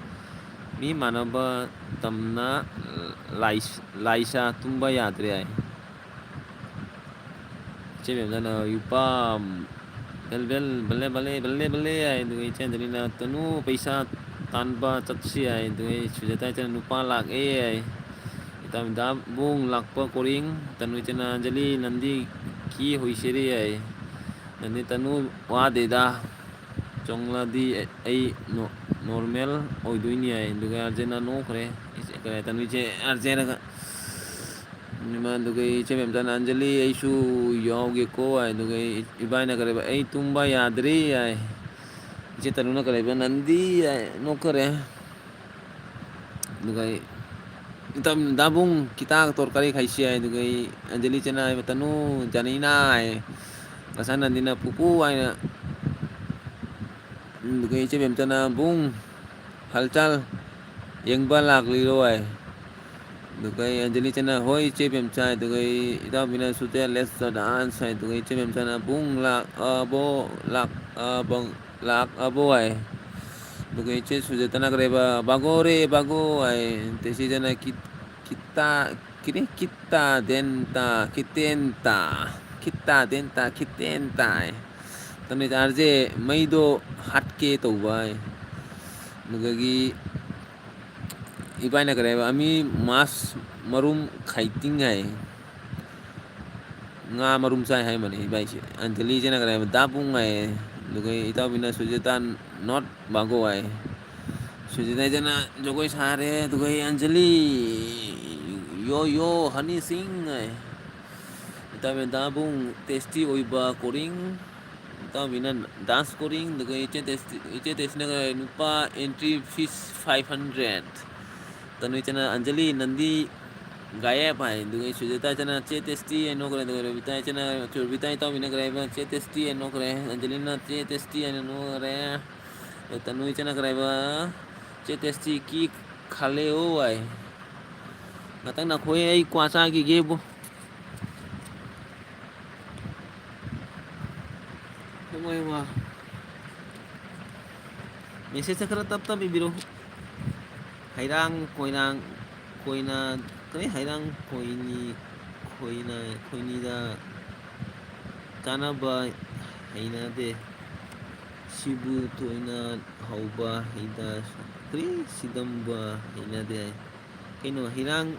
"ꯃꯤ ꯃꯥꯟꯅꯕ ꯇꯝꯅ ꯂꯥꯏ-, ꯂꯥꯏꯁꯥ ꯇꯨꯝꯕ ꯌꯥꯗ꯭ꯔꯦ" ꯍꯥꯏ꯫ ꯏꯆꯦ ꯃꯦꯝꯗꯅ "ꯌꯨꯄꯥ ꯕꯦꯜ ꯕꯦꯜ ꯕꯜꯂꯦ ꯕꯜꯂꯦ ꯕꯜꯂꯦ ꯕꯜꯂꯦ" ꯍꯥꯏ꯫ ꯑꯗꯨꯒ ꯏꯆꯦ ꯑꯟꯖꯂꯤꯅ "ꯇꯅꯨ, ꯄꯩꯁꯥ ꯇꯥꯟꯕ ꯆꯠꯁꯤ ꯍꯥꯏ꯫ ꯑꯗꯨꯒ ꯑꯩ ꯁꯨꯖꯥꯇꯥ ꯏꯆꯟ ꯅꯨꯄꯥ ꯂꯥꯛꯑꯦ ꯍꯥꯏ꯫ ꯏꯇꯥꯎ ꯗꯥꯕꯨꯡ ꯂꯥꯛꯄ ꯀꯣꯔꯤꯡ, ꯇꯅꯨ ꯏꯆꯟꯅ ꯑꯟꯖꯂꯤ ꯅꯟꯗꯤ ꯀꯤ ꯍꯣꯏꯁꯦꯔꯤ ꯍꯥꯏ꯫ ꯅꯟꯗꯤ ꯇꯅꯨ ꯋꯥꯗꯦꯗ, ꯆꯣꯡꯂꯗꯤ ꯑꯩ ꯅꯣ-, ꯅꯣꯔꯃꯦꯜ ꯑꯣꯏꯗꯣꯏꯅꯤ ꯍꯥꯏ꯫ ꯑꯗꯨꯒ ꯑꯥꯔꯖꯦꯅ ꯅꯣꯛꯈ꯭ꯔꯦ꯫ ꯏꯆꯦ-, ꯀꯔꯤ ꯍꯥꯏ, ꯇꯅꯨ ꯏꯆꯦ ꯑꯥꯔꯖꯦꯅꯒ ꯏꯃꯥ, ꯑꯗꯨꯒ ꯏꯆꯦ ꯃꯦꯝꯆꯥꯅ, "ꯑꯟꯖꯂꯤ, ꯑꯩꯁꯨ ꯌꯥꯎꯒꯦꯀꯣ" ꯍꯥꯏ꯫ ꯑꯗꯨꯒ ꯏ-, ꯏꯕꯥꯏꯅ ꯀꯔꯦꯕ, "ꯑꯩ ꯇꯨꯝꯕ ꯌꯥꯗ꯭ꯔꯤ" ꯍꯥꯏ꯫ ꯏꯆꯦ ꯇꯅꯨꯅ ꯀꯔꯦꯕ, "ꯅꯟꯗꯤ" ꯍꯥꯏ, ꯅꯣꯛꯈꯔꯦ꯫ ꯑꯗꯨꯒ ꯑꯩ, "ꯏꯇꯝ, ꯗꯥꯕꯨꯡ, ꯈꯤꯇꯥ ꯇꯣꯔꯀꯥꯔꯤ ꯈꯥꯏꯁꯤ" ꯍꯥꯏ꯫ ꯑꯗꯨꯒ ꯑꯩ, ꯑꯟꯖꯂꯤ ꯆꯦꯅ ꯍꯥꯏꯕ, "ꯇꯅꯨ, ꯖꯥꯅꯤꯅ" ꯍꯥꯏ꯫ ꯉꯁꯥꯏ ꯅꯟꯗꯤꯅ "ꯄꯨꯄꯨ" ꯍꯥꯏꯅ꯫ ꯑꯗꯨꯒ ꯏꯆꯦ ꯕꯦꯝꯆꯥꯅ, "ꯕꯨꯡ, ꯍꯜꯆꯥꯜ ꯌꯦꯡꯕ ꯂꯥꯛꯂꯤꯔꯣ?" ꯍꯥꯏ꯫ ꯑꯗꯨꯒ ꯑꯩ ꯑꯟꯖꯂꯤ ꯆꯦꯅ, "ꯍꯣꯏ, ꯏꯆꯦ ꯕꯦꯝꯆꯥ"꯫ ꯑꯗꯨꯒ ꯑꯩ ꯏꯇꯥꯎꯕꯤꯅ, "ꯁꯨꯇꯦ, let's the dance" ꯍꯥꯏ꯫ ꯑꯗꯨꯒ ꯏꯆꯦ ꯕꯦꯝꯆꯥꯅ, "ꯕꯨꯡ, ꯂꯥꯛꯑꯕꯣ, ꯂꯥꯛꯑꯕ, ꯂꯥꯛꯑꯕꯣ?" ꯍꯥꯏ꯫ ꯑꯗꯨꯒ ꯏꯆꯦ ꯁꯨꯖꯥꯇꯥꯅ ꯀꯔꯦꯕ, "ꯕꯥꯒꯣ ꯔꯦ, ꯕꯥꯒꯣ" ꯍꯥꯏ꯫ ꯇꯦꯁꯤꯖꯅ, "ꯀꯤꯠ-, ꯀꯤꯠꯇꯥ, ꯀꯤꯔꯦ, ꯀꯤꯠꯇꯥ ꯗꯦꯟꯇꯥ, ꯀꯤꯇꯦꯟꯇꯥ, ꯀꯤꯠꯇꯥ ꯗꯦꯟꯇꯥ, ꯀꯤꯇꯦꯟꯇꯥ" ꯍꯥꯏ꯫ ꯇꯅꯨ ꯏꯆꯟ, "ꯑꯥꯔꯖꯦ, ꯃꯩꯗꯣ ꯍꯥꯠꯀꯦ ꯇꯧꯕ" ꯍꯥꯏ꯫ ꯑꯗꯨꯗꯒꯤ ꯏꯕꯥꯏꯅ ꯀꯔꯤ ꯍꯥꯏꯕ, "ꯑꯃꯤ ꯃꯥꯁ ꯃꯔꯨꯝ ꯈꯥꯏꯇꯤꯡ" ꯍꯥꯏ꯫ ꯉꯥ ꯃꯔꯨꯝ ꯆꯥꯏ ꯍꯥꯏ ꯃꯥꯜꯂꯦ ꯏꯕꯥꯏꯁꯦ꯫ ꯑꯟꯖꯂꯤꯁꯤꯅ ꯀꯔꯤ ꯍꯥꯏꯕ, "ꯗꯥꯕꯨꯡ" ꯍꯥꯏꯌꯦ꯫ ꯑꯗꯨꯒ ꯏꯇꯥꯎꯕꯤꯅ ꯁꯨꯖꯥꯇꯥ, "not ꯕꯥꯒꯣ" ꯍꯥꯏ꯫ ꯁꯨꯖꯥꯇꯥ ꯏꯆꯟꯅ ꯖꯒꯣꯏ ꯁꯥꯔꯦ꯫ ꯑꯗꯨꯒ ꯑꯩ, "ꯑꯟꯖꯂꯤ, ꯌꯣ ꯌꯣ ꯍꯅꯤ ꯁꯤꯡ" ꯍꯥꯏ꯫ ꯏꯇꯥꯎꯕꯤꯅ, "ꯗꯥꯕꯨꯡ, ꯇꯦꯁꯇꯤ ꯑꯣꯏꯕ ꯀꯣꯔꯤꯡ"꯫ ꯏꯇꯥꯎꯕꯤꯅ ꯗꯥꯟꯁ ꯀꯣꯔꯤꯡ꯫ ꯑꯗꯨꯒ ꯏꯆꯦ ꯇꯦꯁꯇꯤ, ꯏꯆꯦ ꯇꯦꯁꯇꯤꯅ ꯀꯔꯤ, "ꯅꯨꯄꯥ ꯑꯦꯟꯇ꯭ꯔꯤ ꯐꯤꯁ ꯐꯥꯏꯚ ꯍꯟꯗ꯭ꯔꯦꯠ"꯫ ꯇꯅꯨ ꯏꯆꯟꯅ, "ꯑꯟꯖꯂꯤ, ꯅꯟꯗꯤ ꯒꯥꯌꯦꯕ" ꯍꯥꯏ꯫ ꯑꯗꯨꯒ ꯁꯨꯖꯥꯇꯥ ꯏꯆꯟꯅ, "ꯆꯦ ꯇꯦꯁꯇꯤ" ꯍꯥꯏꯅ ꯅꯣꯛꯈ꯭ꯔꯦ꯫ ꯑꯗꯨꯒ ꯔꯕꯤꯇꯥ ꯏꯆꯟꯅ, ꯔꯕꯤꯇꯥ ꯏꯇꯥꯎꯕꯤꯅ ꯀꯔꯤ ꯍꯥꯏꯕ, "ꯆꯦ ꯇꯦꯁꯇꯤ" ꯍꯥꯏꯅ ꯅꯣꯛꯈ꯭ꯔꯦ꯫ ꯑꯟꯖꯂꯤꯅ, "ꯆꯦ ꯇꯦꯁꯇꯤ" ꯍꯥꯏꯅ ꯅꯣꯛꯈ꯭ꯔꯦ꯫ ꯑꯗꯨꯒ ꯇꯅꯨ ꯏꯆꯟꯅ ꯀꯔꯤ ꯍꯥꯏꯕ, "ꯆꯦ ꯇꯦꯁꯇꯤ ꯀꯤ ꯈꯥꯂꯦ ꯍꯣ" ꯍꯥꯏ꯫ ꯉꯥꯛꯇꯪ ꯅꯈꯣꯏ, ꯑꯩ ꯀ꯭ꯋꯥ ꯆꯥꯈꯤꯒꯦꯕꯨ꯫ ꯍꯣꯏ, ꯋꯥ꯫ ꯃꯦꯁꯦꯖꯇ ꯈꯔ ꯇꯞ ꯇꯞ ꯏꯕꯤꯔꯣ꯫ ꯍꯩꯔꯥꯡ ꯀꯣꯏꯔꯥꯡ ꯀꯣꯏꯅ-, ꯀꯔꯤ? ꯍꯩꯔꯥꯡ ꯈꯣꯏꯅꯤ-, ꯈꯣꯏꯅ-, ꯈꯣꯏꯅꯤꯗ ꯀꯥꯟꯅꯕ ꯍꯩꯅꯗꯦ꯫ ꯁꯤꯕꯨ ꯇꯣꯏꯅ ꯍꯧꯕ ꯍꯩꯗ, ꯀꯔꯤ? ꯁꯤꯗꯝꯕ ꯍꯩꯅꯗꯦ꯫ ꯀꯩꯅꯣ, ꯍꯤꯔꯥꯡ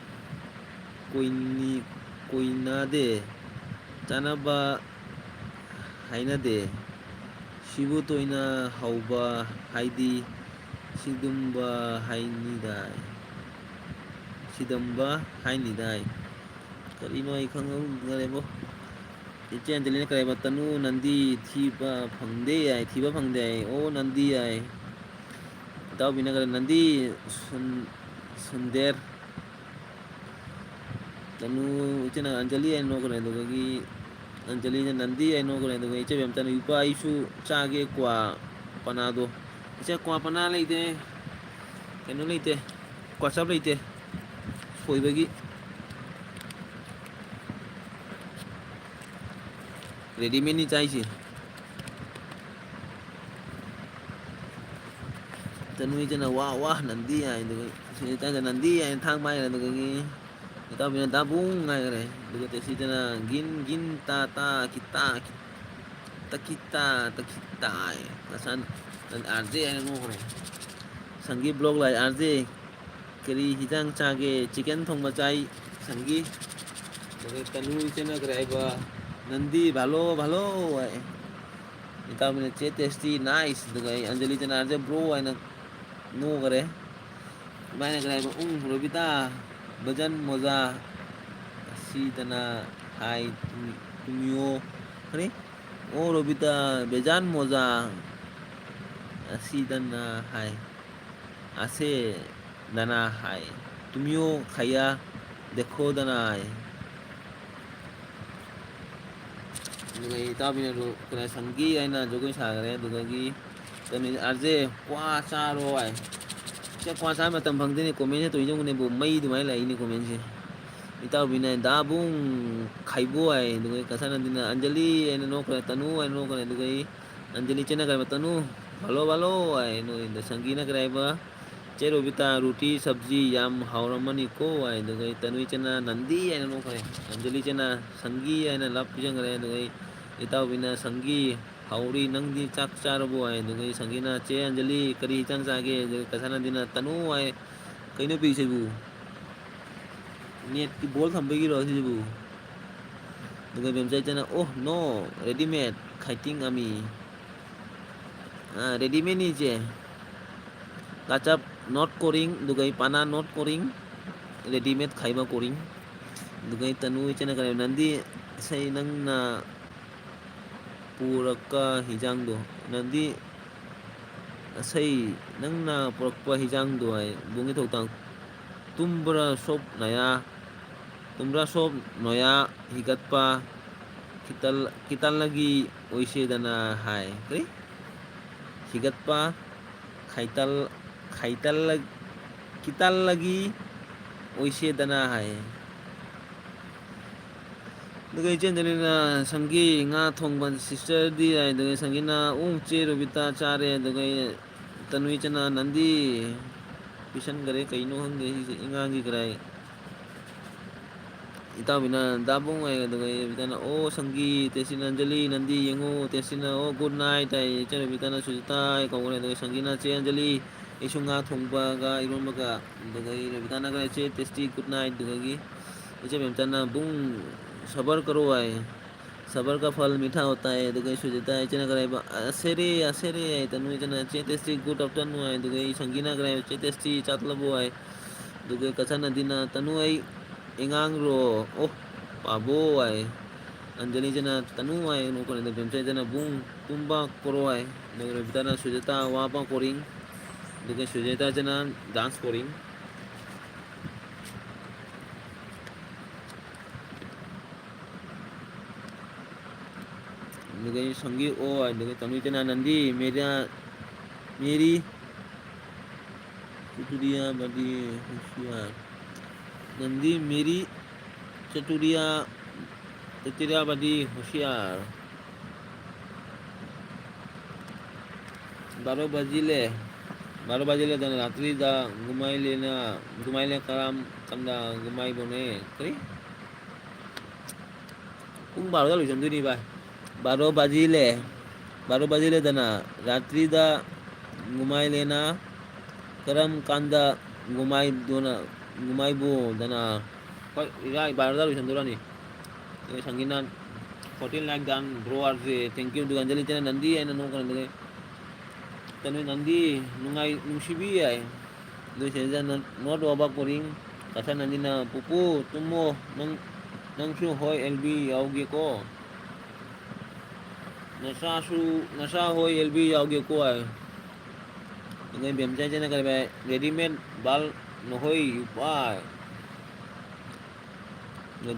ꯀꯣꯏꯅꯤ-, ꯀꯣꯏꯅꯗꯦ, ꯆꯥꯅꯕ ꯍꯥꯏꯅꯗꯦ꯫ ꯁꯤꯕꯨ ꯇꯣꯏꯅ ꯍꯧꯕ ꯍꯥꯏꯗꯤ ꯁꯤꯗꯨꯝꯕ ꯍꯥꯏꯅꯤꯗꯥꯏ꯫ ꯁꯤꯗꯝꯕ ꯍꯥꯏꯅꯤꯗꯥꯏ꯫ ꯀꯔꯤꯅꯣ ꯑꯩ ꯈꯪꯍꯧꯗ꯭ꯔꯦꯕꯣ꯫ ꯏꯆꯦ ꯑꯟꯖꯂꯤꯅ ꯀꯔꯤ ꯍꯥꯏꯕ? "ꯇꯅꯨ ꯅꯟꯗꯤ ꯊꯤꯕ ꯐꯪꯗꯦ" ꯍꯥꯏ, ꯊꯤꯕ ꯐꯪꯗꯦ ꯍꯥꯏ꯫ ꯑꯣ, ꯅꯟꯗꯤ ꯍꯥꯏ꯫ ꯏꯇꯥꯎꯕꯤꯅ ꯀꯔꯤ? ꯅꯟꯗꯤ ꯁꯨꯟ-, ꯁꯨꯟꯗꯦꯔ꯫ ꯇꯅꯨ, ꯏꯆꯦꯅ ꯑꯟꯖꯂꯤ ꯍꯥꯏꯅ ꯅꯣꯛꯈ꯭ꯔꯦ, ꯑꯗꯨꯗꯒꯤ ꯑꯟꯖꯂꯤꯅ ꯅꯟꯗꯤ ꯍꯥꯏꯅ ꯅꯣꯛꯈ꯭ꯔꯦ, ꯑꯗꯨꯒ ꯏꯆꯦ ꯕꯦꯝꯇꯅ, "ꯏꯄꯥ, ꯑꯩꯁꯨ ꯆꯥꯒꯦ ꯀ꯭ꯋꯥ ꯄꯅꯥꯗꯣ"꯫ ꯏꯆꯦ, ꯀ꯭ꯋꯥ ꯄꯅꯥ ꯂꯩꯇꯦ, ꯀꯩꯅꯣ ꯂꯩꯇꯦ, ꯀ꯭ꯋꯥ ꯆꯥꯞ ꯂꯩꯇꯦ꯫ ꯁꯣꯏꯕꯒꯤ ꯔꯦꯗꯤꯃꯦꯗꯅꯤ ꯆꯥꯏꯁꯦ꯫ ꯇꯅꯨꯏꯗꯅ "ꯋꯥ ꯋꯥ ꯅꯟꯗꯤ" ꯍꯥꯏ, ꯑꯗꯨꯒ ꯁꯤꯗ ꯅꯟꯗꯤ ꯍꯥꯏꯅ ꯊꯥꯡ ꯄꯥꯏꯈ꯭ꯔꯦ, ꯑꯗꯨꯗꯒꯤ ꯏꯇꯥꯎꯕꯤꯅ "ꯗꯥꯕꯨꯡ" ꯍꯥꯏꯈ꯭ꯔꯦ, ꯑꯗꯨꯒ ꯇꯦꯁꯤꯗꯅ "ꯒꯤꯟ ꯒꯤꯟ ꯇꯥ ꯇꯥ ꯀꯤꯇꯥ ꯀꯤ-, ꯇꯀꯤꯇꯥ ꯇꯀꯤꯇꯥ" ꯍꯥꯏ꯫ ꯉꯁꯥꯏ ꯑꯥꯔ ꯖꯦ ꯍꯥꯏꯅ ꯅꯣꯛꯈ꯭ꯔꯦ꯫ ꯁꯪꯒꯤ ꯕ꯭ꯂꯣꯛ ꯂꯥꯏ ꯑꯥꯔ ꯖꯦ꯫ "ꯀꯔꯤ ꯍꯤꯟꯖꯥꯡ ꯆꯥꯒꯦ?" "ꯆꯤꯀꯟ ꯊꯣꯡꯕ ꯆꯥꯏ", ꯁꯪꯒꯤ꯫ ꯑꯗꯨꯒ ꯇꯅꯨ ꯏꯆꯦꯅ ꯀꯔꯤ ꯍꯥꯏꯕ? "ꯅꯟꯗꯤ ꯚꯥꯂꯣ ꯚꯥꯂꯣ" ꯍꯥꯏ꯫ ꯏꯇꯥꯎꯕꯤꯅ "ꯆꯦ ꯇꯦꯁꯇꯤ ꯅꯥꯏꯁ", ꯑꯗꯨꯒ ꯑꯩ ꯑꯟꯖꯂꯤ ꯆꯦꯅꯥ "ꯑꯥꯔ ꯖꯦ ꯕ꯭ꯔꯣ" ꯍꯥꯏꯅ ꯅꯣꯛꯈꯔꯦ꯫ ꯏꯃꯥꯅ ꯀꯔꯤ ꯍꯥꯏꯕ? "ꯎꯝ, ꯔꯣꯕꯤꯇꯥ, ꯕꯖꯟ ꯃꯣꯖꯥ ꯑꯁꯤꯗꯅ ꯍꯥꯏ ꯇꯨꯃꯤ-, ꯇꯨꯃꯤꯌꯣ", ꯀꯔꯤ? "ꯑꯣ, ꯔꯣꯕꯤꯇꯥ, ꯕꯦꯖꯥꯟ ꯃꯣꯖꯥ ꯑꯁꯤꯗꯅ ꯍꯥꯏ"꯫ ꯑꯁꯦ ꯗꯅꯥ ꯍꯥꯏ꯫ "ꯇꯨꯃꯤꯌꯣ ꯈꯌꯥ ꯗꯦꯈꯣ ꯗꯅꯥ" ꯍꯥꯏ꯫ ꯑꯗꯨꯒ ꯏꯇꯥꯎꯕꯤꯅ ꯔꯣ-, ꯀꯩꯅꯣ, ꯁꯪꯒꯤ ꯍꯥꯏꯅ ꯖꯒꯣꯏ ꯁꯥꯈ꯭ꯔꯦ꯫ ꯑꯗꯨꯗꯒꯤ ꯀꯩꯅꯣ, "ꯑꯥꯔ ꯖꯦ, ꯀ꯭ꯋꯥ ꯆꯥꯔꯣ" ꯍꯥꯏ꯫ ꯁꯦ, ꯀ꯭ꯋꯥ ꯆꯥꯕ ꯃꯇꯝ ꯐꯪꯗꯦꯅꯦ, ꯀꯣꯃꯦꯟꯁꯦ ꯇꯧꯔꯤꯁꯦ ꯌꯦꯡꯉꯨꯅꯦꯕꯨ, ꯃꯩ ꯑꯗꯨꯃꯥꯏꯅ ꯂꯥꯛꯏꯅꯦ ꯀꯣꯃꯦꯟꯁꯦ꯫ ꯏꯇꯥꯎꯕꯤꯅ "ꯗꯥꯕꯨꯡ ꯈꯥꯏꯕꯣ" ꯍꯥꯏ꯫ ꯑꯗꯨꯒ ꯀꯁꯥꯅꯟꯗꯤꯅ "ꯑꯟꯖꯂꯤ" ꯍꯥꯏꯅ ꯅꯣꯛꯈ꯭ꯔꯦ, "ꯇꯅꯨ" ꯍꯥꯏꯅ ꯅꯣꯛꯈ꯭ꯔꯦ꯫ ꯑꯗꯨꯒ ꯑꯩ ꯑꯟꯖꯂꯤ ꯆꯦꯅ ꯀꯔꯤ ꯍꯥꯏꯕ? "ꯇꯅꯨ, ꯚꯥꯂꯣ, ꯚꯥꯂꯣ" ꯍꯥꯏ꯫ ꯅꯣꯏꯗ ꯁꯪꯒꯤꯅ ꯀꯔꯤ ꯍꯥꯏꯕ? "ꯆꯦ ꯔꯣꯕꯤꯇꯥ, ꯔꯣꯇꯤ, ꯁꯕꯖꯤ ꯌꯥꯝ ꯍꯥꯎꯔꯝꯃꯅꯤꯀꯣ" ꯍꯥꯏ꯫ ꯑꯗꯨꯒ ꯑꯩ ꯇꯅꯨ ꯏꯆꯦꯅ "ꯅꯟꯗꯤ" ꯍꯥꯏꯅ ꯅꯣꯛꯈ꯭ꯔꯦ꯫ ꯑꯟꯖꯂꯤ ꯏꯆꯦꯅ "ꯁꯪꯒꯤ" ꯍꯥꯏꯅ ꯂꯞ ꯄꯤꯁꯟꯈ꯭ꯔꯦ꯫ ꯑꯗꯨꯒ ꯑꯩ ꯏꯇꯥꯎꯕꯤꯅ "ꯁꯪꯒꯤ, ꯍꯥꯎꯔꯤ, ꯅꯪꯗꯤ ꯆꯥꯛ ꯆꯥꯔꯕꯣ ꯍꯥꯏ꯫ ꯑꯗꯨꯒ ꯁꯪꯒꯤꯅ, "ꯆꯦ ꯑꯟꯖꯂꯤ, ꯀꯔꯤ ꯍꯤꯟꯖꯥꯡ ꯆꯥꯒꯦ?" ꯑꯗꯨꯒ ꯀꯁꯥꯅꯟꯗꯤꯅ, "ꯇꯅꯨ" ꯍꯥꯏ꯫ "ꯀꯩꯅꯣ ꯄꯤꯁꯤꯕꯨ? ꯅꯦꯠꯀꯤ ꯕꯣꯜ ꯊꯝꯕꯒꯤꯔꯣ ꯁꯤꯕꯨ?" ꯑꯗꯨꯒ ꯕꯦꯝꯆꯥꯏꯆꯅ, "ꯑꯣ, no, readymade, ꯈꯥꯏꯇꯤꯡ ꯑꯃꯤ꯫ ꯑꯥ, readymade ꯅꯤ ꯏꯆꯦ꯫ ꯀꯥꯆꯞ not ꯀꯣꯔꯤꯡ, ꯑꯗꯨꯒ ꯄꯥꯅꯥ not ꯀꯣꯔꯤꯡ, readymade ꯈꯥꯏꯕ ꯀꯣꯔꯤꯡ꯫" ꯑꯗꯨꯒ ꯇꯅꯨ ꯏꯆꯦꯅ ꯀꯔꯤ, "ꯅꯟꯗꯤ ꯏꯁꯩ ꯅꯪꯅ ꯄꯨꯔꯛꯄ ꯍꯤꯟꯖꯥꯡꯗꯣ, ꯅꯪꯗꯤ ꯉꯁꯥꯏ ꯅꯪꯅ ꯄꯨꯔꯛꯄ ꯍꯤꯟꯖꯥꯡꯗꯣ" ꯍꯥꯏ, ꯕꯨꯡꯒꯤ ꯊꯧꯗꯥꯡ꯫ "ꯇꯨꯝꯕ꯭ꯔꯥ ꯁꯣꯞ ꯅꯌꯥ, ꯇꯨꯝꯕ꯭ꯔꯥ ꯁꯣꯞ ꯅꯣꯌꯥ ꯍꯤꯒꯠꯄ, ꯈꯤꯇꯜ-, ꯈꯤꯇꯜꯂꯒꯤ ꯑꯣꯏꯁꯦꯗꯅ" ꯍꯥꯏ꯫ ꯀꯔꯤ? ꯍꯤꯒꯠꯄ, ꯈꯥꯏꯇꯜ-, ꯈꯥꯏꯇꯜꯂ-, ꯈꯤꯇꯜꯂꯒꯤ ꯑꯣꯏꯁꯦꯗꯅ ꯍꯥꯏ꯫ ꯑꯗꯨꯒ ꯏꯆꯦ ꯑꯟꯖꯂꯤꯅ, "ꯁꯪꯒꯤ, ꯉꯥ ꯊꯣꯡꯕ ꯁꯤꯁꯇꯔꯗꯤ?" ꯍꯥꯏ꯫ ꯑꯗꯨꯒ ꯁꯪꯒꯤꯅ, "ꯎ, ꯆꯦ ꯔꯣꯕꯤꯇꯥ ꯆꯥꯔꯦ꯫" ꯑꯗꯨꯒ ꯇꯅꯨ ꯏꯆꯦꯅ, "ꯅꯟꯗꯤ ꯄꯤꯁꯟꯈꯔꯦ, ꯀꯩꯅꯣ ꯈꯪꯗꯦ ꯁꯤꯁꯦ, ꯏꯉꯥꯡꯒꯤ ꯀꯔꯥꯏ?" ꯏꯇꯥꯎꯕꯤꯅ, "ꯗꯥꯕꯨꯡ" ꯍꯥꯏ꯫ ꯑꯗꯨꯒ ꯔꯣꯕꯤꯇꯥꯅ, "ꯑꯣ, ꯁꯪꯒꯤ, ꯇꯦꯁꯤꯅ, ꯑꯟꯖꯂꯤ, ꯅꯟꯗꯤ ꯌꯦꯡꯉꯨ, ꯇꯦꯁꯤꯅ, ꯑꯣ, good night" ꯍꯥꯏ꯫ ꯏꯆꯦ ꯔꯣꯕꯤꯇꯥꯅ ꯁꯨꯖꯤꯇꯥ ꯍꯥꯏ ꯀꯧꯈ꯭ꯔꯦ꯫ ꯑꯗꯨꯒ ꯁꯪꯒꯤꯅ, "ꯆꯦ ꯑꯟꯖꯂꯤ, ꯑꯩꯁꯨ ꯉꯥ ꯊꯣꯡꯕꯒ ꯏꯔꯣꯟꯕꯒ", ꯑꯗꯨꯒ ꯔꯣꯕꯤꯇꯥꯅ ꯀꯔꯦ, "ꯆꯦ ꯇꯦꯁꯇꯤ, good night", ꯑꯗꯨꯗꯒꯤ ꯏꯆꯦ ꯃꯦꯝꯆꯥꯅ, "ꯕꯨꯡ, ꯁꯕꯔ ꯀꯔꯣ" ꯍꯥꯏ꯫ "ꯁꯕꯔ ꯀ ꯐꯜ ꯃꯤꯊꯥ ꯍꯣꯇꯥ ꯍꯦ", ꯑꯗꯨꯒ ꯁꯨꯖꯤꯇꯥ ꯏꯆꯦꯅ ꯀꯔꯥꯏꯕ, "ꯑꯁꯦꯔꯦ, ꯑꯁꯦꯔꯦ" ꯍꯥꯏ꯫ ꯇꯅꯨ ꯏꯆꯦꯅ, "ꯆꯦ ꯇꯦꯁꯇꯤ, good afternoon" ꯍꯥꯏ꯫ ꯑꯗꯨꯒ ꯁꯪꯒꯤꯅ ꯀꯔꯥꯏꯕ, "ꯆꯦ ꯇꯦꯁꯇꯤ, ꯆꯥ ꯇꯨꯝꯂꯕꯣ" ꯍꯥꯏ꯫ ꯑꯗꯨꯒ ꯀꯆꯥꯅꯟꯗꯤꯅ, "ꯇꯅꯨ, ꯑꯩ ꯑꯉꯥꯡꯔꯣ?" "ꯑꯣ, ꯄꯥꯕꯣ" ꯍꯥꯏ꯫ ꯑꯟꯖꯂꯤ ꯏꯆꯦꯅ, "ꯇꯅꯨ" ꯍꯥꯏ꯫ ꯅꯣꯛꯄꯅꯤꯗ ꯕꯦꯝꯆꯥ ꯏꯆꯦꯅ, "ꯕꯨꯡ, ꯇꯨꯝꯕ ꯀꯣꯔꯣ" ꯍꯥꯏ꯫ ꯑꯗꯨꯒ ꯔꯣꯕꯤꯇꯥꯅ, "ꯁꯨꯖꯥꯇꯥ, ꯋꯥꯕ ꯀꯣꯔꯤꯡ"꯫ ꯑꯗꯨꯒ ꯁꯨꯖꯥꯇꯥ ꯏꯆꯦꯅ, "ꯗꯥꯟꯁ ꯀꯣꯔꯤꯡ"꯫ ꯑꯗꯨꯒ ꯑꯩ ꯁꯪꯒꯤ ꯑꯣ ꯍꯥꯏ꯫ ꯑꯗꯨꯒ ꯇꯅꯨ ꯏꯆꯦꯅ, "ꯅꯟꯗꯤ ꯃꯦꯔꯤꯌꯥ, ꯃꯦꯔꯤ ꯆꯇꯨꯔꯤꯌꯥ ꯕꯗꯤ ꯍꯨꯁꯤꯌꯥꯔ꯫ ꯅꯟꯗꯤ ꯃꯦꯔꯤ ꯆꯇꯨꯔꯤꯌꯥ, ꯆꯇꯨꯔꯤꯌꯥ ꯕꯗꯤ ꯍꯨꯁꯤꯌꯥꯔ꯫ ꯕꯥꯔꯣ ꯕꯥꯖꯤꯂꯦ, ꯕꯥꯔꯣ ꯕꯥꯖꯤꯂꯦ, ꯑꯗꯨꯅ ꯔꯥꯇ꯭ꯔꯤꯗ ꯒꯨꯃꯥꯏꯂꯦꯅ, ꯒꯨꯃꯥꯏꯂꯦ ꯀꯔꯝ ꯀꯥꯟꯗ ꯒꯨꯃꯥꯏꯕꯣꯅꯦ?" ꯀꯔꯤ? ꯄꯨꯡ ꯕꯥꯔꯣꯗ ꯂꯣꯏꯁꯤꯟꯗꯣꯏꯅꯤ ꯚꯥꯏ꯫ ꯕꯥꯔꯣ ꯕꯥꯖꯤꯂꯦ꯫ ꯕꯥꯔꯣ ꯕꯥꯖꯤꯂꯦꯗꯅ, ꯔꯥꯇ꯭ꯔꯤꯗ ꯉꯨꯃꯥꯏꯂꯦꯅ, ꯀꯔꯝ ꯀꯥꯟꯗ ꯉꯨꯃꯥꯏꯗꯣꯅ, ꯉꯨꯃꯥꯏꯕꯣꯗꯅ? ꯍꯣꯏ, ꯏꯔꯥꯏ ꯕꯥꯔꯣꯗ ꯂꯣꯏꯁꯟꯗꯣꯔꯅꯤ꯫ ꯑꯗꯨꯒ ꯁꯪꯒꯤꯠꯅ fourteen like done, bro, R J, thank you꯫ ꯑꯗꯨꯒ ꯑꯟꯖꯂꯤ ꯏꯆꯦꯅ ꯅꯟꯗꯤ ꯍꯥꯏꯅ ꯅꯣꯛꯀꯅꯤ꯫ ꯑꯗꯨꯒ ꯇꯅꯨ ꯅꯟꯗꯤ ꯅꯨꯡꯉꯥꯏ-, ꯅꯨꯡꯁꯤꯕꯤ ꯍꯥꯏ꯫ ꯑꯗꯨ ꯁꯤꯗꯩꯗ ꯅ-, not over ꯀꯣꯔꯤꯡ, ꯀꯁꯥ ꯅꯟꯗꯤꯅ, "ꯄꯨꯄꯨ, ꯇꯨꯝꯃꯣ, ꯅꯪ, ꯅꯪꯁꯨ ꯍꯣꯏ ꯑꯦꯜ ꯕꯤ ꯌꯥꯎꯒꯦꯀꯣ꯫ ꯅꯆꯥꯁꯨ, ꯅꯆꯥ ꯍꯣꯏ ꯑꯦꯜ ꯕꯤ ꯌꯥꯎꯒꯦꯀꯣ" ꯍꯥꯏ꯫ ꯑꯗꯩ ꯕꯦꯝꯆꯥ ꯏꯆꯦꯅ ꯀꯔꯤ ꯍꯥꯏ? "Readymade ꯕꯥꯜ ꯅꯍꯣꯏ ꯌꯨꯄꯥꯏ꯫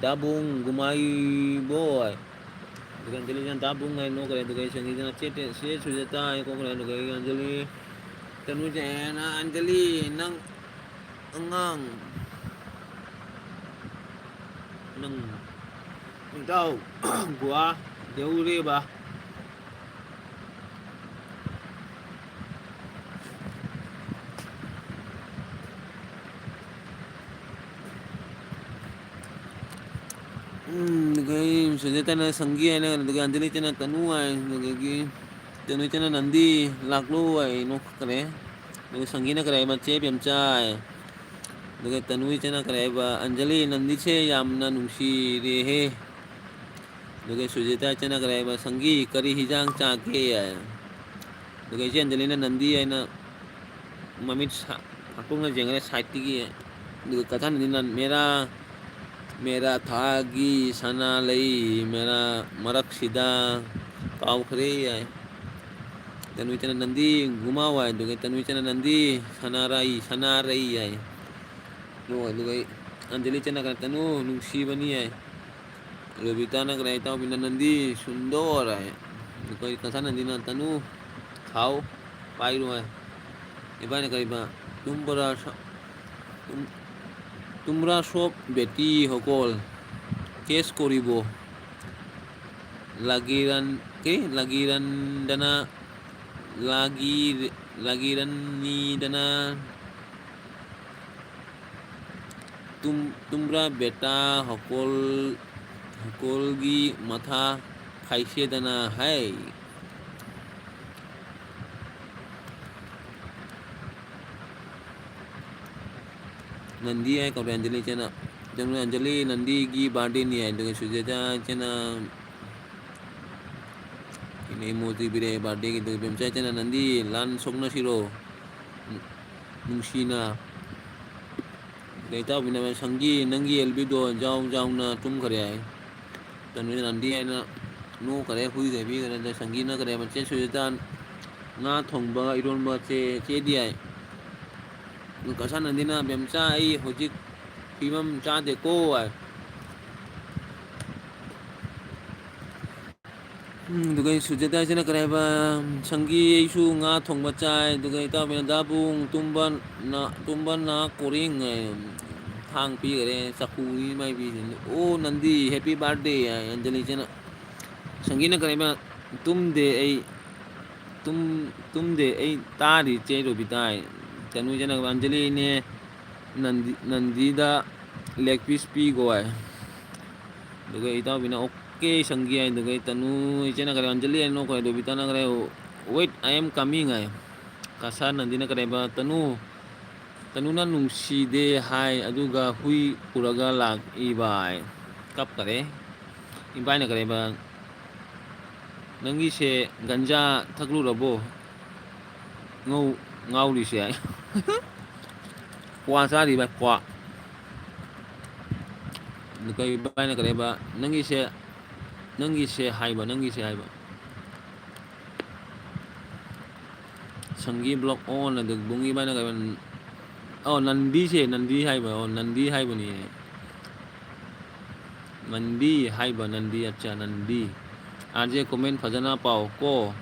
ꯗꯥꯕꯨꯡ ꯒꯨꯃꯥꯏꯕꯣ" ꯍꯥꯏ꯫ ꯑꯗꯨꯒ ꯑꯟꯖꯂꯤꯅ "ꯗꯥꯕꯨꯡ" ꯍꯥꯏ ꯅꯣꯛꯈ꯭ꯔꯦ꯫ ꯑꯗꯨꯒ ꯑꯩ ꯁꯪꯒꯤꯠꯇꯅ "ꯆꯦ, ꯆꯦ, ꯆꯦ ꯁꯨꯖꯥꯇꯥ" ꯍꯥꯏ ꯈꯣꯠꯈ꯭ꯔꯦ꯫ ꯑꯗꯨꯒ ꯑꯩ ꯑꯟꯖꯂꯤ, ꯇꯅꯨꯖꯦꯅ, "ꯑꯟꯖꯂꯤ, ꯅꯪ ꯑꯉꯥꯡ, ꯅꯪ ꯏꯇꯥꯎ ꯒꯨꯍꯥ ꯌꯧꯔꯦꯕ"꯫ ꯎꯝ, ꯑꯗꯨꯒ ꯁꯨꯖꯥꯇꯥꯅ ꯁꯪꯒꯤ ꯍꯥꯏꯅ, ꯑꯗꯨꯒ ꯑꯟꯖꯂꯤ ꯏꯆꯦꯅ ꯇꯅꯨ ꯍꯥꯏ, ꯑꯗꯨꯗꯒꯤ ꯇꯅꯨ ꯏꯆꯦꯅ ꯅꯟꯗꯤ ꯂꯥꯛꯂꯣ ꯍꯥꯏ ꯅꯣꯛꯈ꯭ꯔꯦ꯫ ꯑꯗꯨꯒ ꯁꯪꯒꯤꯅ ꯀꯔꯤ ꯍꯥꯏ? "ꯃꯆꯦ ꯕꯦꯝꯆꯥ" ꯍꯥꯏ꯫ ꯑꯗꯨꯒ ꯇꯅꯨ ꯏꯆꯦꯅ ꯀꯔꯤ ꯍꯥꯏꯕ? "ꯑꯟꯖꯂꯤ, ꯅꯟꯗꯤꯁꯦ ꯌꯥꯝꯅ ꯅꯨꯡꯁꯤꯔꯦꯍꯦ"꯫ ꯑꯗꯨꯒ ꯁꯨꯖꯤꯇꯥ ꯏꯆꯦꯅ ꯀꯔꯤ ꯍꯥꯏꯕ? "ꯁꯪꯒꯤ, ꯀꯔꯤ ꯍꯤꯟꯖꯥꯡ ꯆꯥꯒꯦ?" ꯍꯥꯏ꯫ ꯑꯗꯨꯒ ꯏꯆꯦ ꯑꯟꯖꯂꯤꯅ ꯅꯟꯗꯤ ꯍꯥꯏꯅ ꯃꯃꯤꯠ ꯁꯥ-, ꯍꯥꯀꯨꯝꯅ ꯌꯦꯡꯈ꯭ꯔꯦ ꯁꯥꯏꯠꯇꯒꯤ꯫ ꯑꯗꯨꯒ ꯀꯊꯥꯟꯅꯗꯤꯅ "ꯃꯦꯔꯥ, ꯃꯦꯔꯥ ꯊꯥꯒꯤ ꯁꯅꯥ ꯂꯩ, ꯃꯦꯔꯥ ꯃꯔꯛꯁꯤꯗ ꯀꯥꯎꯈ꯭ꯔꯦ" ꯍꯥꯏ꯫ ꯇꯅꯨꯏꯆꯅ ꯅꯟꯗꯤ ꯒꯨꯃꯥꯎ ꯍꯥꯏ꯫ ꯑꯗꯨꯒ ꯇꯅꯨꯏꯆꯅ ꯅꯟꯗꯤ ꯁꯅꯥꯔꯥꯏ, ꯁꯅꯥꯔꯩ ꯍꯥꯏ꯫ ꯑꯗꯨꯒ ꯑꯟꯖꯂꯤ ꯆꯅ ꯀꯔꯦ "ꯇꯅꯨ ꯅꯨꯡꯁꯤꯕꯅꯤ" ꯍꯥꯏ꯫ ꯔꯣꯕꯤꯇꯥꯅ ꯀꯔꯦ "ꯏꯇꯥꯎꯕꯤꯅ ꯅꯟꯗꯤ ꯁꯨꯟꯗꯣꯔ" ꯍꯥꯏ꯫ ꯑꯩꯈꯣꯏ ꯀꯟꯁꯥ ꯅꯟꯗꯤꯅ "ꯇꯅꯨ ꯊꯥꯎ ꯄꯥꯏꯔꯣ" ꯍꯥꯏ꯫ ꯏꯕꯥꯅꯤ ꯀꯔꯤꯕ? "ꯇꯨꯝꯕꯔꯥ ꯁ-, ꯇꯨꯝ-, ꯇꯨꯝꯕ꯭ꯔꯥ ꯁꯣꯞ ꯕꯦꯇꯤ ꯍꯣꯀꯣꯜ, ꯀꯦꯁ ꯀꯣꯔꯤꯕꯣ?" ꯂꯥꯒꯤꯔꯟ-, ꯀꯔꯤ? ꯂꯥꯒꯤꯔꯟꯗꯅ, ꯂꯥꯒꯤ-, ꯂꯥꯒꯤꯔꯟꯅꯤꯗꯅ ꯇꯨꯝ-, ꯇꯨꯝꯕ꯭ꯔꯥ ꯕꯦꯇꯥ ꯍꯣꯀꯣꯜ, ꯍꯣꯀꯣꯜꯒꯤ ꯃꯊꯥ ꯈꯥꯏꯁꯦꯗꯅ ꯍꯥꯏ꯫ ꯅꯟꯗꯤ ꯍꯥꯏ ꯀꯧꯔꯦ ꯑꯟꯖꯂꯤ ꯏꯆꯦꯅ꯫ ꯏꯆꯦꯅ ꯑꯟꯖꯂꯤ ꯅꯟꯗꯤꯒꯤ birthday ꯅꯤ ꯍꯥꯏ, ꯑꯗꯨꯒ ꯁꯨꯖꯥꯇꯥ ꯏꯆꯦꯅ ꯏꯅꯦ emoji ꯄꯤꯔꯛꯑꯦ birthday ꯒꯤ, ꯑꯗꯨꯒ ꯕꯦꯝꯆꯥ ꯏꯆꯦꯅ ꯅꯟꯗꯤ ꯂꯥꯟ ꯁꯣꯛꯅꯁꯤꯔꯣ ꯅꯨꯡꯁꯤꯅ꯫ ꯑꯗꯩ ꯏꯇꯥꯎꯕꯤꯅ ꯁꯪꯒꯤ ꯅꯪꯒꯤ ꯑꯦꯜꯕꯤꯗꯣ ꯖꯥꯎ ꯖꯥꯎꯅ ꯇꯨꯝꯈ꯭ꯔꯦ ꯍꯥꯏ꯫ ꯇꯅꯨꯖ ꯅꯟꯗꯤ ꯍꯥꯏꯅ ꯅꯣꯛꯈꯔꯦ, ꯍꯨꯏ ꯂꯩꯕꯤꯈꯔꯦ꯫ ꯑꯗ ꯁꯪꯒꯤꯅ ꯀꯔꯤ ꯍꯥꯏꯕ? "ꯆꯦ ꯁꯨꯖꯤꯇꯥ, ꯉꯥ ꯊꯣꯡꯕ, ꯏꯔꯣꯟꯕ ꯆꯦ, ꯆꯦꯗꯤ ꯍꯥꯏ?" ꯀꯁꯥ ꯅꯟꯗꯤꯅ, "ꯕꯦꯝꯆꯥ, ꯑꯩ ꯍꯧꯖꯤꯛ ꯐꯤꯕꯝ ꯆꯥꯗꯦꯀꯣ" ꯍꯥꯏ꯫ ꯎꯝ, ꯑꯗꯨꯒ ꯑꯩ ꯁꯨꯖꯥꯇꯥꯁꯤꯅ ꯀꯔꯤ ꯍꯥꯏꯕ? "ꯁꯪꯒꯤ, ꯑꯩꯁꯨ ꯉꯥ ꯊꯣꯡꯕ ꯆꯥꯏ"꯫ ꯑꯗꯨꯒ ꯏꯇꯥꯎꯕꯤꯅ, "ꯗꯥꯕꯨꯡ ꯇꯨꯝꯕ ꯅ-, ꯇꯨꯝꯕ ꯅꯥ ꯀꯣꯔꯤꯡ" ꯍꯥꯏ, ꯊꯥꯡ ꯄꯤꯈꯔꯦ, ꯆꯥꯛꯈꯨꯅꯤ ꯃꯥꯏ ꯄꯤꯁꯤꯅ꯫ "ꯑꯣ ꯅꯟꯗꯤ, happy birthday" ꯍꯥꯏ ꯑꯟꯖꯂꯤꯁꯤꯅ꯫ ꯁꯪꯒꯤꯅ ꯀꯔꯤ ꯍꯥꯏꯕ? "ꯇꯨꯝꯗꯦ ꯑꯩ, ꯇꯨꯝ-, ꯇꯨꯝꯗꯦ ꯑꯩ, ꯇꯥꯔꯤ ꯆꯦ ꯔꯣꯕꯤꯇꯥ" ꯍꯥꯏ꯫ ꯇꯅꯨꯖꯅ, "ꯑꯟꯖꯂꯤꯅꯦ ꯅꯟꯗꯤ-, ꯅꯟꯗꯤꯗ leg piece ꯄꯤꯒꯣ" ꯍꯥꯏ꯫ ꯑꯗꯨꯒ ꯏꯇꯥꯎꯕꯤꯅ, "Okay ꯁꯪꯒꯤ" ꯍꯥꯏ꯫ ꯑꯗꯨꯒ ꯇꯅꯨ ꯏꯆꯦꯅ ꯀꯔꯤ, ꯑꯟꯖꯂꯤ ꯍꯥꯏꯅ ꯅꯣꯛꯈ꯭ꯔꯦ꯫ ꯔꯣꯕꯤꯇꯥꯅ ꯀꯔꯤ, "Wait, I am coming" ꯍꯥꯏ꯫ ꯀꯁꯥ ꯅꯟꯗꯤꯅ ꯀꯔꯤ ꯍꯥꯏꯕ? "ꯇꯅꯨ, ꯇꯅꯨꯅ ꯅꯨꯡꯁꯤꯗꯦ ꯍꯥꯏ, ꯑꯗꯨꯒ ꯍꯨꯏ ꯄꯨꯔꯒ ꯂꯥꯛꯏꯕ" ꯍꯥꯏ꯫ ꯀꯞꯈꯔꯦ꯫ ꯏꯕꯥꯏꯅ ꯀꯔꯤ ꯍꯥꯏꯕ? "ꯅꯪꯒꯤꯁꯦ ꯒꯟꯖꯥ ꯊꯛꯂꯨꯔꯕꯣ? ꯉꯧ-, ꯉꯥꯎꯔꯤꯁꯦ?" ꯀ꯭ꯋꯥ ꯆꯥꯔꯤꯕ ꯀ꯭ꯋꯥ꯫ ꯑꯗꯨ ꯀꯩ ꯏꯕꯥꯏꯅ ꯀꯔꯤ ꯍꯥꯏꯕ? "ꯅꯪꯒꯤꯁꯦ, ꯅꯪꯒꯤꯁꯦ" ꯍꯥꯏꯕ, "ꯅꯪꯒꯤꯁꯦ" ꯍꯥꯏꯕ꯫ ꯁꯪꯒꯤ vlog on ꯑꯗꯨ ꯕꯨꯡꯒꯤ ꯏꯕꯥꯏꯅ ꯀꯔꯤ ꯍꯥꯏꯕ? ꯑꯣ, ꯅꯟꯗꯤꯁꯦ, ꯅꯟꯗꯤ ꯍꯥꯏꯕ, ꯑꯣ, ꯅꯟꯗꯤ ꯍꯥꯏꯕꯅꯤꯅꯦ꯫ ꯃꯟꯗꯤ ꯍꯥꯏꯕ ꯅꯟꯗꯤ, ꯑꯠꯆꯥ, ꯅꯟꯗꯤ꯫ ꯑꯥꯔ ꯖꯦ comment ꯐꯖꯅ ꯄꯥꯎ ꯀꯣ꯫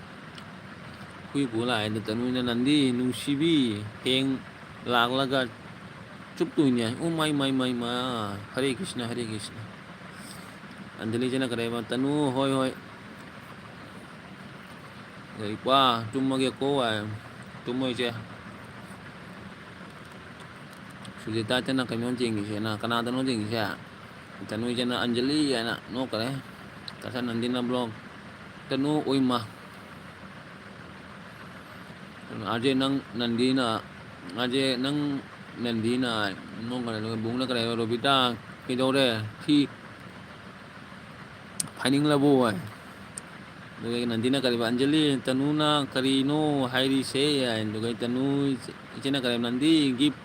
ꯍꯨꯏ ꯄꯨ ꯂꯥꯛꯑꯦ ꯑꯗꯨ ꯇꯅꯨꯅ, "ꯅꯟꯗꯤ ꯅꯨꯡꯁꯤꯕꯤ, ꯍꯌꯦꯡ ꯂꯥꯛꯂꯒ ꯆꯨꯞꯇꯣꯏꯅꯦ꯫ ꯑꯣ ꯃꯥꯏ, ꯃꯥꯏ, ꯃꯥꯏ, ꯃꯥ꯫ ꯍꯔꯦ ꯀ꯭ꯔꯤꯁꯅ, ꯍꯔꯦ ꯀ꯭ꯔꯤꯁꯅ"꯫ ꯑꯟꯖꯂꯤꯁꯤꯅ ꯀꯔꯤ ꯍꯥꯏꯕ? "ꯇꯅꯨ, ꯍꯣꯏ, ꯍꯣꯏ꯫ ꯏꯄ꯭ꯋꯥ, ꯇꯨꯝꯃꯒꯦꯀꯣ" ꯍꯥꯏ꯫ "ꯇꯨꯝꯃꯣ ꯏꯆꯦ"꯫ ꯁꯨꯖꯤꯇꯥ ꯏꯆꯦꯅ ꯀꯩꯅꯣ ꯌꯦꯡꯉꯤꯁꯦꯅ, ꯀꯅꯥꯗꯅꯣ ꯌꯦꯡꯉꯤꯁꯦ? ꯇꯅꯨ ꯏꯆꯦꯅ "ꯑꯟꯖꯂꯤ" ꯍꯥꯏꯅ ꯅꯣꯛꯈꯔꯦ꯫ ꯀꯁꯥ ꯅꯟꯗꯤꯅ vlog꯫ "ꯇꯅꯨ ꯑꯣꯏꯃ"꯫ ꯑꯥꯔ ꯖꯦ ꯅꯪ ꯅꯟꯗꯤꯅ, ꯑꯥꯔ ꯖꯦ ꯅꯪ ꯅꯟꯗꯤꯅ ꯅꯣꯡ ꯀꯔꯦ, ꯑꯗꯨꯒ ꯕꯨꯡꯅ ꯀꯔꯦ, "ꯔꯣꯕꯤꯇꯥ, ꯀꯩꯗꯧꯔꯦ? ꯊꯤ ꯐꯥꯏꯅꯤꯡꯂꯕꯣ?" ꯍꯥꯏ꯫ ꯑꯗꯨꯒ ꯅꯟꯗꯤꯅ ꯀꯔꯤꯕ, "ꯑꯟꯖꯂꯤ, ꯇꯅꯨꯅ ꯀꯔꯤꯅꯣ ꯍꯥꯏꯔꯤꯁꯦ?" ꯍꯥꯏ꯫ ꯑꯗꯨꯒ ꯇꯅꯨ ꯏꯆꯦꯅ ꯀꯔꯤꯕ, "ꯅꯟꯗꯤ, ꯒꯤꯐ"꯫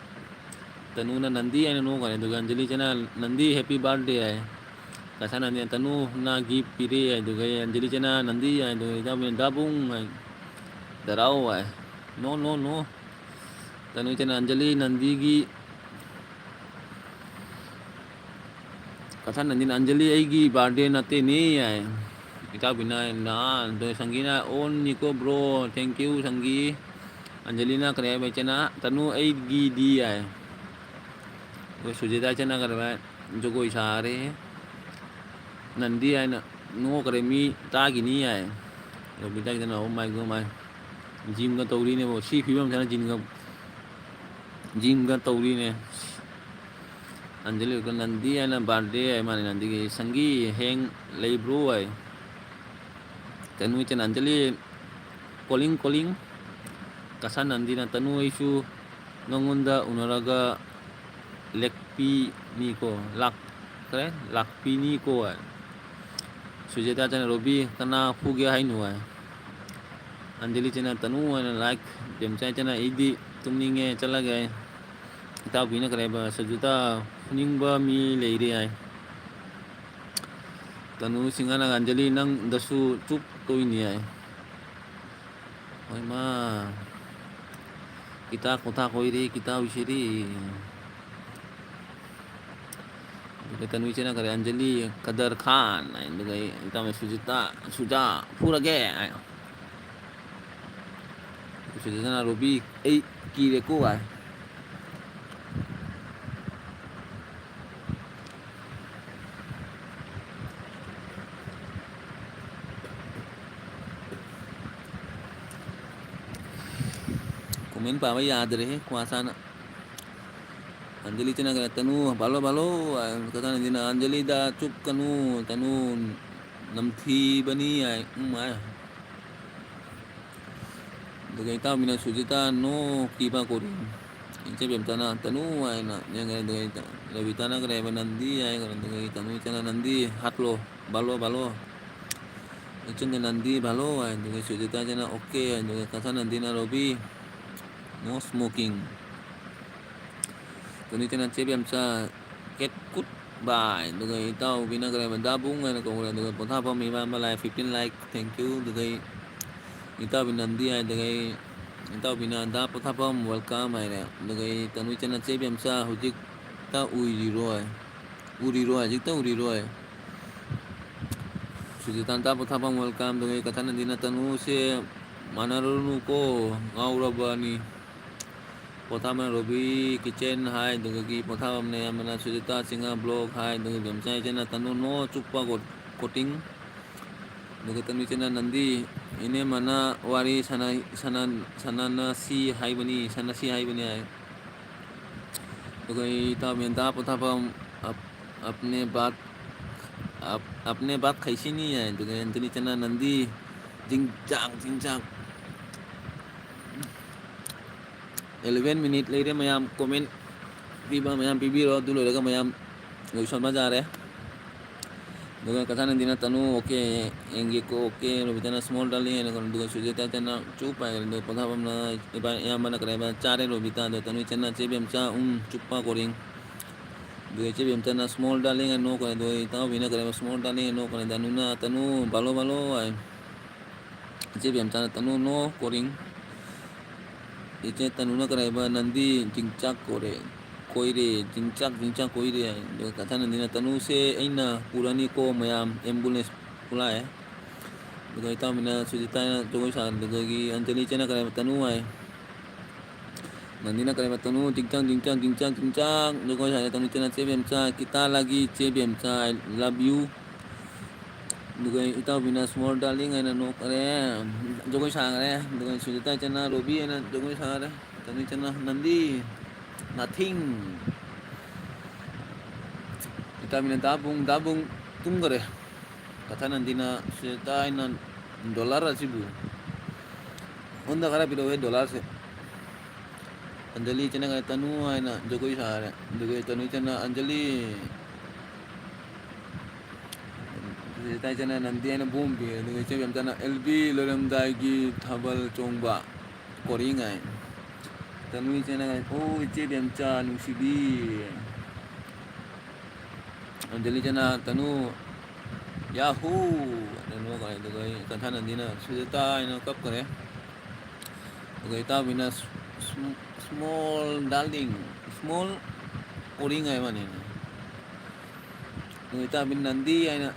ꯇꯅꯨꯅ "ꯅꯟꯗꯤ" ꯍꯥꯏꯅ ꯅꯣꯛꯈ꯭ꯔꯦ꯫ ꯑꯗꯨꯒ ꯑꯟꯖꯂꯤ ꯏꯆꯦꯅ, "ꯅꯟꯗꯤ, ꯍꯦꯄꯤ ꯕꯥꯔꯊꯗꯦ" ꯍꯥꯏ꯫ ꯀꯁꯥ ꯅꯟꯗꯤꯅ, "ꯇꯅꯨꯅ ꯒꯤꯐ ꯄꯤꯔꯦ" ꯍꯥꯏ꯫ ꯑꯗꯨꯒ ꯑꯟꯖꯂꯤ ꯏꯆꯦꯅ "ꯅꯟꯗꯤ" ꯍꯥꯏ꯫ ꯑꯗꯨꯒ ꯏꯆꯥꯕꯤꯅ "ꯗꯥꯕꯨꯡ" ꯍꯥꯏ꯫ "ꯗꯔꯥꯎ" ꯍꯥꯏ꯫ "ꯅꯣ, ꯅꯣ, ꯅꯣ"꯫ ꯇꯅꯨ ꯏꯆꯦꯅ, "ꯑꯟꯖꯂꯤ, ꯅꯟꯗꯤꯒꯤ" ꯀꯁꯥ ꯅꯟꯗꯤꯅ, "ꯑꯟꯖꯂꯤ, ꯑꯩꯒꯤ ꯕꯥꯔꯗꯦ ꯅꯠꯇꯦꯅꯦ" ꯍꯥꯏ꯫ ꯏꯇꯥꯎꯕꯤꯅ, "ꯅꯥ?" ꯑꯗꯣ ꯁꯪꯒꯤꯅ, "ꯑꯣꯟ ꯅꯤꯀꯣ ꯕ꯭ꯔꯣ, ꯊꯦꯡꯀ꯭ꯌꯨ ꯁꯪꯒꯤ"꯫ ꯑꯟꯖꯂꯤꯅ ꯀꯔꯤ ꯍꯥꯏꯕ ꯏꯆꯦꯅ? "ꯇꯅꯨ ꯑꯩꯒꯤꯗꯤ" ꯍꯥꯏ꯫ ꯑꯗꯣ ꯁꯨꯖꯤꯇꯥ ꯏꯆꯦꯅ ꯀꯔꯤ ꯍꯥꯏ? "ꯖꯒꯣꯏ ꯁꯥꯔꯦ꯫ ꯅꯟꯗꯤ" ꯍꯥꯏꯅ ꯅꯣꯛꯈ꯭ꯔꯦ, "ꯃꯤ ꯇꯥꯈꯤꯅꯤ" ꯍꯥꯏ꯫ ꯑꯗꯣ ꯕꯤꯇꯥꯒꯤꯗꯅ, "ꯑꯣ ꯃꯥꯏ ꯒꯣ ꯃꯥꯏ"꯫ ꯖꯤꯝꯒ ꯇꯧꯔꯤꯅꯦꯕꯣ꯫ ꯁꯤ ꯐꯤꯕꯝꯁꯤꯅ ꯖꯤꯝꯒ, ꯖꯤꯝꯒ ꯇꯧꯔꯤꯅꯦ꯫ ꯑꯟꯖꯂꯤ, "ꯅꯟꯗꯤ" ꯍꯥꯏꯅ ꯕꯥꯔꯗꯦ ꯍꯥꯏ ꯃꯥꯅꯦ ꯅꯟꯗꯤꯒꯤ꯫ "ꯁꯪꯒꯤ, ꯍꯦꯡ ꯂꯩꯕ꯭ꯔꯣ?" ꯍꯥꯏ꯫ ꯇꯅꯨ ꯏꯆꯦꯅ, "ꯑꯟꯖꯂꯤ, ꯀꯣꯂꯤꯡ, ꯀꯣꯂꯤꯡ"꯫ ꯀꯁꯥ ꯅꯟꯗꯤꯅ, "ꯇꯅꯨ, ꯑꯩꯁꯨ ꯅꯪꯉꯣꯟꯗ ꯎꯅꯔꯒ ꯂꯦꯛꯄꯤꯅꯤꯀꯣ, ꯂꯥꯛ-, ꯀꯔꯤ? ꯂꯥꯛꯄꯤꯅꯤꯀꯣ" ꯍꯥꯏ꯫ ꯁꯨꯖꯦꯇꯥ ꯏꯆꯦꯅ, "ꯔꯣꯕꯤ, ꯀꯅꯥ ꯐꯨꯒꯦ ꯍꯥꯏꯅꯣ?" ꯍꯥꯏ꯫ ꯑꯟꯖꯂꯤ ꯏꯆꯦꯅ, "ꯇꯅꯨ" ꯍꯥꯏꯅ ꯂꯥꯏꯛ꯫ ꯕꯦꯝꯆꯥ ꯏꯆꯦꯅ, "ꯑꯩꯗꯤ ꯇꯨꯝꯅꯤꯡꯉꯦ, ꯆꯠꯂꯒꯦ" ꯍꯥꯏ꯫ ꯏꯇꯥꯎꯕꯤꯅ ꯀꯔꯤ ꯍꯥꯏꯕ? "ꯁꯨꯖꯤꯇꯥ, ꯐꯨꯅꯤꯡꯕ ꯃꯤ ꯂꯩꯔꯦ" ꯍꯥꯏ꯫ ꯇꯅꯨ ꯁꯤꯡꯍꯅ, "ꯑꯟꯖꯂꯤ, ꯅꯪꯗꯁꯨ ꯆꯨꯞ ꯇꯧꯏꯅꯤ" ꯍꯥꯏ꯫ ꯍꯣꯏ ꯃꯥ, ꯀꯤꯇꯥ ꯀꯣꯊꯥ ꯀꯣꯏꯔꯦ, ꯀꯤꯇꯥ ꯎꯏꯁꯤꯔꯤ꯫ ꯑꯗꯨꯒ ꯇꯅꯨ ꯏꯆꯦꯅ ꯀꯔꯤ, "ꯑꯟꯖꯂꯤ, ꯀꯗꯔ ꯈꯥꯟ" ꯍꯥꯏ꯫ ꯑꯗꯨꯒ ꯏꯇꯥꯎ ꯁꯨꯖꯤꯇꯥ, "ꯁꯨꯖꯥ, ꯐꯨꯔꯒꯦ" ꯍꯥꯏ꯫ ꯁꯨꯖꯤꯇꯥꯅ, "ꯔꯣꯕꯤ, ꯑꯩ ꯀꯤꯔꯦꯀꯣ" ꯍꯥꯏ꯫ ꯀꯣꯃꯦꯟ ꯄꯥꯕ ꯌꯥꯗ꯭ꯔꯦꯍꯦ, ꯀ꯭ꯋꯥꯁꯥꯅ꯫ ꯑꯟꯖꯂꯤ ꯆꯦꯅꯈ꯭ꯔꯦ꯫ "ꯇꯅꯨ, ꯄꯥꯜꯂꯣ, ꯄꯥꯜꯂꯣ", ꯀꯁꯥꯅ ꯅꯟꯗꯤꯅ, "ꯑꯟꯖꯂꯤꯗ ꯆꯨꯞꯀꯅꯨ, ꯇꯅꯨ ꯅꯝꯊꯤꯕꯅꯤ" ꯍꯥꯏ꯫ ꯎꯝ ꯍꯥꯏ꯫ ꯑꯗꯨꯒ ꯏꯇꯥꯎꯕꯤꯅ ꯁꯨꯖꯤꯇꯥ, "ꯅꯣ ꯀꯤꯕ ꯀꯣꯔꯤ"꯫ ꯏꯆꯦ ꯕꯦꯝꯇꯥꯅ "ꯇꯅꯨ" ꯍꯥꯏꯅ ꯌꯦꯡꯈ꯭ꯔꯦ, ꯑꯗꯨꯒ ꯔꯕꯤꯇꯥꯅ ꯀꯔꯤ ꯍꯥꯏꯕ? "ꯅꯟꯗꯤ" ꯍꯥꯏꯈ꯭ꯔꯦ, ꯑꯗꯨꯒ ꯇꯅꯨ ꯏꯆꯦꯅ "ꯅꯟꯗꯤ ꯍꯥꯠꯂꯣ, ꯕꯥꯂꯣ, ꯕꯥꯂꯣ, ꯏꯆꯟꯗ ꯅꯟꯗꯤ ꯕꯥꯂꯣ" ꯍꯥꯏ, ꯑꯗꯨꯒ ꯁꯨꯖꯤꯇꯥ ꯏꯆꯦꯅ "ꯑꯣꯀꯦ" ꯍꯥꯏ, ꯑꯗꯨꯒ ꯀꯊꯥꯅꯟꯗꯤꯅ "ꯔꯣꯕꯤ, no smoking", ꯇꯅꯨ ꯏꯆꯦꯅ "ꯆꯦ ꯕꯦꯝꯆꯥ, ꯀꯦꯠ ꯀꯨꯠ ꯕꯥꯏ", ꯑꯗꯨꯒ ꯏꯇꯥꯎꯕꯤꯅ ꯀꯔꯤ ꯍꯥꯏꯕ? "ꯗꯥꯕꯨꯡ" ꯍꯥꯏꯅ ꯀꯧꯈ꯭ꯔꯦ, ꯑꯗꯨꯒ ꯄꯣꯊꯥꯐꯝ ꯏꯃꯥ ꯑꯃ ꯂꯥꯛꯑꯦ, fifteen like, thank you, ꯑꯗꯨꯒ ꯏꯇꯥꯎꯕꯤꯅ "ꯅꯟꯗꯤ" ꯍꯥꯏ, ꯑꯗꯨꯒ ꯏꯇꯥꯎꯕꯤꯅ "ꯗꯥ ꯄꯣꯊꯥꯐꯝ, welcome" ꯍꯥꯏꯔꯦ, ꯑꯗꯨꯒ ꯇꯅꯨ ꯏꯆꯦꯅ "ꯆꯦ ꯕꯦꯝꯆꯥ, ꯍꯧꯖꯤꯛꯇ ꯎꯏꯔꯤꯔꯣꯏ, ꯎꯔꯤꯔꯣꯏ, ꯍꯧꯖꯤꯛꯇ ꯎꯔꯤꯔꯣꯏ", ꯁꯨꯖꯤꯇꯥꯟꯇ ꯄꯣꯊꯥꯐꯝ welcome, ꯑꯗꯨꯒ ꯀꯊꯥꯅꯟꯗꯤꯅ "ꯇꯅꯨꯁꯦ ꯃꯥꯟꯅꯔꯨꯅꯨꯀꯣ, ꯉꯥꯎꯔꯕꯅꯤ", ꯄꯣꯊꯥꯐꯝ ꯔꯣꯕꯤ kitchen ꯍꯥꯏ, ꯑꯗꯨꯗꯒꯤ ꯄꯣꯊꯥꯐꯝꯅ ꯑꯌꯥꯝꯕꯅ ꯁꯨꯖꯤꯇꯥ ꯆꯤꯡꯉꯥ vlog ꯍꯥꯏ, ꯑꯗꯨꯒ ꯕꯦꯝꯆꯥ ꯏꯆꯦꯅ "ꯇꯅꯨ no ꯆꯨꯞꯄ ꯀꯣ-, coating", ꯑꯗꯨꯒ ꯇꯅꯨ ꯏꯆꯦꯅ "ꯅꯟꯗꯤ, ꯏꯅꯦꯃꯅ ꯋꯥꯔꯤ ꯁꯥꯟꯅ-, ꯁꯥꯟꯅ-, ꯁꯥꯟꯅꯅꯁꯤ ꯍꯥꯏꯕꯅꯤ, ꯁꯥꯟꯅꯁꯤ ꯍꯥꯏꯕꯅꯤ" ꯍꯥꯏ꯫ ꯑꯗꯨꯒ ꯏꯇꯥꯎꯕꯤꯅ "ꯗꯥ ꯄꯣꯊꯥꯐꯝ, ꯑꯞ-, ꯑꯞꯅꯦ ꯕꯥꯠ, ꯑꯞ-, ꯑꯞꯅꯦ ꯕꯥꯠ ꯈꯩꯁꯤꯅꯤ" ꯍꯥꯏ꯫ ꯑꯗꯨꯒ ꯑꯦꯟꯊꯅꯤ ꯆꯦꯅ "ꯅꯟꯗꯤ ꯖꯤꯡ ꯆꯥꯛ, ꯖꯤꯡ ꯆꯥꯛ"꯫ Eleven minute ꯂꯩꯔꯦ ꯃꯌꯥꯝ, comment ꯄꯤꯕ ꯃꯌꯥꯝ ꯄꯤꯕꯤꯔꯣ꯫ ꯑꯗꯨ ꯂꯣꯏꯔꯒ ꯃꯌꯥꯝ ꯂꯣꯏꯁꯟꯕ ꯌꯥꯔꯦ꯫ ꯑꯗꯨꯒ ꯀꯊꯥꯅꯟꯗꯤꯅ "ꯇꯅꯨ ꯑꯣꯀꯦ, ꯌꯦꯡꯒꯦꯀꯣ ꯑꯣꯀꯦ", ꯔꯣꯕꯤꯇꯥꯅ "small darling" ꯍꯥꯏꯅ ꯀꯧꯅ, ꯑꯗꯨꯒ ꯁꯨꯖꯦꯇꯥ ꯆꯦꯅ "ꯆꯨꯞ" ꯍꯥꯏꯈ꯭ꯔꯦ꯫ ꯑꯗꯨꯒ ꯄꯣꯊꯥꯐꯝꯅ ꯏꯕꯥ-, ꯑꯌꯥꯝꯕꯅ ꯀꯔꯤ ꯍꯥꯏꯕ, "ꯆꯥꯔꯦ ꯔꯣꯕꯤꯇꯥ", ꯑꯗꯣ ꯇꯅꯨ ꯏꯆꯦꯅ "ꯆꯦ ꯕꯦꯝꯆꯥ, ꯎꯝ, ꯆꯨꯞꯄ ꯀꯣꯔꯤꯡ"꯫ ꯑꯗꯨꯒ ꯏꯆꯦ ꯕꯦꯝꯆꯥꯅ "small darling" ꯍꯥꯏꯅ ꯅꯣꯛꯈ꯭ꯔꯦ꯫ ꯑꯗꯨꯒ ꯏꯇꯥꯎꯕꯤꯅ ꯀꯔꯤ ꯍꯥꯏꯕ, "small darling" ꯍꯥꯏꯅ ꯅꯣꯛꯈ꯭ꯔꯦ꯫ ꯇꯅꯨꯅ "ꯇꯅꯨ, ꯕꯥꯂꯣ, ꯕꯥꯂꯣ" ꯍꯥꯏ꯫ ꯏꯆꯦ ꯕꯦꯝꯆꯥꯅ "ꯇꯅꯨ, no coring"꯫ ꯏꯆꯦ ꯇꯅꯨꯅ ꯀꯔꯤ ꯍꯥꯏꯕ, "ꯅꯟꯗꯤ ꯖꯤꯡꯆꯥꯛ ꯀꯣꯔꯦ, ꯀꯣꯏꯔꯦ, ꯖꯤꯡꯆꯥꯛ, ꯖꯤꯡꯆꯥꯛ ꯀꯣꯏꯔꯦ" ꯍꯥꯏ꯫ ꯑꯗꯨꯒ ꯀꯊꯥꯅꯟꯗꯤꯅ "ꯇꯅꯨꯁꯦ ꯑꯩꯅ ꯄꯨꯔꯅꯤꯀꯣ ꯃꯌꯥꯝ, ambulance ꯄꯨꯂꯥꯛꯑꯦ"꯫ ꯑꯗꯨꯒ ꯏꯇꯥꯎꯕꯤꯅ ꯁꯨꯖꯤꯇꯥꯅ ꯖꯒꯣꯏ ꯁꯥ-, ꯑꯗꯨꯗꯒꯤ ꯑꯟꯖꯂꯤ ꯏꯆꯦꯅ ꯀꯔꯤ ꯍꯥꯏꯕ, "ꯇꯅꯨ" ꯍꯥꯏ꯫ ꯅꯟꯗꯤꯅ ꯀꯔꯤ ꯍꯥꯏꯕ, "ꯇꯅꯨ ꯖꯤꯡꯆꯥꯛ, ꯖꯤꯡꯆꯥꯛ, ꯖꯤꯡꯆꯥꯛ, ꯖꯤꯡꯆꯥꯛ", ꯖꯒꯣꯏ ꯁꯥꯔꯦ꯫ ꯇꯅꯨ ꯏꯆꯦꯅ "ꯆꯦ ꯕꯦꯝꯆꯥ, ꯀꯤꯇꯥ ꯂꯥꯒꯤ ꯆꯦ ꯕꯦꯝꯆꯥ, I love you"꯫ ꯑꯗꯨꯒ ꯏꯇꯥꯎꯕꯤꯅ "small darling" ꯍꯥꯏꯅ ꯅꯣꯛꯈꯔꯦ꯫ ꯖꯒꯣꯏ ꯁꯥꯈꯔꯦ꯫ ꯑꯗꯨꯒ ꯁꯨꯖꯤꯇꯥ ꯏꯆꯦꯅ "ꯔꯣꯕꯤ" ꯍꯥꯏꯅ ꯖꯒꯣꯏ ꯁꯥꯈꯔꯦ꯫ ꯇꯅꯨ ꯏꯆꯦꯅ "ꯅꯟꯗꯤ, nothing"꯫ ꯏꯇꯥꯎꯕꯤꯅ "ꯗꯥꯕꯨꯡ, ꯗꯥꯕꯨꯡ" ꯇꯨꯝꯈꯔꯦ꯫ ꯀꯊꯥꯅꯟꯗꯤꯅ ꯁꯨꯖꯤꯇꯥ ꯍꯥꯏꯅ "dollar ꯑꯁꯤꯕꯨ ꯑꯩꯉꯣꯟꯗ ꯈꯔ ꯄꯤꯔꯛꯎꯍꯦ, dollarꯁꯦ"꯫ ꯑꯟꯖꯂꯤ ꯏꯆꯦꯅ ꯀꯩꯅꯣ ꯇꯅꯨ ꯍꯥꯏꯅ ꯖꯒꯣꯏ ꯁꯥꯔꯦ꯫ ꯑꯗꯨꯒ ꯇꯅꯨ ꯏꯆꯦꯅ ꯑꯟꯖꯂꯤ, ꯁꯨꯖꯥꯇꯥ ꯏꯆꯦꯅ ꯅꯟꯗꯤ ꯍꯥꯏꯅ ꯕꯣꯝ ꯄꯤꯔꯦ꯫ ꯑꯗꯨꯒ ꯏꯆꯦ ꯕꯦꯝꯆꯥꯅ ꯑꯦꯜ ꯕꯤ ꯂꯣꯏꯔꯝꯗꯥꯏꯒꯤ ꯊꯥꯕꯜ ꯆꯣꯡꯕ ꯀꯣꯔꯤꯉꯥꯏ꯫ ꯇꯅꯨ ꯏꯆꯦꯅ, "ꯑꯣ, ꯏꯆꯦ ꯕꯦꯝꯆꯥ ꯅꯨꯡꯁꯤꯕꯤ"꯫ ꯑꯟꯖꯂꯤ ꯏꯆꯦꯅ, "ꯇꯅꯨ, ꯌꯥꯍꯨ!" ꯑꯗꯨ ꯅꯣꯛꯈ꯭ꯔꯦ꯫ ꯑꯗꯨꯒ ꯑꯩ ꯀꯟꯊꯥ ꯅꯟꯗꯤꯅ, "ꯁꯨꯖꯥꯇꯥ" ꯍꯥꯏꯅ ꯀꯞꯈ꯭ꯔꯦ꯫ ꯑꯗꯨꯒ ꯏꯇꯥꯎꯕꯤꯅ ꯁ꯭ꯃ-, "small darling, small ꯑꯣꯔꯤꯡ" ꯍꯥꯏꯕꯅꯤꯅꯦ꯫ ꯑꯗꯨꯒ ꯏꯇꯥꯎꯕꯤꯅ "ꯅꯟꯗꯤ" ꯍꯥꯏꯅ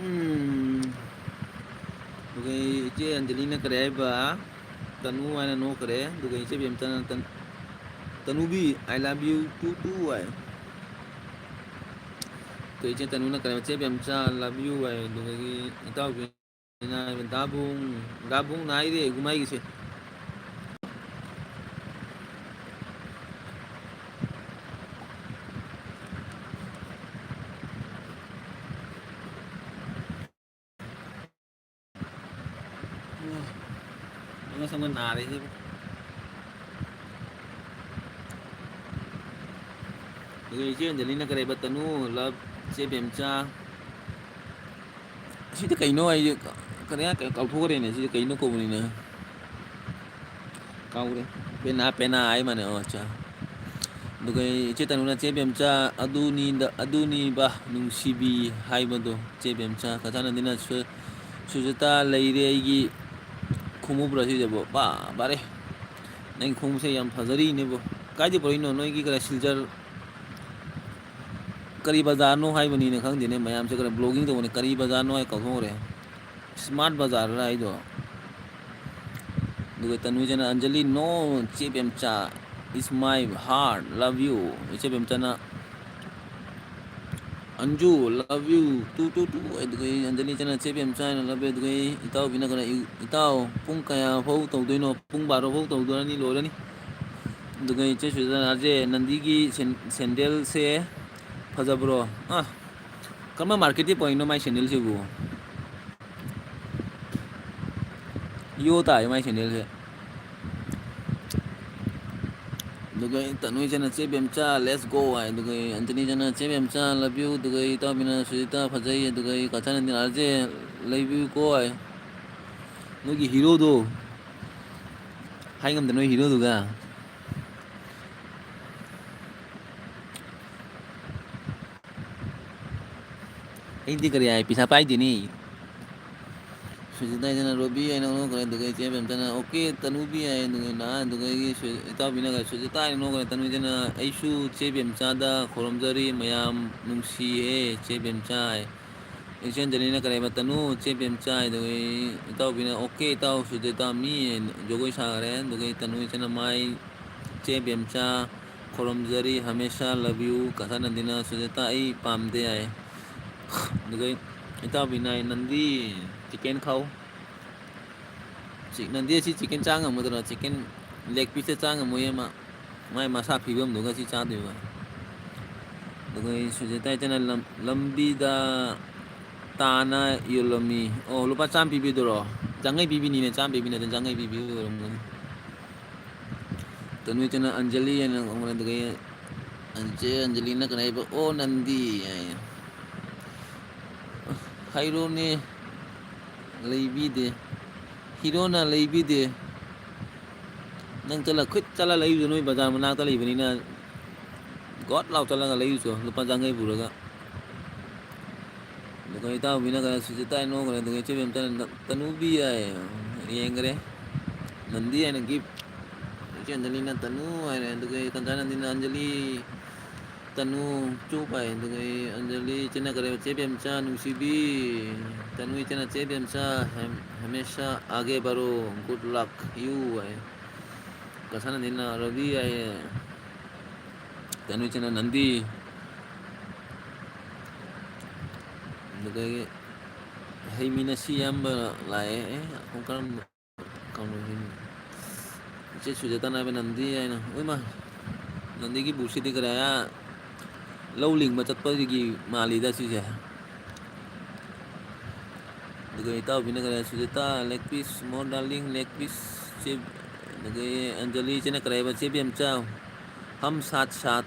ꯎꯝ꯫ ꯑꯗꯨꯒ ꯏꯆꯦ ꯑꯟꯖꯂꯤꯅ ꯀꯔꯤ ꯍꯥꯏꯕ? ꯇꯅꯨ ꯍꯥꯏꯅ ꯅꯣꯛꯈ꯭ꯔꯦ꯫ ꯑꯗꯨꯒ ꯏꯆꯦ ꯕꯦꯝꯆꯥꯅ ꯇꯟ-, "ꯇꯅꯨꯕꯤ, I love you too too" ꯍꯥꯏ꯫ ꯑꯗꯨ ꯏꯆꯦ ꯇꯅꯨꯅ ꯀꯔꯤ ꯍꯥꯏꯕ? "ꯏꯆꯦ ꯕꯦꯝꯆꯥ, love you" ꯍꯥꯏ꯫ ꯑꯗꯨꯗꯒꯤ ꯏꯇꯥꯎꯕꯤ ꯗꯥꯕꯨꯡ, ꯗꯥꯕꯨꯡꯅ ꯍꯥꯏꯔꯦ ꯀꯨꯝꯍꯩꯒꯤꯁꯦ꯫ ꯑꯃ ꯁꯪꯕ ꯅꯥꯔꯦ ꯁꯤꯕꯨ꯫ ꯑꯗꯨꯒ ꯏꯆꯦ ꯑꯟꯖꯂꯤꯅ ꯀꯔꯤ ꯍꯥꯏꯕ? "ꯇꯅꯨ, love, ꯏꯆꯦ ꯕꯦꯝꯆꯥ"꯫ ꯁꯤꯗꯤ ꯀꯩꯅꯣ? ꯑꯩꯁꯦ ꯀ-, ꯀꯔꯤ ꯍꯥꯏ-, ꯀꯥꯎꯊꯣꯛꯈ꯭ꯔꯦꯅꯦ꯫ ꯁꯤꯗꯤ ꯀꯩꯅꯣ ꯀꯧꯕꯅꯤꯅ? ꯀꯥꯎꯔꯦ꯫ ꯄꯦꯅꯥ, ꯄꯦꯅꯥ ꯍꯥꯏ ꯃꯥꯅꯦ꯫ ꯑꯣ, ꯑꯠꯆꯥ꯫ ꯑꯗꯨꯒ ꯏꯆꯦ ꯇꯅꯨꯅ, "ꯆꯦ ꯕꯦꯝꯆꯥ, ꯑꯗꯨꯅꯤꯗ, ꯑꯗꯨꯅꯤꯕ ꯅꯨꯡꯁꯤꯕꯤ ꯍꯥꯏꯕꯗꯣ, ꯆꯦ ꯕꯦꯝꯆꯥ"꯫ ꯀꯟꯊꯥ ꯅꯟꯗꯤꯅ, "ꯁꯨ-, ꯁꯨꯖꯥꯇꯥ ꯂꯩꯔꯦ ꯑꯩꯒꯤ ꯈꯣꯡꯎꯞꯔ ꯁꯤꯗꯕꯣ?" ꯄꯥ, ꯕꯥꯔꯦ꯫ ꯅꯪꯒꯤ ꯈꯣꯡꯎꯞꯁꯦ ꯌꯥꯝ ꯐꯖꯔꯤꯅꯦꯕꯣ꯫ ꯀꯥꯏꯗꯩ ꯄꯨꯔꯛꯏꯅꯣ? ꯅꯣꯏꯒꯤ ꯀꯔꯤ ꯁꯤꯜꯆꯔ ꯀꯔꯤ ꯕꯖꯥꯔꯅꯣ ꯍꯥꯏꯕꯅꯤꯅ ꯈꯪꯗꯦꯅꯦ, ꯃꯌꯥꯝꯁꯦ ꯈꯔ vlogging ꯇꯧꯕꯅꯦ, ꯀꯔꯤ ꯕꯖꯥꯔꯅꯣ ꯍꯥꯏ ꯀꯥꯎꯊꯣꯛꯈ꯭ꯔꯦ꯫ Smart ꯕꯖꯥꯔꯔ ꯍꯥꯏꯗꯣ꯫ ꯑꯗꯨꯒ ꯇꯅꯨꯖꯅ, "ꯑꯟꯖꯂꯤ, no, ꯆꯦ ꯕꯦꯝꯆꯥ, it's my heart, love you"꯫ ꯏꯆꯦ ꯕꯦꯝꯆꯥꯅ, "Anju, love you too too too"꯫ ꯑꯗꯨꯒ ꯑꯟꯖꯂꯤ ꯆꯅ, "ꯆꯦ ꯕꯦꯝꯆꯥ ꯍꯥꯏꯅ love you"꯫ ꯑꯗꯨꯒ ꯏꯇꯥꯎꯕꯤꯅ ꯀꯩꯅꯣ, "ꯏ-, ꯏꯇꯥꯎ, ꯄꯨꯡ ꯀꯌꯥ ꯐꯥꯎ ꯇꯧꯗꯣꯏꯅꯣ?" "ꯄꯨꯡ ꯕꯥꯔꯣ ꯐꯥꯎ ꯇꯧꯗꯣꯏꯅꯤ, ꯂꯣꯏꯔꯅꯤ"꯫ ꯑꯗꯨꯒ ꯏꯆꯦ ꯁꯨꯖꯥꯇꯥꯅ, "ꯑꯖꯦ, ꯅꯟꯗꯤꯒꯤ ꯁꯦꯟ-, ꯁꯦꯟꯗꯜꯁꯦ ꯐꯖꯕ꯭ꯔꯣ?" ꯑ, ꯀꯔꯝꯕ marketꯇꯤ ꯄꯨꯔꯛꯏꯅꯣ ꯃꯥꯏ sandalꯁꯤꯕꯨ? ꯌꯣ ꯇꯥꯏ ꯃꯥꯏ sandalꯁꯦ꯫ ꯑꯗꯨꯒ ꯇꯅꯨꯏ ꯆꯅ "ꯆꯦ ꯕꯦꯝꯆꯥ, let's go" ꯍꯥꯏ꯫ ꯑꯗꯨꯒ ꯑꯟꯖꯂꯤ ꯆꯅ "ꯆꯦ ꯕꯦꯝꯆꯥ, love you"꯫ ꯑꯗꯨꯒ ꯏꯇꯥꯎꯕꯤꯅ "ꯁꯨꯖꯤꯇꯥ ꯐꯖꯩ"꯫ ꯑꯗꯨꯒ ꯀꯥꯊꯟ ꯑꯟꯗꯤꯅ "ꯑꯥꯔ ꯖꯦ, ꯂꯩꯕꯤꯌꯨꯀꯣ" ꯍꯥꯏ꯫ ꯅꯣꯏꯒꯤ heroꯗꯣ ꯍꯥꯏ ꯉꯝꯗ, ꯅꯣꯏ heroꯗꯨꯒ꯫ ꯑꯩꯗꯤ ꯀꯔꯤ ꯍꯥꯏ, ꯄꯩꯁꯥ ꯄꯥꯏꯗꯦꯅꯤ꯫ ꯁꯨꯖꯤꯇꯥ ꯍꯥꯏꯗꯅ ꯔꯣꯕꯤ ꯍꯥꯏꯅ ꯑꯣꯟꯊꯣꯛꯈ꯭ꯔꯦ, ꯑꯗꯨꯒ ꯏꯆꯦ ꯕꯦꯝꯇꯅ "ꯑꯣꯀꯦ ꯇꯅꯨꯕꯤ" ꯍꯥꯏ, ꯑꯗꯨꯒ ꯅ-, ꯑꯗꯨꯒ ꯑꯩꯒꯤ ꯁꯨ-, ꯏꯇꯥꯎꯕꯤꯅꯒ "ꯁꯨꯖꯤꯇꯥ" ꯍꯥꯏꯅ ꯑꯣꯟꯊꯣꯛꯈ꯭ꯔꯦ, ꯇꯅꯨꯕꯤꯗꯅ "ꯑꯩꯁꯨ ꯆꯦ ꯕꯦꯝꯆꯥꯗ ꯈꯨꯔꯨꯝꯖꯔꯤ, ꯃꯌꯥꯝ ꯅꯨꯡꯁꯤꯌꯦ ꯆꯦ ꯕꯦꯝꯆꯥ" ꯍꯥꯏ꯫ ꯏꯆꯦ ꯑꯟꯖꯂꯤꯅ ꯀꯔꯤ ꯍꯥꯏꯕ, "ꯇꯅꯨ, ꯆꯦ ꯕꯦꯝꯆꯥ" ꯍꯥꯏ, ꯑꯗꯨꯒ ꯏꯇꯥꯎꯕꯤꯅ "ꯑꯣꯀꯦ ꯏꯇꯥꯎ ꯁꯨꯖꯤꯇꯥ ꯃꯤ" ꯍꯥꯏꯅ ꯖꯒꯣꯏ ꯁꯥꯈ꯭ꯔꯦ, ꯑꯗꯨꯒ ꯇꯅꯨ ꯏꯆꯦꯅ "ꯃꯥꯏ ꯆꯦ ꯕꯦꯝꯆꯥ, ꯈꯨꯔꯨꯝꯖꯔꯤ, ꯍꯃꯦꯁꯥ love you", ꯀꯥꯊꯟ ꯑꯟꯗꯤꯅ "ꯁꯨꯖꯤꯇꯥ ꯑꯩ ꯄꯥꯝꯗꯦ" ꯍꯥꯏ꯫ ꯑꯗꯨꯒ ꯏꯇꯥꯎꯕꯤꯅ ꯍꯥꯏ, "ꯅꯟꯗꯤ chicken ꯈꯥꯎ"꯫ ꯆꯤ-, ꯅꯟꯗꯤ ꯑꯁꯤ chicken ꯆꯥ ꯉꯝꯒꯗ꯭ꯔꯣ? Chicken leg pieceꯁꯦ ꯆꯥ ꯉꯝꯃꯣꯏꯌꯦ ꯃꯥ꯫ ꯃꯥꯏ ꯃꯁꯥ ꯐꯤꯕꯝꯗꯨꯒ ꯁꯤ ꯆꯥꯗꯣꯏꯕ꯫ ꯑꯗꯨꯒ ꯑꯩ ꯁꯨꯖꯤꯇꯥ ꯏꯆꯟꯅ ꯂꯝ-, ꯂꯝꯕꯤꯗ ꯇꯥꯅ ꯌꯣꯜꯂꯝꯃꯤ꯫ ꯑꯣ, ꯂꯨꯄꯥ ꯆꯥꯝꯃ ꯄꯤꯕꯤꯗꯨꯔꯣ? ꯆꯥꯝꯃꯉꯥ ꯄꯤꯕꯤꯅꯤꯅꯦ, ꯆꯥꯝꯃ ꯄꯤꯕꯤ ꯅꯠꯇꯦ, ꯆꯥꯝꯃꯉꯥ ꯄꯤꯕꯤ ꯑꯣꯏꯔꯝꯒꯅꯤ꯫ ꯇꯅꯨ ꯏꯆꯟꯅ ꯑꯟꯖꯂꯤ ꯍꯥꯏꯅ ꯈꯪꯕꯅꯦ, ꯑꯗꯨꯒ ꯑꯩ, ꯆꯦ ꯑꯟꯖꯂꯤꯅ ꯀꯔꯤ ꯍꯥꯏꯕ? "ꯑꯣ, ꯅꯟꯗꯤ" ꯍꯥꯏ꯫ "ꯍꯥꯏꯔꯣꯅꯦ, ꯂꯩꯕꯤꯗꯦ꯫ ꯍꯤꯔꯣꯅ ꯂꯩꯕꯤꯗꯦ꯫ ꯅꯪ ꯆꯠꯂ ꯈꯨꯠ ꯆꯠꯂ ꯂꯩꯔꯨꯆꯣ, ꯅꯣꯏ ꯕꯖꯥꯔ ꯃꯅꯥꯛꯇ ꯂꯩꯕꯅꯤꯅ ꯒꯣꯠ ꯂꯥꯎ ꯆꯠꯂꯒ ꯂꯩꯔꯨꯆꯣ, ꯂꯨꯄꯥ ꯆꯥꯝꯃꯉꯥ ꯄꯨꯔꯒ"꯫ ꯑꯗꯨꯒ ꯏꯇꯥꯎꯕꯤꯅ ꯀꯩꯅꯣ ꯁꯨꯖꯤꯇꯥ ꯅꯣꯛꯈ꯭ꯔꯦ, ꯑꯗꯨꯒ ꯏꯆꯦ ꯕꯦꯝꯇꯅ "ꯇꯅꯨꯕꯤ" ꯍꯥꯏ, ꯌꯦꯡꯈ꯭ꯔꯦ꯫ "ꯅꯟꯗꯤ" ꯍꯥꯏꯅ gift꯫ ꯏꯆꯦ ꯑꯟꯖꯂꯤꯅ "ꯇꯅꯨ" ꯍꯥꯏꯔꯦ, ꯑꯗꯨꯒ ꯀꯟꯖꯥ ꯅꯟꯗꯤꯅ "ꯑꯟꯖꯂꯤ, ꯇꯅꯨ, ꯆꯨꯞ" ꯍꯥꯏ, ꯑꯗꯨꯒ ꯑꯩ ꯑꯟꯖꯂꯤ ꯏꯆꯦꯅ ꯀꯔꯤ, "ꯆꯦ ꯕꯦꯝꯆꯥ ꯅꯨꯡꯁꯤꯕꯤ", ꯇꯅꯨ ꯏꯆꯦꯅ "ꯆꯦ ꯕꯦꯝꯆꯥ, ꯍꯝ-, ꯍꯃꯦꯁꯥ ꯑꯥꯒꯦ ꯕꯔꯣ, good luck you" ꯍꯥꯏ꯫ ꯀꯟꯖꯥ ꯅꯟꯗꯤꯅ "ꯔꯕꯤ" ꯍꯥꯏꯌꯦ꯫ ꯇꯅꯨ ꯏꯆꯦꯅ "ꯅꯟꯗꯤ"꯫ ꯑꯗꯨꯗꯒꯤ ꯍꯩ ꯃꯤꯅ ꯁꯤ ꯏꯌꯥꯝꯕ ꯂꯥꯛꯑꯦ꯫ ꯑꯦ, ꯈꯣꯡ ꯀꯔꯝꯕ? ꯈꯪꯗꯦ, ꯁꯤ ꯏꯆꯦ ꯁꯨꯖꯥꯇꯥꯅ ꯍꯥꯏꯕ "ꯅꯟꯗꯤ" ꯍꯥꯏꯅ꯫ ꯎꯏꯃꯥ, ꯅꯟꯗꯤꯒꯤ ꯕꯨꯛꯁꯤꯗꯤ ꯀꯔꯤ ꯑꯥ, ꯂꯧ ꯂꯤꯡꯕ ꯆꯠꯄꯒꯤ ꯃꯥꯜꯂꯤꯗ ꯁꯤꯁꯦ꯫ ꯑꯗꯨꯒ ꯏꯇꯥꯎꯕꯤꯅ ꯀꯔꯤ ꯍꯥꯏ? ꯁꯨꯖꯥꯇꯥ, leg piece, more darling, leg piece, ꯆꯦ-, ꯑꯗꯒꯤ ꯑꯟꯖꯂꯤ ꯏꯆꯦꯅ ꯀꯔꯤ ꯍꯥꯏꯕ? ꯆꯦ ꯕꯦꯝꯆꯥ, ꯍꯝ ꯁꯥꯠ ꯁꯥꯠ꯫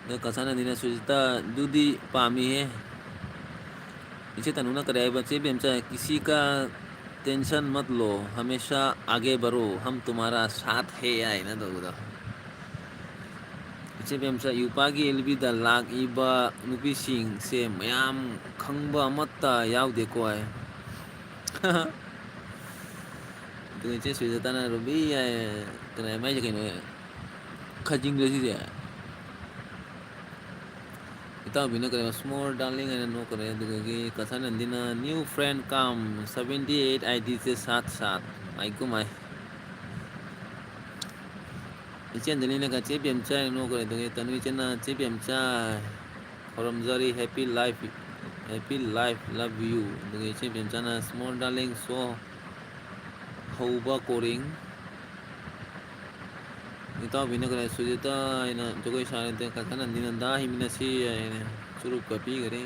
ꯑꯗ ꯀꯁꯥꯅꯟꯗꯤꯅ ꯁꯨꯖꯥꯇꯥ, ꯑꯗꯨꯗꯤ ꯄꯥꯝꯃꯤꯍꯦ꯫ ꯏꯆꯦ ꯇꯅꯨꯅ ꯀꯔꯤ ꯍꯥꯏꯕ? ꯆꯦ ꯕꯦꯝꯆꯥ, ꯀꯤꯁꯤ ꯀꯥ tension ꯃꯠ ꯂꯣ, ꯍꯃꯦꯁꯥ ꯑꯥꯒꯦ ꯕꯔꯣ, ꯍꯝ ꯇꯨꯃꯥꯔꯥ ꯁꯥꯊ ꯍꯦ ꯍꯥꯏꯅ ꯇꯧꯕꯗꯣ꯫ ꯏꯆꯦ ꯕꯦꯝꯆꯥ, ꯌꯨꯄꯥꯒꯤ ꯑꯦꯜ ꯕꯤꯗ ꯂꯥꯛꯏꯕ ꯅꯨꯄꯤꯁꯤꯡꯁꯦ ꯃꯌꯥꯝ ꯈꯪꯕ ꯑꯃꯠꯇ ꯌꯥꯎꯗꯦꯀꯣ ꯍꯥꯏ꯫ ꯑꯗꯨꯒ ꯏꯆꯦ ꯁꯨꯖꯥꯇꯥꯅ ꯔꯨꯕꯤ ꯍꯥꯏ, ꯀꯩꯅꯣ, ꯃꯥꯏꯁꯦ ꯀꯩꯅꯣ, ꯈꯖꯤꯡꯗꯣ ꯁꯤꯁꯦ꯫ ꯏꯇꯥꯎꯕꯤꯅ ꯀꯔꯤ ꯁ꯭ꯃꯣꯜ ꯗꯥꯔꯂꯤꯡ ꯍꯥꯏꯅ ꯅꯣꯛꯈ꯭ꯔꯦ꯫ ꯑꯗꯨꯗꯒꯤ ꯀꯁꯥꯅꯟꯗꯤꯅ new friend come seventy eight ID ꯁꯦ ꯁꯥꯠ ꯁꯥꯠ꯫ ꯃꯥꯏ ꯀꯨꯃꯥꯏ꯫ ꯏꯆꯦ ꯑꯟꯖꯂꯤꯅꯒ ꯆꯦ ꯕꯦꯝꯆꯥ ꯍꯥꯏꯅ ꯅꯣꯛꯈ꯭ꯔꯦ꯫ ꯑꯗꯨꯗꯒꯤ ꯇꯅꯨ ꯏꯆꯦꯅ ꯆꯦ ꯕꯦꯝꯆꯥ ꯈꯣꯏꯔꯝꯖꯔꯤ, happy life, happy life, love you꯫ ꯑꯗꯨꯒ ꯏꯆꯦ ꯕꯦꯝꯆꯥꯅ small darling so ꯍꯧꯕ ꯀꯣꯔꯤꯡ꯫ ꯏꯇꯥꯎꯕꯤꯅ ꯀꯔꯤ ꯁꯨꯖꯤꯇꯥ ꯍꯥꯏꯅ ꯖꯒꯣꯏ ꯁꯥꯔꯗꯤ ꯀꯥꯀꯥꯅꯟꯗꯤꯅ ꯗꯥ ꯍꯤꯃꯤꯅꯁꯤ ꯍꯥꯏꯅ ꯆꯨꯔꯨꯞꯀ ꯄꯤꯈꯔꯦ꯫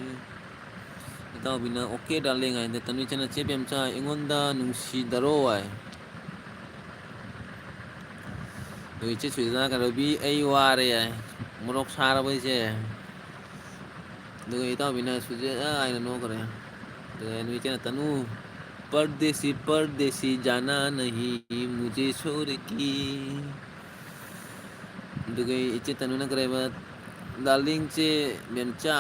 ꯏꯇꯥꯎꯕꯤꯅ okay darling ꯍꯥꯏꯗ ꯇꯅꯨꯏꯆꯅ ꯆꯦ ꯕꯦꯝꯆꯥ ꯑꯩꯉꯣꯟꯗ ꯅꯨꯡꯁꯤꯗꯔꯣ ꯍꯥꯏ꯫ ꯑꯗꯨ ꯏꯆꯦ ꯁꯨꯖꯤꯇꯥꯅ ꯀꯩꯅꯣ ꯔꯕꯤ ꯑꯩ ꯋꯥꯔꯦ ꯍꯥꯏ꯫ ꯃꯣꯔꯣꯛ ꯁꯥꯔꯕ ꯏꯆꯦ꯫ ꯑꯗꯨꯒ ꯏꯇꯥꯎꯕꯤꯅ ꯁꯨꯖꯦ ꯑꯥ ꯍꯥꯏꯅ ꯅꯣꯛꯈ꯭ꯔꯦ꯫ ꯑꯗꯨꯒ ꯅꯨꯃꯤꯠ ꯏꯆꯦꯅ ꯇꯅꯨ ꯄꯔꯗꯦꯁꯤ ꯄꯔꯗꯦꯁꯤ ꯖꯥꯅꯥ ꯅꯍꯤ ꯃꯨꯖꯦ ꯁꯣꯔ ꯀꯤ꯫ ꯑꯗꯨꯒ ꯏꯆꯦ ꯇꯅꯨꯅ ꯀꯔꯤ ꯍꯥꯏꯕ? ꯗꯥꯔꯂꯤꯡ ꯆꯦ ꯃꯦꯝꯆꯥ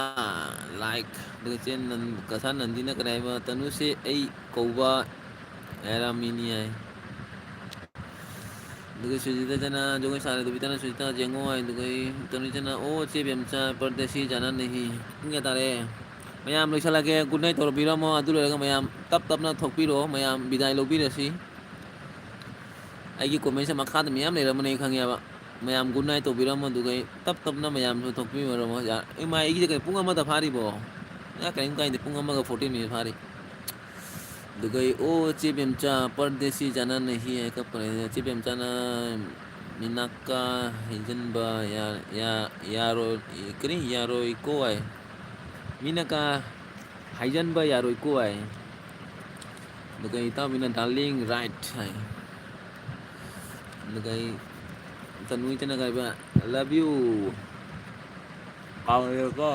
ꯂꯥꯏꯛ꯫ ꯑꯗꯨꯒ ꯏꯆꯦ ꯅꯟ-, ꯀꯁꯥ ꯅꯟꯗꯤꯅ ꯀꯔꯤ ꯍꯥꯏꯕ? ꯇꯅꯨꯁꯦ ꯑꯩ ꯀꯧꯕ ꯍꯥꯏꯔꯝꯃꯤꯅꯤ ꯍꯥꯏ꯫ ꯑꯗꯨꯒ ꯁꯨꯖꯤꯇꯥꯅ ꯖꯒꯣꯏ ꯁꯥꯔꯦ, ꯗꯨꯕꯤꯇꯥꯅ ꯁꯨꯖꯤꯇꯥ ꯌꯦꯡꯉꯣ ꯍꯥꯏ, ꯑꯗꯨꯒ ꯑꯩ ꯇꯅꯨꯖꯅ ꯑꯣ ꯆꯦ ꯕꯦꯝꯆꯥ ꯄꯔꯗꯦꯁꯤ ꯖꯥꯅꯥ ꯅꯍꯤ꯫ ꯄꯨꯡ ꯀꯌꯥ ꯇꯥꯔꯦ? ꯃꯌꯥꯝ ꯂꯣꯏꯁꯤꯜꯂꯒꯦ, good night ꯇꯧꯔꯕꯤꯔꯝꯃꯣ, ꯑꯗꯨ ꯂꯣꯏꯔꯒ ꯃꯌꯥꯝ ꯇꯞ ꯇꯞꯅ ꯊꯣꯛꯄꯤꯔꯣ, ꯃꯌꯥꯝ ꯕꯤꯗꯥꯏ ꯂꯧꯕꯤꯔꯁꯤ꯫ ꯑꯩꯒꯤ comment ꯁꯦ ꯃꯈꯥꯗ ꯃꯌꯥꯝ ꯂꯩꯔꯝꯃꯅꯤ ꯑꯩ ꯈꯪꯉꯦꯕ꯫ ꯃꯌꯥꯝ good night ꯇꯧꯕꯤꯔꯝꯃꯣ, ꯑꯗꯨꯒ ꯑꯩ ꯇꯞ ꯇꯞꯅ ꯃꯌꯥꯝꯁꯨ ꯊꯣꯛꯄꯤꯔꯝꯃꯣ꯫ ꯌꯥ-, ꯏꯃꯥ, ꯑꯩꯒꯤꯁꯦ ꯀꯩꯅꯣ ꯄꯨꯡ ꯑꯃꯗ ꯐꯥꯔꯤꯕꯣ? ꯌꯥ, ꯀꯔꯤꯝ ꯀꯥꯏꯗꯦ, ꯄꯨꯡ ꯑꯃꯒ fourteen minute ꯐꯥꯔꯤ꯫ ꯑꯗꯨꯒ ꯑꯩ, "ꯑꯣ ꯆꯦ ꯕꯦꯝꯆꯥ, ꯄꯔꯗꯦꯁꯤ ꯖꯥꯅꯥ ꯅꯍꯤ" ꯍꯥꯏ ꯀꯞꯈ꯭ꯔꯦ꯫ ꯆꯦ ꯕꯦꯝꯆꯥꯅ ꯃꯤꯅꯥꯀꯥ ꯍꯩꯖꯤꯟꯕ ꯌꯥ-, ꯌꯥ-, ꯌꯥꯔꯣꯏ, ꯀꯔꯤ ꯌꯥꯔꯣꯏꯀꯣ ꯍꯥꯏ꯫ ꯃꯤꯅꯥꯀꯥ ꯍꯩꯖꯤꯟꯕ ꯌꯥꯔꯣꯏꯀꯣ ꯍꯥꯏ꯫ ꯑꯗꯨꯒ ꯏꯇꯥꯎꯕꯤꯅ darling right ꯍꯥꯏ꯫ ꯑꯗꯨꯒ ꯑꯩ ꯇꯅꯨ ꯏꯆꯟꯅ ꯀꯥꯏꯕ, "I love you꯫ ꯀꯥꯎꯔꯦꯀꯣ꯫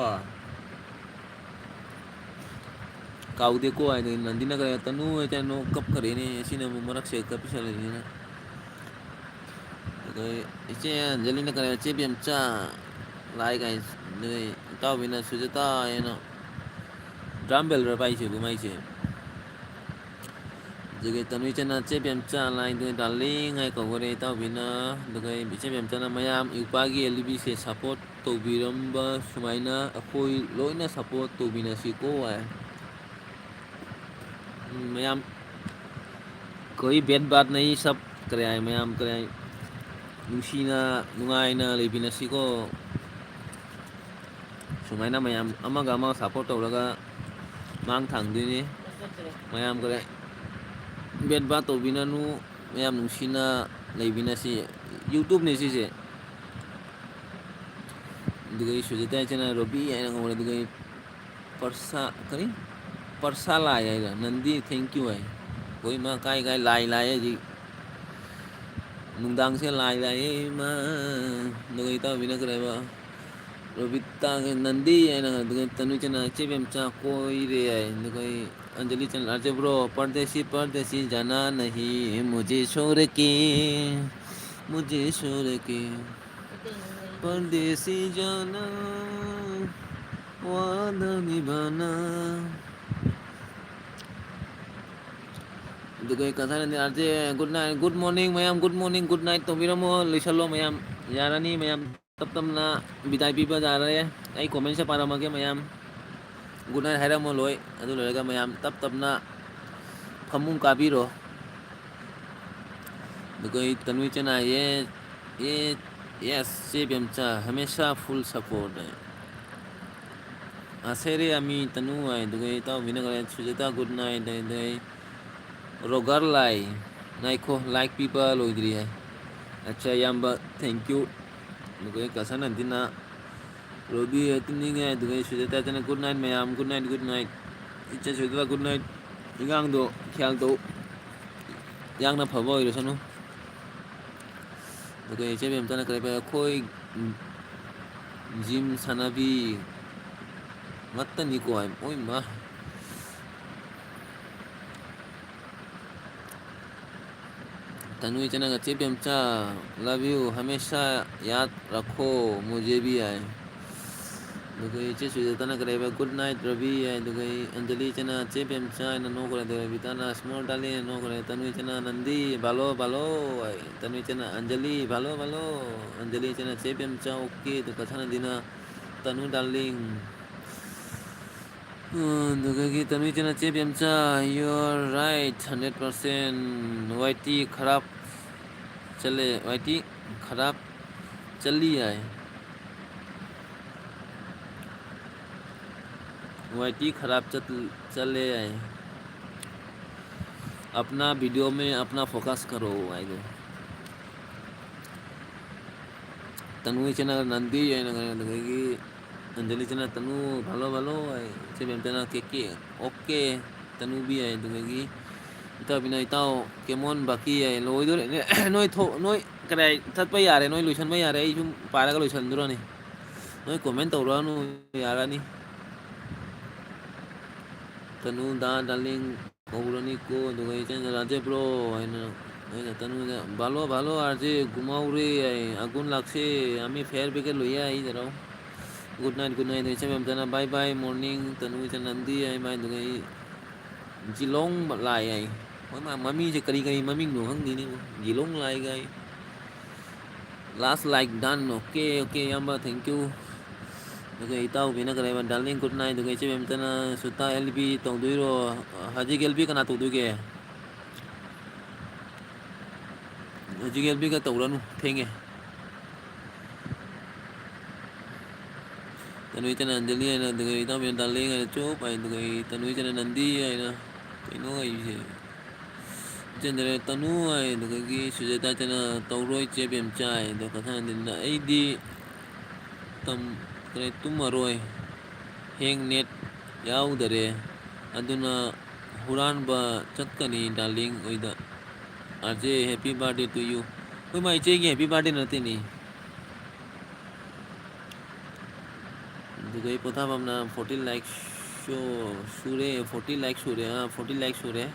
ꯀꯥꯎꯗꯦꯀꯣ" ꯍꯥꯏꯗꯅ ꯅꯟꯗꯤꯅ ꯀꯔꯦ, "ꯇꯅꯨ ꯏꯆꯟꯅ ꯀꯞꯈ꯭ꯔꯦꯅꯦ, ꯑꯁꯤꯅ ꯑꯃꯨꯛ ꯃꯔꯛꯁꯦ ꯀꯞꯄꯤꯁꯜꯂꯛꯏꯅꯤꯅ"꯫ ꯑꯗꯩ ꯏꯆꯦ ꯑꯟꯖꯂꯤꯅ ꯀꯔꯦ, "ꯏꯆꯦ ꯕꯦꯝꯆꯥ ꯂꯥꯏ ꯀꯥꯏ"꯫ ꯑꯗꯩ ꯏꯇꯥꯎꯕꯤꯅ ꯁꯨꯖꯇꯥ ꯍꯥꯏꯅ ꯗ꯭ꯔꯝ ꯕꯦꯜꯔ ꯄꯥꯏꯁꯤꯕꯨ ꯃꯥꯏꯁꯦ꯫ ꯑꯗꯨꯒ ꯇꯅꯨ ꯏꯆꯟꯅ "ꯆꯦ ꯕꯦꯝꯆꯥ ꯂꯥꯏꯟꯗꯨ darling" ꯍꯥꯏ ꯀꯧꯈꯔꯦ ꯏꯇꯥꯎꯕꯤꯅ꯫ ꯑꯗꯨꯒ ꯏꯆꯦ ꯕꯦꯝꯆꯥꯅ "ꯃꯌꯥꯝ ꯏꯎꯄꯥꯒꯤ ꯑꯦꯜ ꯏ ꯕꯤꯁꯦ support ꯇꯧꯕꯤꯔꯝꯕ ꯁꯨꯃꯥꯏꯅ ꯑꯩꯈꯣꯏ ꯂꯣꯏꯅ support ꯇꯧꯕꯤꯅꯁꯤꯀꯣ" ꯍꯥꯏ꯫ ꯎꯝ, ꯃꯌꯥꯝ ꯀꯣꯏ ꯕꯦꯠ ꯕꯥꯠ ꯅꯍꯤ ꯁꯕ ꯀꯔꯦ ꯍꯥꯏ, ꯃꯌꯥꯝ ꯀꯔꯦ ꯍꯥꯏ, ꯅꯨꯡꯁꯤꯅ ꯅꯨꯡꯉꯥꯏꯅ ꯂꯩꯕꯤꯅꯁꯤꯀꯣ꯫ ꯁꯨꯃꯥꯏꯅ ꯃꯌꯥꯝ ꯑꯃꯒ ꯑꯃꯒ support ꯇꯧꯔꯒ ꯃꯥꯡ ꯊꯥꯡꯗꯣꯏꯅꯤ꯫ ꯃꯌꯥꯝ ꯈꯔ ꯕꯦꯠ ꯕꯥꯠ ꯇꯧꯕꯤꯅꯅꯨ, ꯃꯌꯥꯝ ꯅꯨꯡꯁꯤꯅ ꯂꯩꯕꯤꯅꯁꯤ꯫ YouTubeꯅꯤ ꯁꯤꯁꯦ꯫ ꯑꯗꯨꯒ ꯑꯩ ꯁꯨꯖꯤꯇꯥ ꯏꯆꯟꯅ ꯔꯣꯕꯤ ꯍꯥꯏꯅ ꯀꯧꯔꯦ꯫ ꯑꯗꯨꯒ ꯑꯩ ꯄꯔꯁꯥ, ꯀꯔꯤ? ꯄꯔꯁꯥ ꯂꯥꯏ ꯍꯥꯏꯔ? ꯅꯟꯗꯤ thank you ꯍꯥꯏ꯫ ꯍꯣꯏ, ꯃꯥ ꯀꯥꯏ ꯀꯥꯏ ꯂꯥꯏ ꯂꯥꯏ ꯍꯧꯖꯤꯛ꯫ ꯅꯨꯡꯗꯥꯡꯁꯦ ꯂꯥꯏ ꯂꯥꯛꯑꯦ ꯏꯃꯥ꯫ ꯑꯗꯨꯒ ꯏꯇꯥꯎꯕꯤꯅ ꯀꯔꯤ ꯍꯥꯏꯕ? ꯔꯣꯕꯤꯇꯥꯒ ꯅꯟꯗꯤ ꯍꯥꯏꯅ, ꯑꯗꯨꯒ ꯇꯅꯨ ꯏꯆꯟꯅ "ꯆꯦ ꯕꯦꯝꯆꯥ ꯀꯣꯏꯔꯦ" ꯍꯥꯏ꯫ ꯑꯗꯨꯒ ꯑꯩ ꯑꯟꯖꯂꯤ ꯏꯆꯟ, "ꯑꯔꯖꯦ ꯕ꯭ꯔꯣ, ꯄꯔꯗꯦꯁꯤ ꯄꯔꯗꯦꯁꯤ ꯖꯥꯅꯥ ꯅꯍꯤ, ꯃꯨꯖꯦ ꯁꯣꯔ ꯀꯦ, ꯃꯨꯖꯦ ꯁꯣꯔ ꯀꯦ, ꯄꯔꯗꯦꯁꯤ ꯖꯥꯅꯥ, ꯋꯥꯗ ꯅꯤꯚꯥꯅꯥ"꯫ ꯑꯗꯨꯒ ꯀꯟꯁꯔꯟꯗꯤ ꯑꯥꯔꯖꯦ, good night, good morning ꯃꯌꯥꯝ, good morning, good night ꯇꯧꯕꯤꯔꯝꯃꯣ, ꯂꯣꯏꯁꯜꯂꯣ ꯃꯌꯥꯝ, ꯌꯥꯔꯅꯤ ꯃꯌꯥꯝ, ꯇꯞ ꯇꯞꯅ ꯕꯤꯗꯥꯏ ꯄꯤꯕ ꯌꯥꯔꯦ꯫ ꯑꯩ commentꯁꯦ ꯄꯥꯔꯝꯃꯒꯦ ꯃꯌꯥꯝ, good night ꯍꯥꯏꯔꯝꯃꯣ ꯂꯣꯏ, ꯑꯗꯨ ꯂꯣꯏꯔꯒ ꯃꯌꯥꯝ ꯇꯞ ꯇꯞꯅ ꯐꯃꯨꯡ ꯀꯥꯕꯤꯔꯣ꯫ ꯑꯗꯨꯒ ꯑꯩ ꯇꯅꯨ ꯏꯆꯟꯅ ꯍꯥꯏꯌꯦ, ꯑꯦ, yes, ꯆꯦ ꯕꯦꯝꯆꯥ, ꯍꯃꯦꯁꯥ full support ꯍꯥꯏ꯫ ꯑꯁꯦꯔꯦ ꯑꯃꯤ ꯇꯅꯨ ꯍꯥꯏ, ꯑꯗꯨꯒ ꯏꯇꯥꯎꯕꯤꯅ ꯀꯔꯦ, ꯁꯨꯖꯥꯇꯥ good night ꯍꯥꯏ, ꯑꯗꯩ ꯔꯣꯒꯔ ꯂꯥꯏ, ꯉꯥꯏꯈꯣ, like ꯄꯤꯕ ꯂꯣꯏꯗ꯭ꯔꯤ ꯍꯥꯏ꯫ ꯑꯠꯆꯥ, ꯏꯌꯥꯝꯕ, thank you꯫ ꯑꯗꯨꯒ ꯀꯁꯟ ꯑꯟꯇꯤꯅ ꯔꯣꯕꯤ ꯇꯨꯝꯅꯤꯡꯉꯦ, ꯑꯗꯨꯒ ꯁꯨꯖꯥꯇꯥ ꯆꯅ good night ꯃꯌꯥꯝ, good night, good night꯫ ꯏꯆꯦ ꯁꯨꯖꯥꯇꯥ good night꯫ ꯏꯔꯥꯡꯗꯣ ꯈ꯭ꯌꯥꯜ ꯇꯧ, ꯌꯥꯡꯅ ꯐꯕ ꯑꯣꯏꯔꯁꯅꯨ꯫ ꯑꯗꯨꯒ ꯏꯆꯦ ꯕꯦꯝꯇꯅ ꯀꯔꯤ ꯄꯥꯏ? ꯑꯩꯈꯣꯏ ꯖꯤꯝ ꯁꯥꯟꯅꯕꯤ ꯉꯥꯛꯇꯅꯤꯀꯣ ꯍꯥꯏ꯫ ꯑꯣꯏꯃ꯫ ꯇꯅꯨ ꯏꯆꯦꯅ ꯆꯦ ꯕꯦꯝꯆꯥ, love you, ꯍꯃꯦꯁꯥ ꯌꯥꯗ ꯔꯈꯣ ꯃꯨꯖꯦ ꯚꯤ ꯍꯥꯏ꯫ ꯑꯗꯨꯒ ꯏꯆꯦ ꯁꯨꯖꯥꯇꯥꯅ ꯀꯔꯤ ꯍꯥꯏꯕ? Good night ꯔꯕꯤ ꯍꯥꯏ꯫ ꯑꯗꯨꯒ ꯑꯟꯖꯂꯤ ꯏꯆꯦꯅ ꯆꯦ ꯕꯦꯝꯆꯥ ꯍꯥꯏꯅ ꯅꯣꯛꯈ꯭ꯔꯦ꯫ ꯑꯗꯨꯒ ꯔꯕꯤꯇꯥꯅ small darling ꯍꯥꯏꯅ ꯅꯣꯛꯈ꯭ꯔꯦ꯫ ꯇꯅꯨ ꯏꯆꯦꯅ ꯅꯟꯗꯤ ꯚꯥꯂꯣ ꯚꯥꯂꯣ ꯍꯥꯏ꯫ ꯇꯅꯨ ꯏꯆꯦꯅ ꯑꯟꯖꯂꯤ ꯚꯥꯂꯣ ꯚꯥꯂꯣ꯫ ꯑꯟꯖꯂꯤ ꯏꯆꯦꯅ ꯆꯦ ꯕꯦꯝꯆꯥ okay꯫ ꯑꯗꯨꯒ ꯁꯅꯥꯗꯤꯅ ꯇꯅꯨ darling꯫ ꯑꯗꯨꯗꯒꯤ ꯇꯅꯨꯏ ꯆꯅ ꯆꯦ ꯕꯦꯝꯆꯥ, you are right, hundred percent꯫ Y T ꯈꯔꯥꯞ ꯆꯠꯂꯦ, ꯋꯥꯏ ꯇꯤ ꯈꯔꯥꯞ ꯆꯠꯂꯤ ꯍꯥꯏ꯫ ꯋꯥꯏ ꯇꯤ ꯈꯔꯥꯞ ꯆꯠ-, ꯆꯠꯂꯦ ꯍꯥꯏ꯫ ꯑꯞꯅꯥ video ꯃꯦ ꯑꯞꯅꯥ focus ꯀꯔꯣ ꯍꯥꯏꯗꯣ꯫ ꯇꯅꯨꯏ ꯆꯅ ꯅꯟꯗꯤ ꯍꯥꯏꯅ, ꯑꯗꯨꯗꯒꯤ ꯑꯟꯖꯂꯤ ꯆꯅ ꯇꯅꯨ ꯚꯥꯂꯣ ꯚꯥꯂꯣ ꯍꯥꯏ, ꯏꯆꯦ ꯕꯦꯝꯇꯅ ꯀꯦ ꯀꯦ, okay, ꯇꯅꯨꯕꯤ ꯍꯥꯏ, ꯑꯗꯨꯗꯒꯤ ꯏꯇꯥꯎꯕꯤꯅ ꯏꯇꯥꯎ ꯀꯦꯃꯣꯟ ꯕꯥꯀꯤ ꯍꯥꯏ, ꯂꯣꯏꯗꯣꯔꯦ꯫ ꯅꯣꯏ ꯊꯣꯛ-, ꯅꯣꯏ ꯀꯗꯥꯏ ꯊꯠꯄ ꯌꯥꯔꯦ, ꯅꯣꯏ ꯂꯣꯏꯁꯟꯕ ꯌꯥꯔꯦ, ꯑꯩ ꯁꯨꯝ ꯄꯥꯔꯒ ꯂꯣꯏꯁꯟꯗꯣꯔꯅꯤ꯫ ꯅꯣꯏ comment ꯇꯧꯔꯛꯑꯅꯨ, ꯌꯥꯔꯅꯤ꯫ ꯇꯅꯨ ꯗꯥ darling ꯀꯧꯔꯅꯤꯀꯣ, ꯑꯗꯨꯒ ꯏꯆꯟ ꯔꯥꯖꯦ bro ꯍꯥꯏꯅ, ꯑꯩꯅ ꯇꯅꯨꯗ, "ꯚꯥꯂꯣ, ꯚꯥꯂꯣ, ꯑꯥꯔꯖꯦ ꯒꯨꯃꯥꯎꯔꯦ, ꯑꯩ ꯑꯒꯨꯟ ꯂꯥꯛꯁꯦ, ꯑꯃꯤ fair brigade ꯂꯣꯏꯌꯦ," ꯍꯥꯏꯗꯔꯣ꯫ Good night, good night, ꯏꯆꯟ ꯃꯦꯝꯇꯅ bye bye, morning, ꯇꯅꯨ ꯏꯆꯟ ꯅꯟꯗꯤ ꯍꯥꯏ, ꯃꯥꯏ ꯑꯗꯨꯒ ꯑꯩ ꯖꯤꯂꯣꯡ ꯂꯥꯏ ꯍꯥꯏ꯫ ꯃꯣꯏ ꯃꯥ ꯃꯃꯤꯡꯁꯦ ꯀꯔꯤ ꯀꯔꯤ ꯃꯃꯤꯡꯅꯣ ꯈꯪꯗꯦꯅꯦ, ꯖꯤꯂꯣꯡ ꯂꯥꯏ ꯀꯥꯏ꯫ Last like done, okay, okay, ꯏꯌꯥꯝꯕ, thank you꯫ ꯑꯗꯨꯒ ꯏꯇꯥꯎꯕꯤꯅ ꯀꯔꯤ ꯍꯥꯏꯕ? Darling, good night꯫ ꯑꯗꯨꯒ ꯏꯆꯦ ꯃꯦꯝꯇꯅ ꯁꯨꯇꯥ ꯑꯦꯜ ꯕꯤ ꯇꯧꯗꯣꯏꯔꯣ? ꯍꯧꯖꯤꯛ ꯑꯦꯜ ꯕꯤ ꯀꯅꯥ ꯇꯧꯗꯣꯏꯒꯦ? ꯍꯧꯖꯤꯛ ꯑꯦꯜ ꯕꯤꯒ ꯇꯧꯔꯅꯨ, ꯊꯦꯡꯉꯦ꯫ ꯇꯅꯨꯏ ꯆꯅ ꯑꯟꯖꯂꯤ ꯍꯥꯏꯅ, ꯑꯗꯨꯒ ꯏꯇꯥꯎꯕꯤꯅ darling ꯍꯥꯏꯅ ꯆꯨꯞ ꯍꯥꯏ, ꯑꯗꯨꯒ ꯑꯩ ꯇꯅꯨꯏ ꯆꯅ ꯅꯟꯗꯤ ꯍꯥꯏꯅ, ꯀꯩꯅꯣ ꯍꯥꯏꯁꯦ? ꯆꯦꯟꯗ꯭ꯔꯦ ꯇꯅꯨ ꯍꯥꯏ, ꯑꯗꯨꯗꯒꯤ ꯁꯨꯖꯥꯇꯥ ꯆꯦꯅ ꯇꯧꯔꯣꯏ ꯆꯦ ꯕꯦꯝꯆꯥ ꯍꯥꯏ꯫ ꯑꯗꯣ ꯀꯊꯥꯟꯗꯤꯅ ꯑꯩꯗꯤ ꯇꯝ-, ꯀꯔꯤ, ꯇꯨꯝꯃꯔꯣꯏ, ꯍꯦꯡ ꯅꯦꯠ ꯌꯥꯎꯗꯔꯦ, ꯑꯗꯨꯅ ꯍꯨꯔꯥꯟꯕ ꯆꯠꯀꯅꯤ ꯗꯥꯔꯂꯤꯡ ꯍꯣꯏꯗ꯫ R J, happy birthday to you꯫ ꯍꯣꯏ, ꯃꯥ ꯏꯆꯦꯒꯤ happy birthday ꯅꯠꯇꯦꯅꯦ꯫ ꯑꯗꯨꯒ ꯑꯩ ꯄꯣꯊꯥꯐꯝꯅ forty likes ꯁꯨ-, ꯁꯨꯔꯦ, forty likes ꯁꯨꯔꯦ, ꯑꯥ, forty likes ꯁꯨꯔꯦ꯫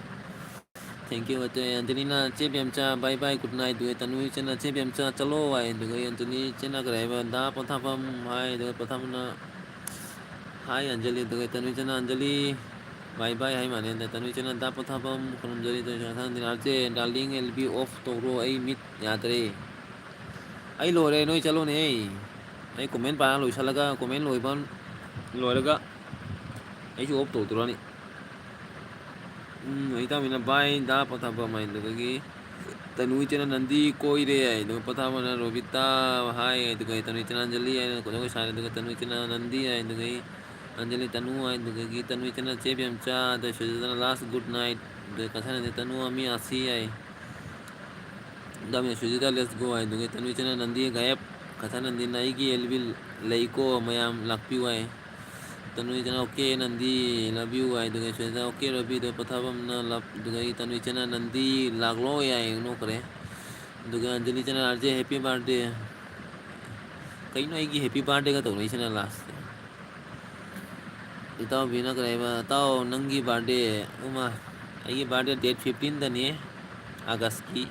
Thank you꯫ ꯑꯇꯩ ꯑꯟꯖꯂꯤꯅ, "ꯆꯦ ꯕꯦꯝꯆꯥ, bye bye, good night", ꯑꯗꯨꯒ ꯇꯅꯨ ꯏꯆꯦꯅ, "ꯆꯦ ꯕꯦꯝꯆꯥ, ꯆꯠꯂꯣ" ꯍꯥꯏ, ꯑꯗꯨꯒ ꯑꯟꯖꯂꯤ ꯏꯆꯦꯅ ꯀꯔꯤ ꯍꯥꯏꯕ, "ꯗꯥ ꯄꯣꯊꯥꯐꯝ" ꯍꯥꯏ, ꯑꯗꯨꯒ ꯄꯣꯊꯥꯐꯝꯅ, "Hi ꯑꯟꯖꯂꯤ", ꯑꯗꯨꯒ ꯇꯅꯨ ꯏꯆꯦꯅ, "ꯑꯟꯖꯂꯤ, bye bye" ꯍꯥꯏ ꯃꯥꯅꯦ꯫ ꯑꯗ ꯇꯅꯨ ꯏꯆꯦꯅ, "ꯗꯥ ꯄꯣꯊꯥꯐꯝ ꯈꯨꯔꯨꯝꯖꯔꯤ", ꯑꯗꯨꯒ ꯃꯊꯪꯗꯤ, "R J, darling, L B off ꯇꯧꯔꯣ, ꯑꯩ ꯃꯤꯠ ꯌꯥꯗ꯭ꯔꯦ, ꯑꯩ ꯂꯣꯏꯔꯦ, ꯅꯣꯏ ꯆꯠꯂꯣꯅꯦ, ꯑꯩ comment ꯄꯥꯔ ꯂꯣꯏꯁꯤꯜꯂꯒ, comment ꯂꯣꯏꯕ ꯂꯣꯏꯔꯒ ꯑꯩꯁꯨ off ꯇꯧꯗꯣꯔꯅꯤ꯫ ꯎꯝ, ꯑꯩ ꯇꯥꯃꯤꯅ ꯕꯥꯏ ꯗꯥ ꯄꯣꯊꯥꯐꯝ ꯍꯥꯏ, ꯑꯗꯨꯗꯒꯤ ꯇꯅꯨ ꯏꯆꯦꯅ ꯅꯟꯗꯤ ꯀꯣꯏꯔꯦ ꯍꯥꯏ, ꯑꯗꯨꯒ ꯄꯣꯊꯥꯐꯝꯅ ꯔꯣꯕꯤꯇꯥ ꯍꯥꯏ, ꯑꯗꯨꯒ ꯇꯅꯨ ꯏꯆꯦꯅ ꯑꯟꯖꯂꯤ ꯍꯥꯏꯅ ꯀꯣꯏꯗꯧ ꯁꯥꯔꯦ, ꯑꯗꯨꯒ ꯇꯅꯨ ꯏꯆꯦꯅ ꯅꯟꯗꯤ ꯍꯥꯏ, ꯑꯗꯨꯗꯒꯤ ꯑꯟꯖꯂꯤ ꯇꯅꯨ ꯍꯥꯏ, ꯑꯗꯨꯗꯒꯤ ꯇꯅꯨ ꯏꯆꯦꯅ ꯆꯦ ꯕꯦꯝꯆꯥ, ꯑꯗꯨꯒ ꯁꯨꯖꯥꯇꯥꯅ last good night, ꯑꯗꯨꯒ ꯀꯁꯥꯅꯗꯤ ꯇꯅꯨ ꯑꯃꯤ ꯑꯁꯤ ꯍꯥꯏ, ꯗꯥꯃꯤ ꯁꯨꯖꯥꯇꯥ let's go ꯍꯥꯏ, ꯑꯗꯨꯒ ꯇꯅꯨ ꯏꯆꯦꯅ ꯅꯟꯗꯤ ꯒꯥꯌꯦꯞ, ꯀꯁꯥꯅꯗꯤꯅ ꯑꯩꯒꯤ L B ꯂꯩꯀꯣ ꯃꯌꯥꯝ ꯂꯥꯛꯄꯤꯌꯨ ꯍꯥꯏ꯫ ꯇꯅꯨ ꯏꯆꯦꯅ, "Okay ꯅꯟꯗꯤ, love you" ꯍꯥꯏ, ꯑꯗꯨꯒ ꯁꯨꯖꯥꯇꯥ, "Okay ꯔꯕꯤ", ꯑꯗꯨꯒ ꯄꯣꯊꯥꯐꯝꯅ love, ꯑꯗꯨꯒ ꯑꯩ ꯇꯅꯨ ꯏꯆꯦꯅ ꯅꯟꯗꯤ ꯂꯥꯛꯂꯣ ꯌꯥꯏ, ꯅꯣꯛꯈ꯭ꯔꯦ꯫ ꯑꯗꯨꯒ ꯑꯟꯖꯂꯤ ꯏꯆꯦꯅ, "ꯑꯥꯔ ꯖꯦ, happy birthday"꯫ ꯀꯩꯅꯣ ꯑꯩꯒꯤ happy birthdayꯒ ꯇꯧꯅꯩꯁꯤꯅ last꯫ ꯏꯇꯥꯎꯕꯤꯅ ꯀꯔꯤ ꯍꯥꯏꯕ? "ꯏꯇꯥꯎ, ꯅꯪꯒꯤ birthday"꯫ ꯎꯃ, ꯑꯩꯒꯤ birthday date fifteenꯗꯅꯤ, Augustꯀꯤ꯫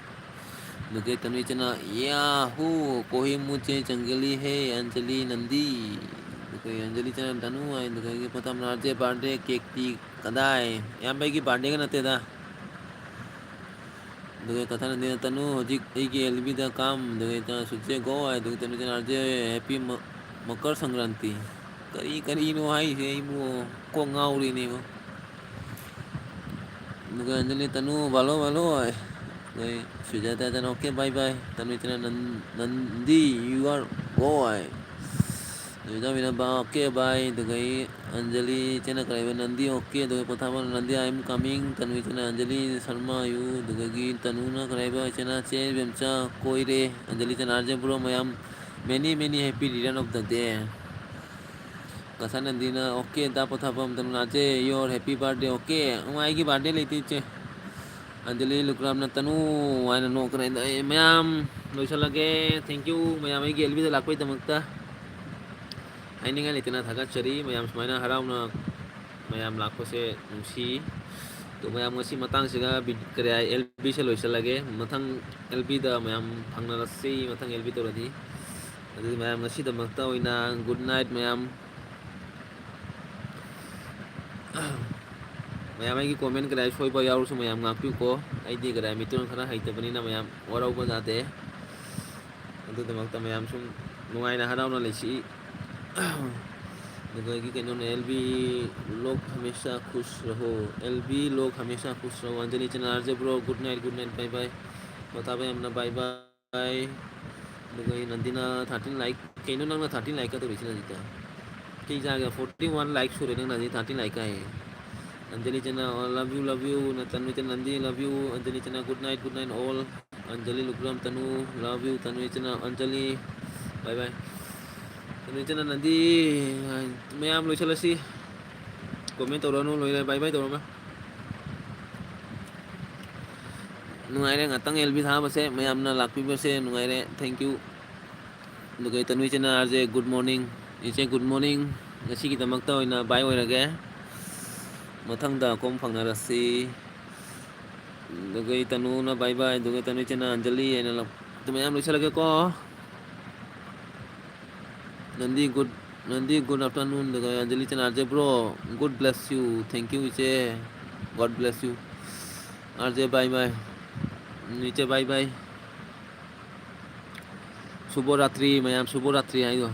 ꯑꯗꯨꯒ ꯇꯅꯨ ꯏꯆꯦꯅ, "ꯌꯥꯍꯨ, ꯀꯣꯍꯤ ꯃꯨꯆꯦ ꯆꯪꯒꯂꯤ ꯍꯦ, ꯑꯟꯖꯂꯤ ꯅꯟꯗꯤ"꯫ ꯑꯗꯨꯒ ꯑꯟꯖꯂꯤ ꯏꯆꯦꯅ, "ꯇꯅꯨ" ꯍꯥꯏ, ꯑꯗꯨꯒ ꯑꯩꯒꯤ ꯄꯣꯊꯥꯝꯅ, "ꯑꯥꯔ ꯖꯦ, birthday cakeꯇꯤ ꯀꯗꯥꯏ?" ꯏꯌꯥꯝꯕ, ꯑꯩꯒꯤ birthdayꯒ ꯅꯠꯇꯦꯗ꯫ ꯑꯗꯨꯒ ꯀꯊꯥꯅꯟꯗꯤꯅ, "ꯇꯅꯨ, ꯍꯧꯖꯤꯛ ꯑꯩꯒꯤ L Bꯗ ꯀꯥꯝ", ꯑꯗꯨꯒ ꯁꯨꯖꯦ "Go" ꯍꯥꯏ, ꯑꯗꯨꯒ ꯇꯅꯨ ꯏꯆꯦꯅ, "ꯑꯥꯔ ꯖꯦ, happy ꯃ-, ꯃꯀꯔ ꯁꯪꯀ꯭ꯔꯥꯟꯇꯤ"꯫ ꯀꯔꯤ ꯀꯔꯤꯅꯣ ꯍꯥꯏꯁꯦ ꯑꯩꯕꯨ ꯀꯣꯛ ꯉꯥꯎꯔꯤꯅꯦꯕ꯫ ꯑꯗꯨꯒ ꯑꯟꯖꯂꯤ, "ꯇꯅꯨ, ꯕꯥꯂꯣ, ꯕꯥꯂꯣ" ꯍꯥꯏ꯫ ꯑꯗꯩ ꯁꯨꯖꯥꯇꯥꯗꯅ, "Okay, bye, bye"꯫ ꯇꯅꯨ ꯏꯆꯦꯅ, "ꯅꯟ-, ꯅꯟꯗꯤ, you are go" high. ꯖꯣꯏꯗꯥ ꯃꯤꯅꯕ, okay bye꯫ ꯑꯗꯨꯗꯒꯤ ꯑꯟꯖꯂꯤ ꯏꯆꯦꯅ ꯀꯔꯥꯏꯕ ꯅꯟꯗꯤ, okay꯫ ꯑꯗꯨꯒ ꯄꯣꯊꯥꯕ ꯅꯟꯗꯤ, I am coming꯫ ꯇꯅꯨ ꯏꯆꯦꯅ ꯑꯟꯖꯂꯤ ꯁꯔꯃ you꯫ ꯑꯗꯨꯗꯒꯤ ꯇꯅꯨꯅ ꯀꯔꯥꯏꯕ ꯏꯆꯦꯅ ꯆꯦ ꯕꯦꯝꯆꯥ ꯀꯣꯏꯔꯦ꯫ ꯑꯟꯖꯂꯤ ꯏꯆꯦꯅ, "ꯑꯥꯔ ꯖꯦ ꯕ꯭ꯔꯣ ꯃꯌꯥꯝ many many happy return of the day"꯫ ꯀꯁꯥ ꯅꯟꯗꯤꯅ, "Okay ꯗꯥ ꯄꯣꯊꯥꯕꯝ ꯇꯅꯨ R J your happy birthday", okay꯫ ꯑꯣ, ꯑꯩꯒꯤ birthday ꯂꯩꯇꯦ ꯏꯆꯦ꯫ ꯑꯟꯖꯂꯤ ꯂꯨꯀ꯭ꯔꯥꯝꯅ ꯇꯅꯨ ꯍꯥꯏꯅ ꯅꯣꯛꯇꯅ ꯑꯩꯅ, ꯑꯩ ꯃꯌꯥꯝ ꯂꯣꯏꯁꯤꯜꯂꯒꯦ꯫ Thank you ꯃꯌꯥꯝ ꯑꯩꯒꯤ ꯑꯦꯜ ꯕꯤꯗ ꯂꯥꯛꯄꯩꯗꯃꯛꯇ꯫ ꯍꯥꯏꯅꯤꯡꯉꯥꯏ ꯂꯩꯇꯅ ꯊꯥꯒꯠꯆꯔꯤ꯫ ꯃꯌꯥꯝ ꯁꯨꯃꯥꯏꯅ ꯍꯔꯥꯎꯅ ꯃꯌꯥꯝ ꯂꯥꯛꯄꯁꯦ ꯅꯨꯡꯁꯤ꯫ ꯑꯗꯣ ꯃꯌꯥꯝ ꯉꯁꯤ ꯃꯇꯥꯡꯁꯤꯒ ꯕꯤ-, ꯀꯔꯤ ꯍꯥꯏ, ꯑꯦꯜ ꯕꯤꯁꯦ ꯂꯣꯏꯁꯤꯜꯂꯒꯦ꯫ ꯃꯊꯪ ꯑꯦꯜ ꯕꯤꯗ ꯃꯌꯥꯝ ꯐꯪꯅꯔꯁꯤ, ꯃꯊꯪ ꯑꯦꯜ ꯕꯤ ꯇꯧꯔꯗꯤ꯫ ꯑꯗꯨꯗꯤ ꯃꯌꯥꯝ ꯉꯁꯤꯗꯃꯛꯇ ꯑꯣꯏꯅ good night ꯃꯌꯥꯝ꯫ ꯃꯌꯥꯝ ꯑꯩꯒꯤ comment ꯀꯗꯥꯏ ꯁꯣꯏꯕ ꯌꯥꯎꯔꯁꯨ ꯃꯌꯥꯝ ꯉꯥꯛꯄꯤꯌꯨꯀꯣ꯫ ꯑꯩꯗꯤ ꯀꯗꯥꯏ ꯃꯤꯇꯣꯟ ꯈꯔ ꯍꯩꯇꯕꯅꯤꯅ ꯃꯌꯥꯝ ꯋꯥꯔꯧꯕ ꯌꯥꯗꯦ꯫ ꯑꯗꯨꯒꯤꯗꯃꯛꯇ ꯃꯌꯥꯝ ꯁꯨꯝ ꯅꯨꯡꯉꯥꯏꯅ ꯍꯔꯥꯎꯅ ꯂꯩꯁꯤ꯫ ꯑꯗꯨꯗꯒꯤ ꯀꯩꯅꯣꯅꯦ, ꯑꯦꯜ ꯕꯤ ꯂꯣꯛ ꯍꯃꯦꯁꯥ ꯈꯨꯁ ꯔꯍꯣ, ꯑꯦꯜ ꯕꯤ ꯂꯣꯛ ꯍꯃꯦꯁꯥ ꯈꯨꯁ ꯔꯍꯣ꯫ ꯑꯟꯖꯂꯤ ꯆꯅꯥ, R J bro, good night, good night, bye bye꯫ ꯄꯣꯊꯥꯕ ꯌꯥꯝꯅ bye bye꯫ ꯑꯗꯨꯒ ꯑꯩ ꯅꯟꯗꯤꯅ thirteen like꯫ ꯀꯩꯅꯣ ꯅꯪꯅ thirteen like ꯀ ꯇꯧꯔꯤꯁꯤꯅ ꯍꯧꯖꯤꯛꯇ? ꯀꯩ ꯆꯥꯒꯦ? Forty one like ꯁꯨꯔꯦ ꯅꯪꯅ ꯍꯧꯖꯤꯛ thirteen like ꯀ ꯍꯥꯏꯌꯦ꯫ ꯑꯟꯖꯂꯤ ꯆꯅꯥ, love you, love you꯫ Nandy, love you꯫ Anjali ꯆꯅꯥ, good night, good night all꯫ Anjali Lukram ꯇꯅꯨ, love you꯫ ꯇꯅꯨ ꯏꯆꯦꯅ ꯑꯟꯖꯂꯤ, bye bye꯫ ꯇꯅꯨ ꯏꯆꯦꯅ ꯅꯟꯗꯤ, ꯃꯌꯥꯝ ꯂꯣꯏꯁꯤꯜꯂꯁꯤ꯫ Comment ꯇꯧꯔꯅꯨ, ꯂꯣꯏꯔꯦ, bye bye ꯇꯧꯔꯒ꯫ ꯅꯨꯡꯉꯥꯏꯔꯦ ꯉꯥꯛꯇꯪ ꯑꯦꯜ ꯕꯤ ꯊꯥꯕꯁꯦ, ꯃꯌꯥꯝꯅ ꯂꯥꯛꯄꯤꯕꯁꯦ ꯅꯨꯡꯉꯥꯏꯔꯦ, thank you꯫ ꯑꯗꯨꯒ ꯇꯅꯨ ꯏꯆꯦꯅ, "ꯑꯥꯔ ꯖꯦ, good morning"꯫ ꯏꯆꯦ, good morning꯫ ꯉꯁꯤꯒꯤꯗꯃꯛꯇ ꯑꯣꯏꯅ bye ꯑꯣꯏꯔꯒꯦ꯫ ꯃꯊꯪꯗ ꯑꯃꯨꯛ ꯐꯪꯅꯔꯁꯤ꯫ ꯑꯗꯨꯒ ꯇꯅꯨꯅ bye bye, ꯑꯗꯨꯒ ꯇꯅꯨ ꯏꯆꯦꯅ ꯑꯟꯖꯂꯤ ꯍꯥꯏꯅ ꯂꯧ-, ꯑꯗꯨ ꯃꯌꯥꯝ ꯂꯣꯏꯁꯤꯜꯂꯒꯦꯀꯣ꯫ ꯅꯟꯗꯤ, good, ꯅꯟꯗꯤ, good afternoon꯫ ꯑꯗꯨꯒ ꯑꯟꯖꯂꯤ ꯏꯆꯦꯅ, "R J bro, God bless you"꯫ Thank you ꯏꯆꯦ, God bless you꯫ R J bye bye꯫ ꯎꯝ, ꯏꯆꯦ bye bye꯫ ꯁꯨꯚ ꯔꯥꯇ꯭ꯔꯤ ꯃꯌꯥꯝ, ꯁꯨꯚ ꯔꯥꯇ꯭ꯔꯤ ꯍꯥꯏꯌꯣ꯫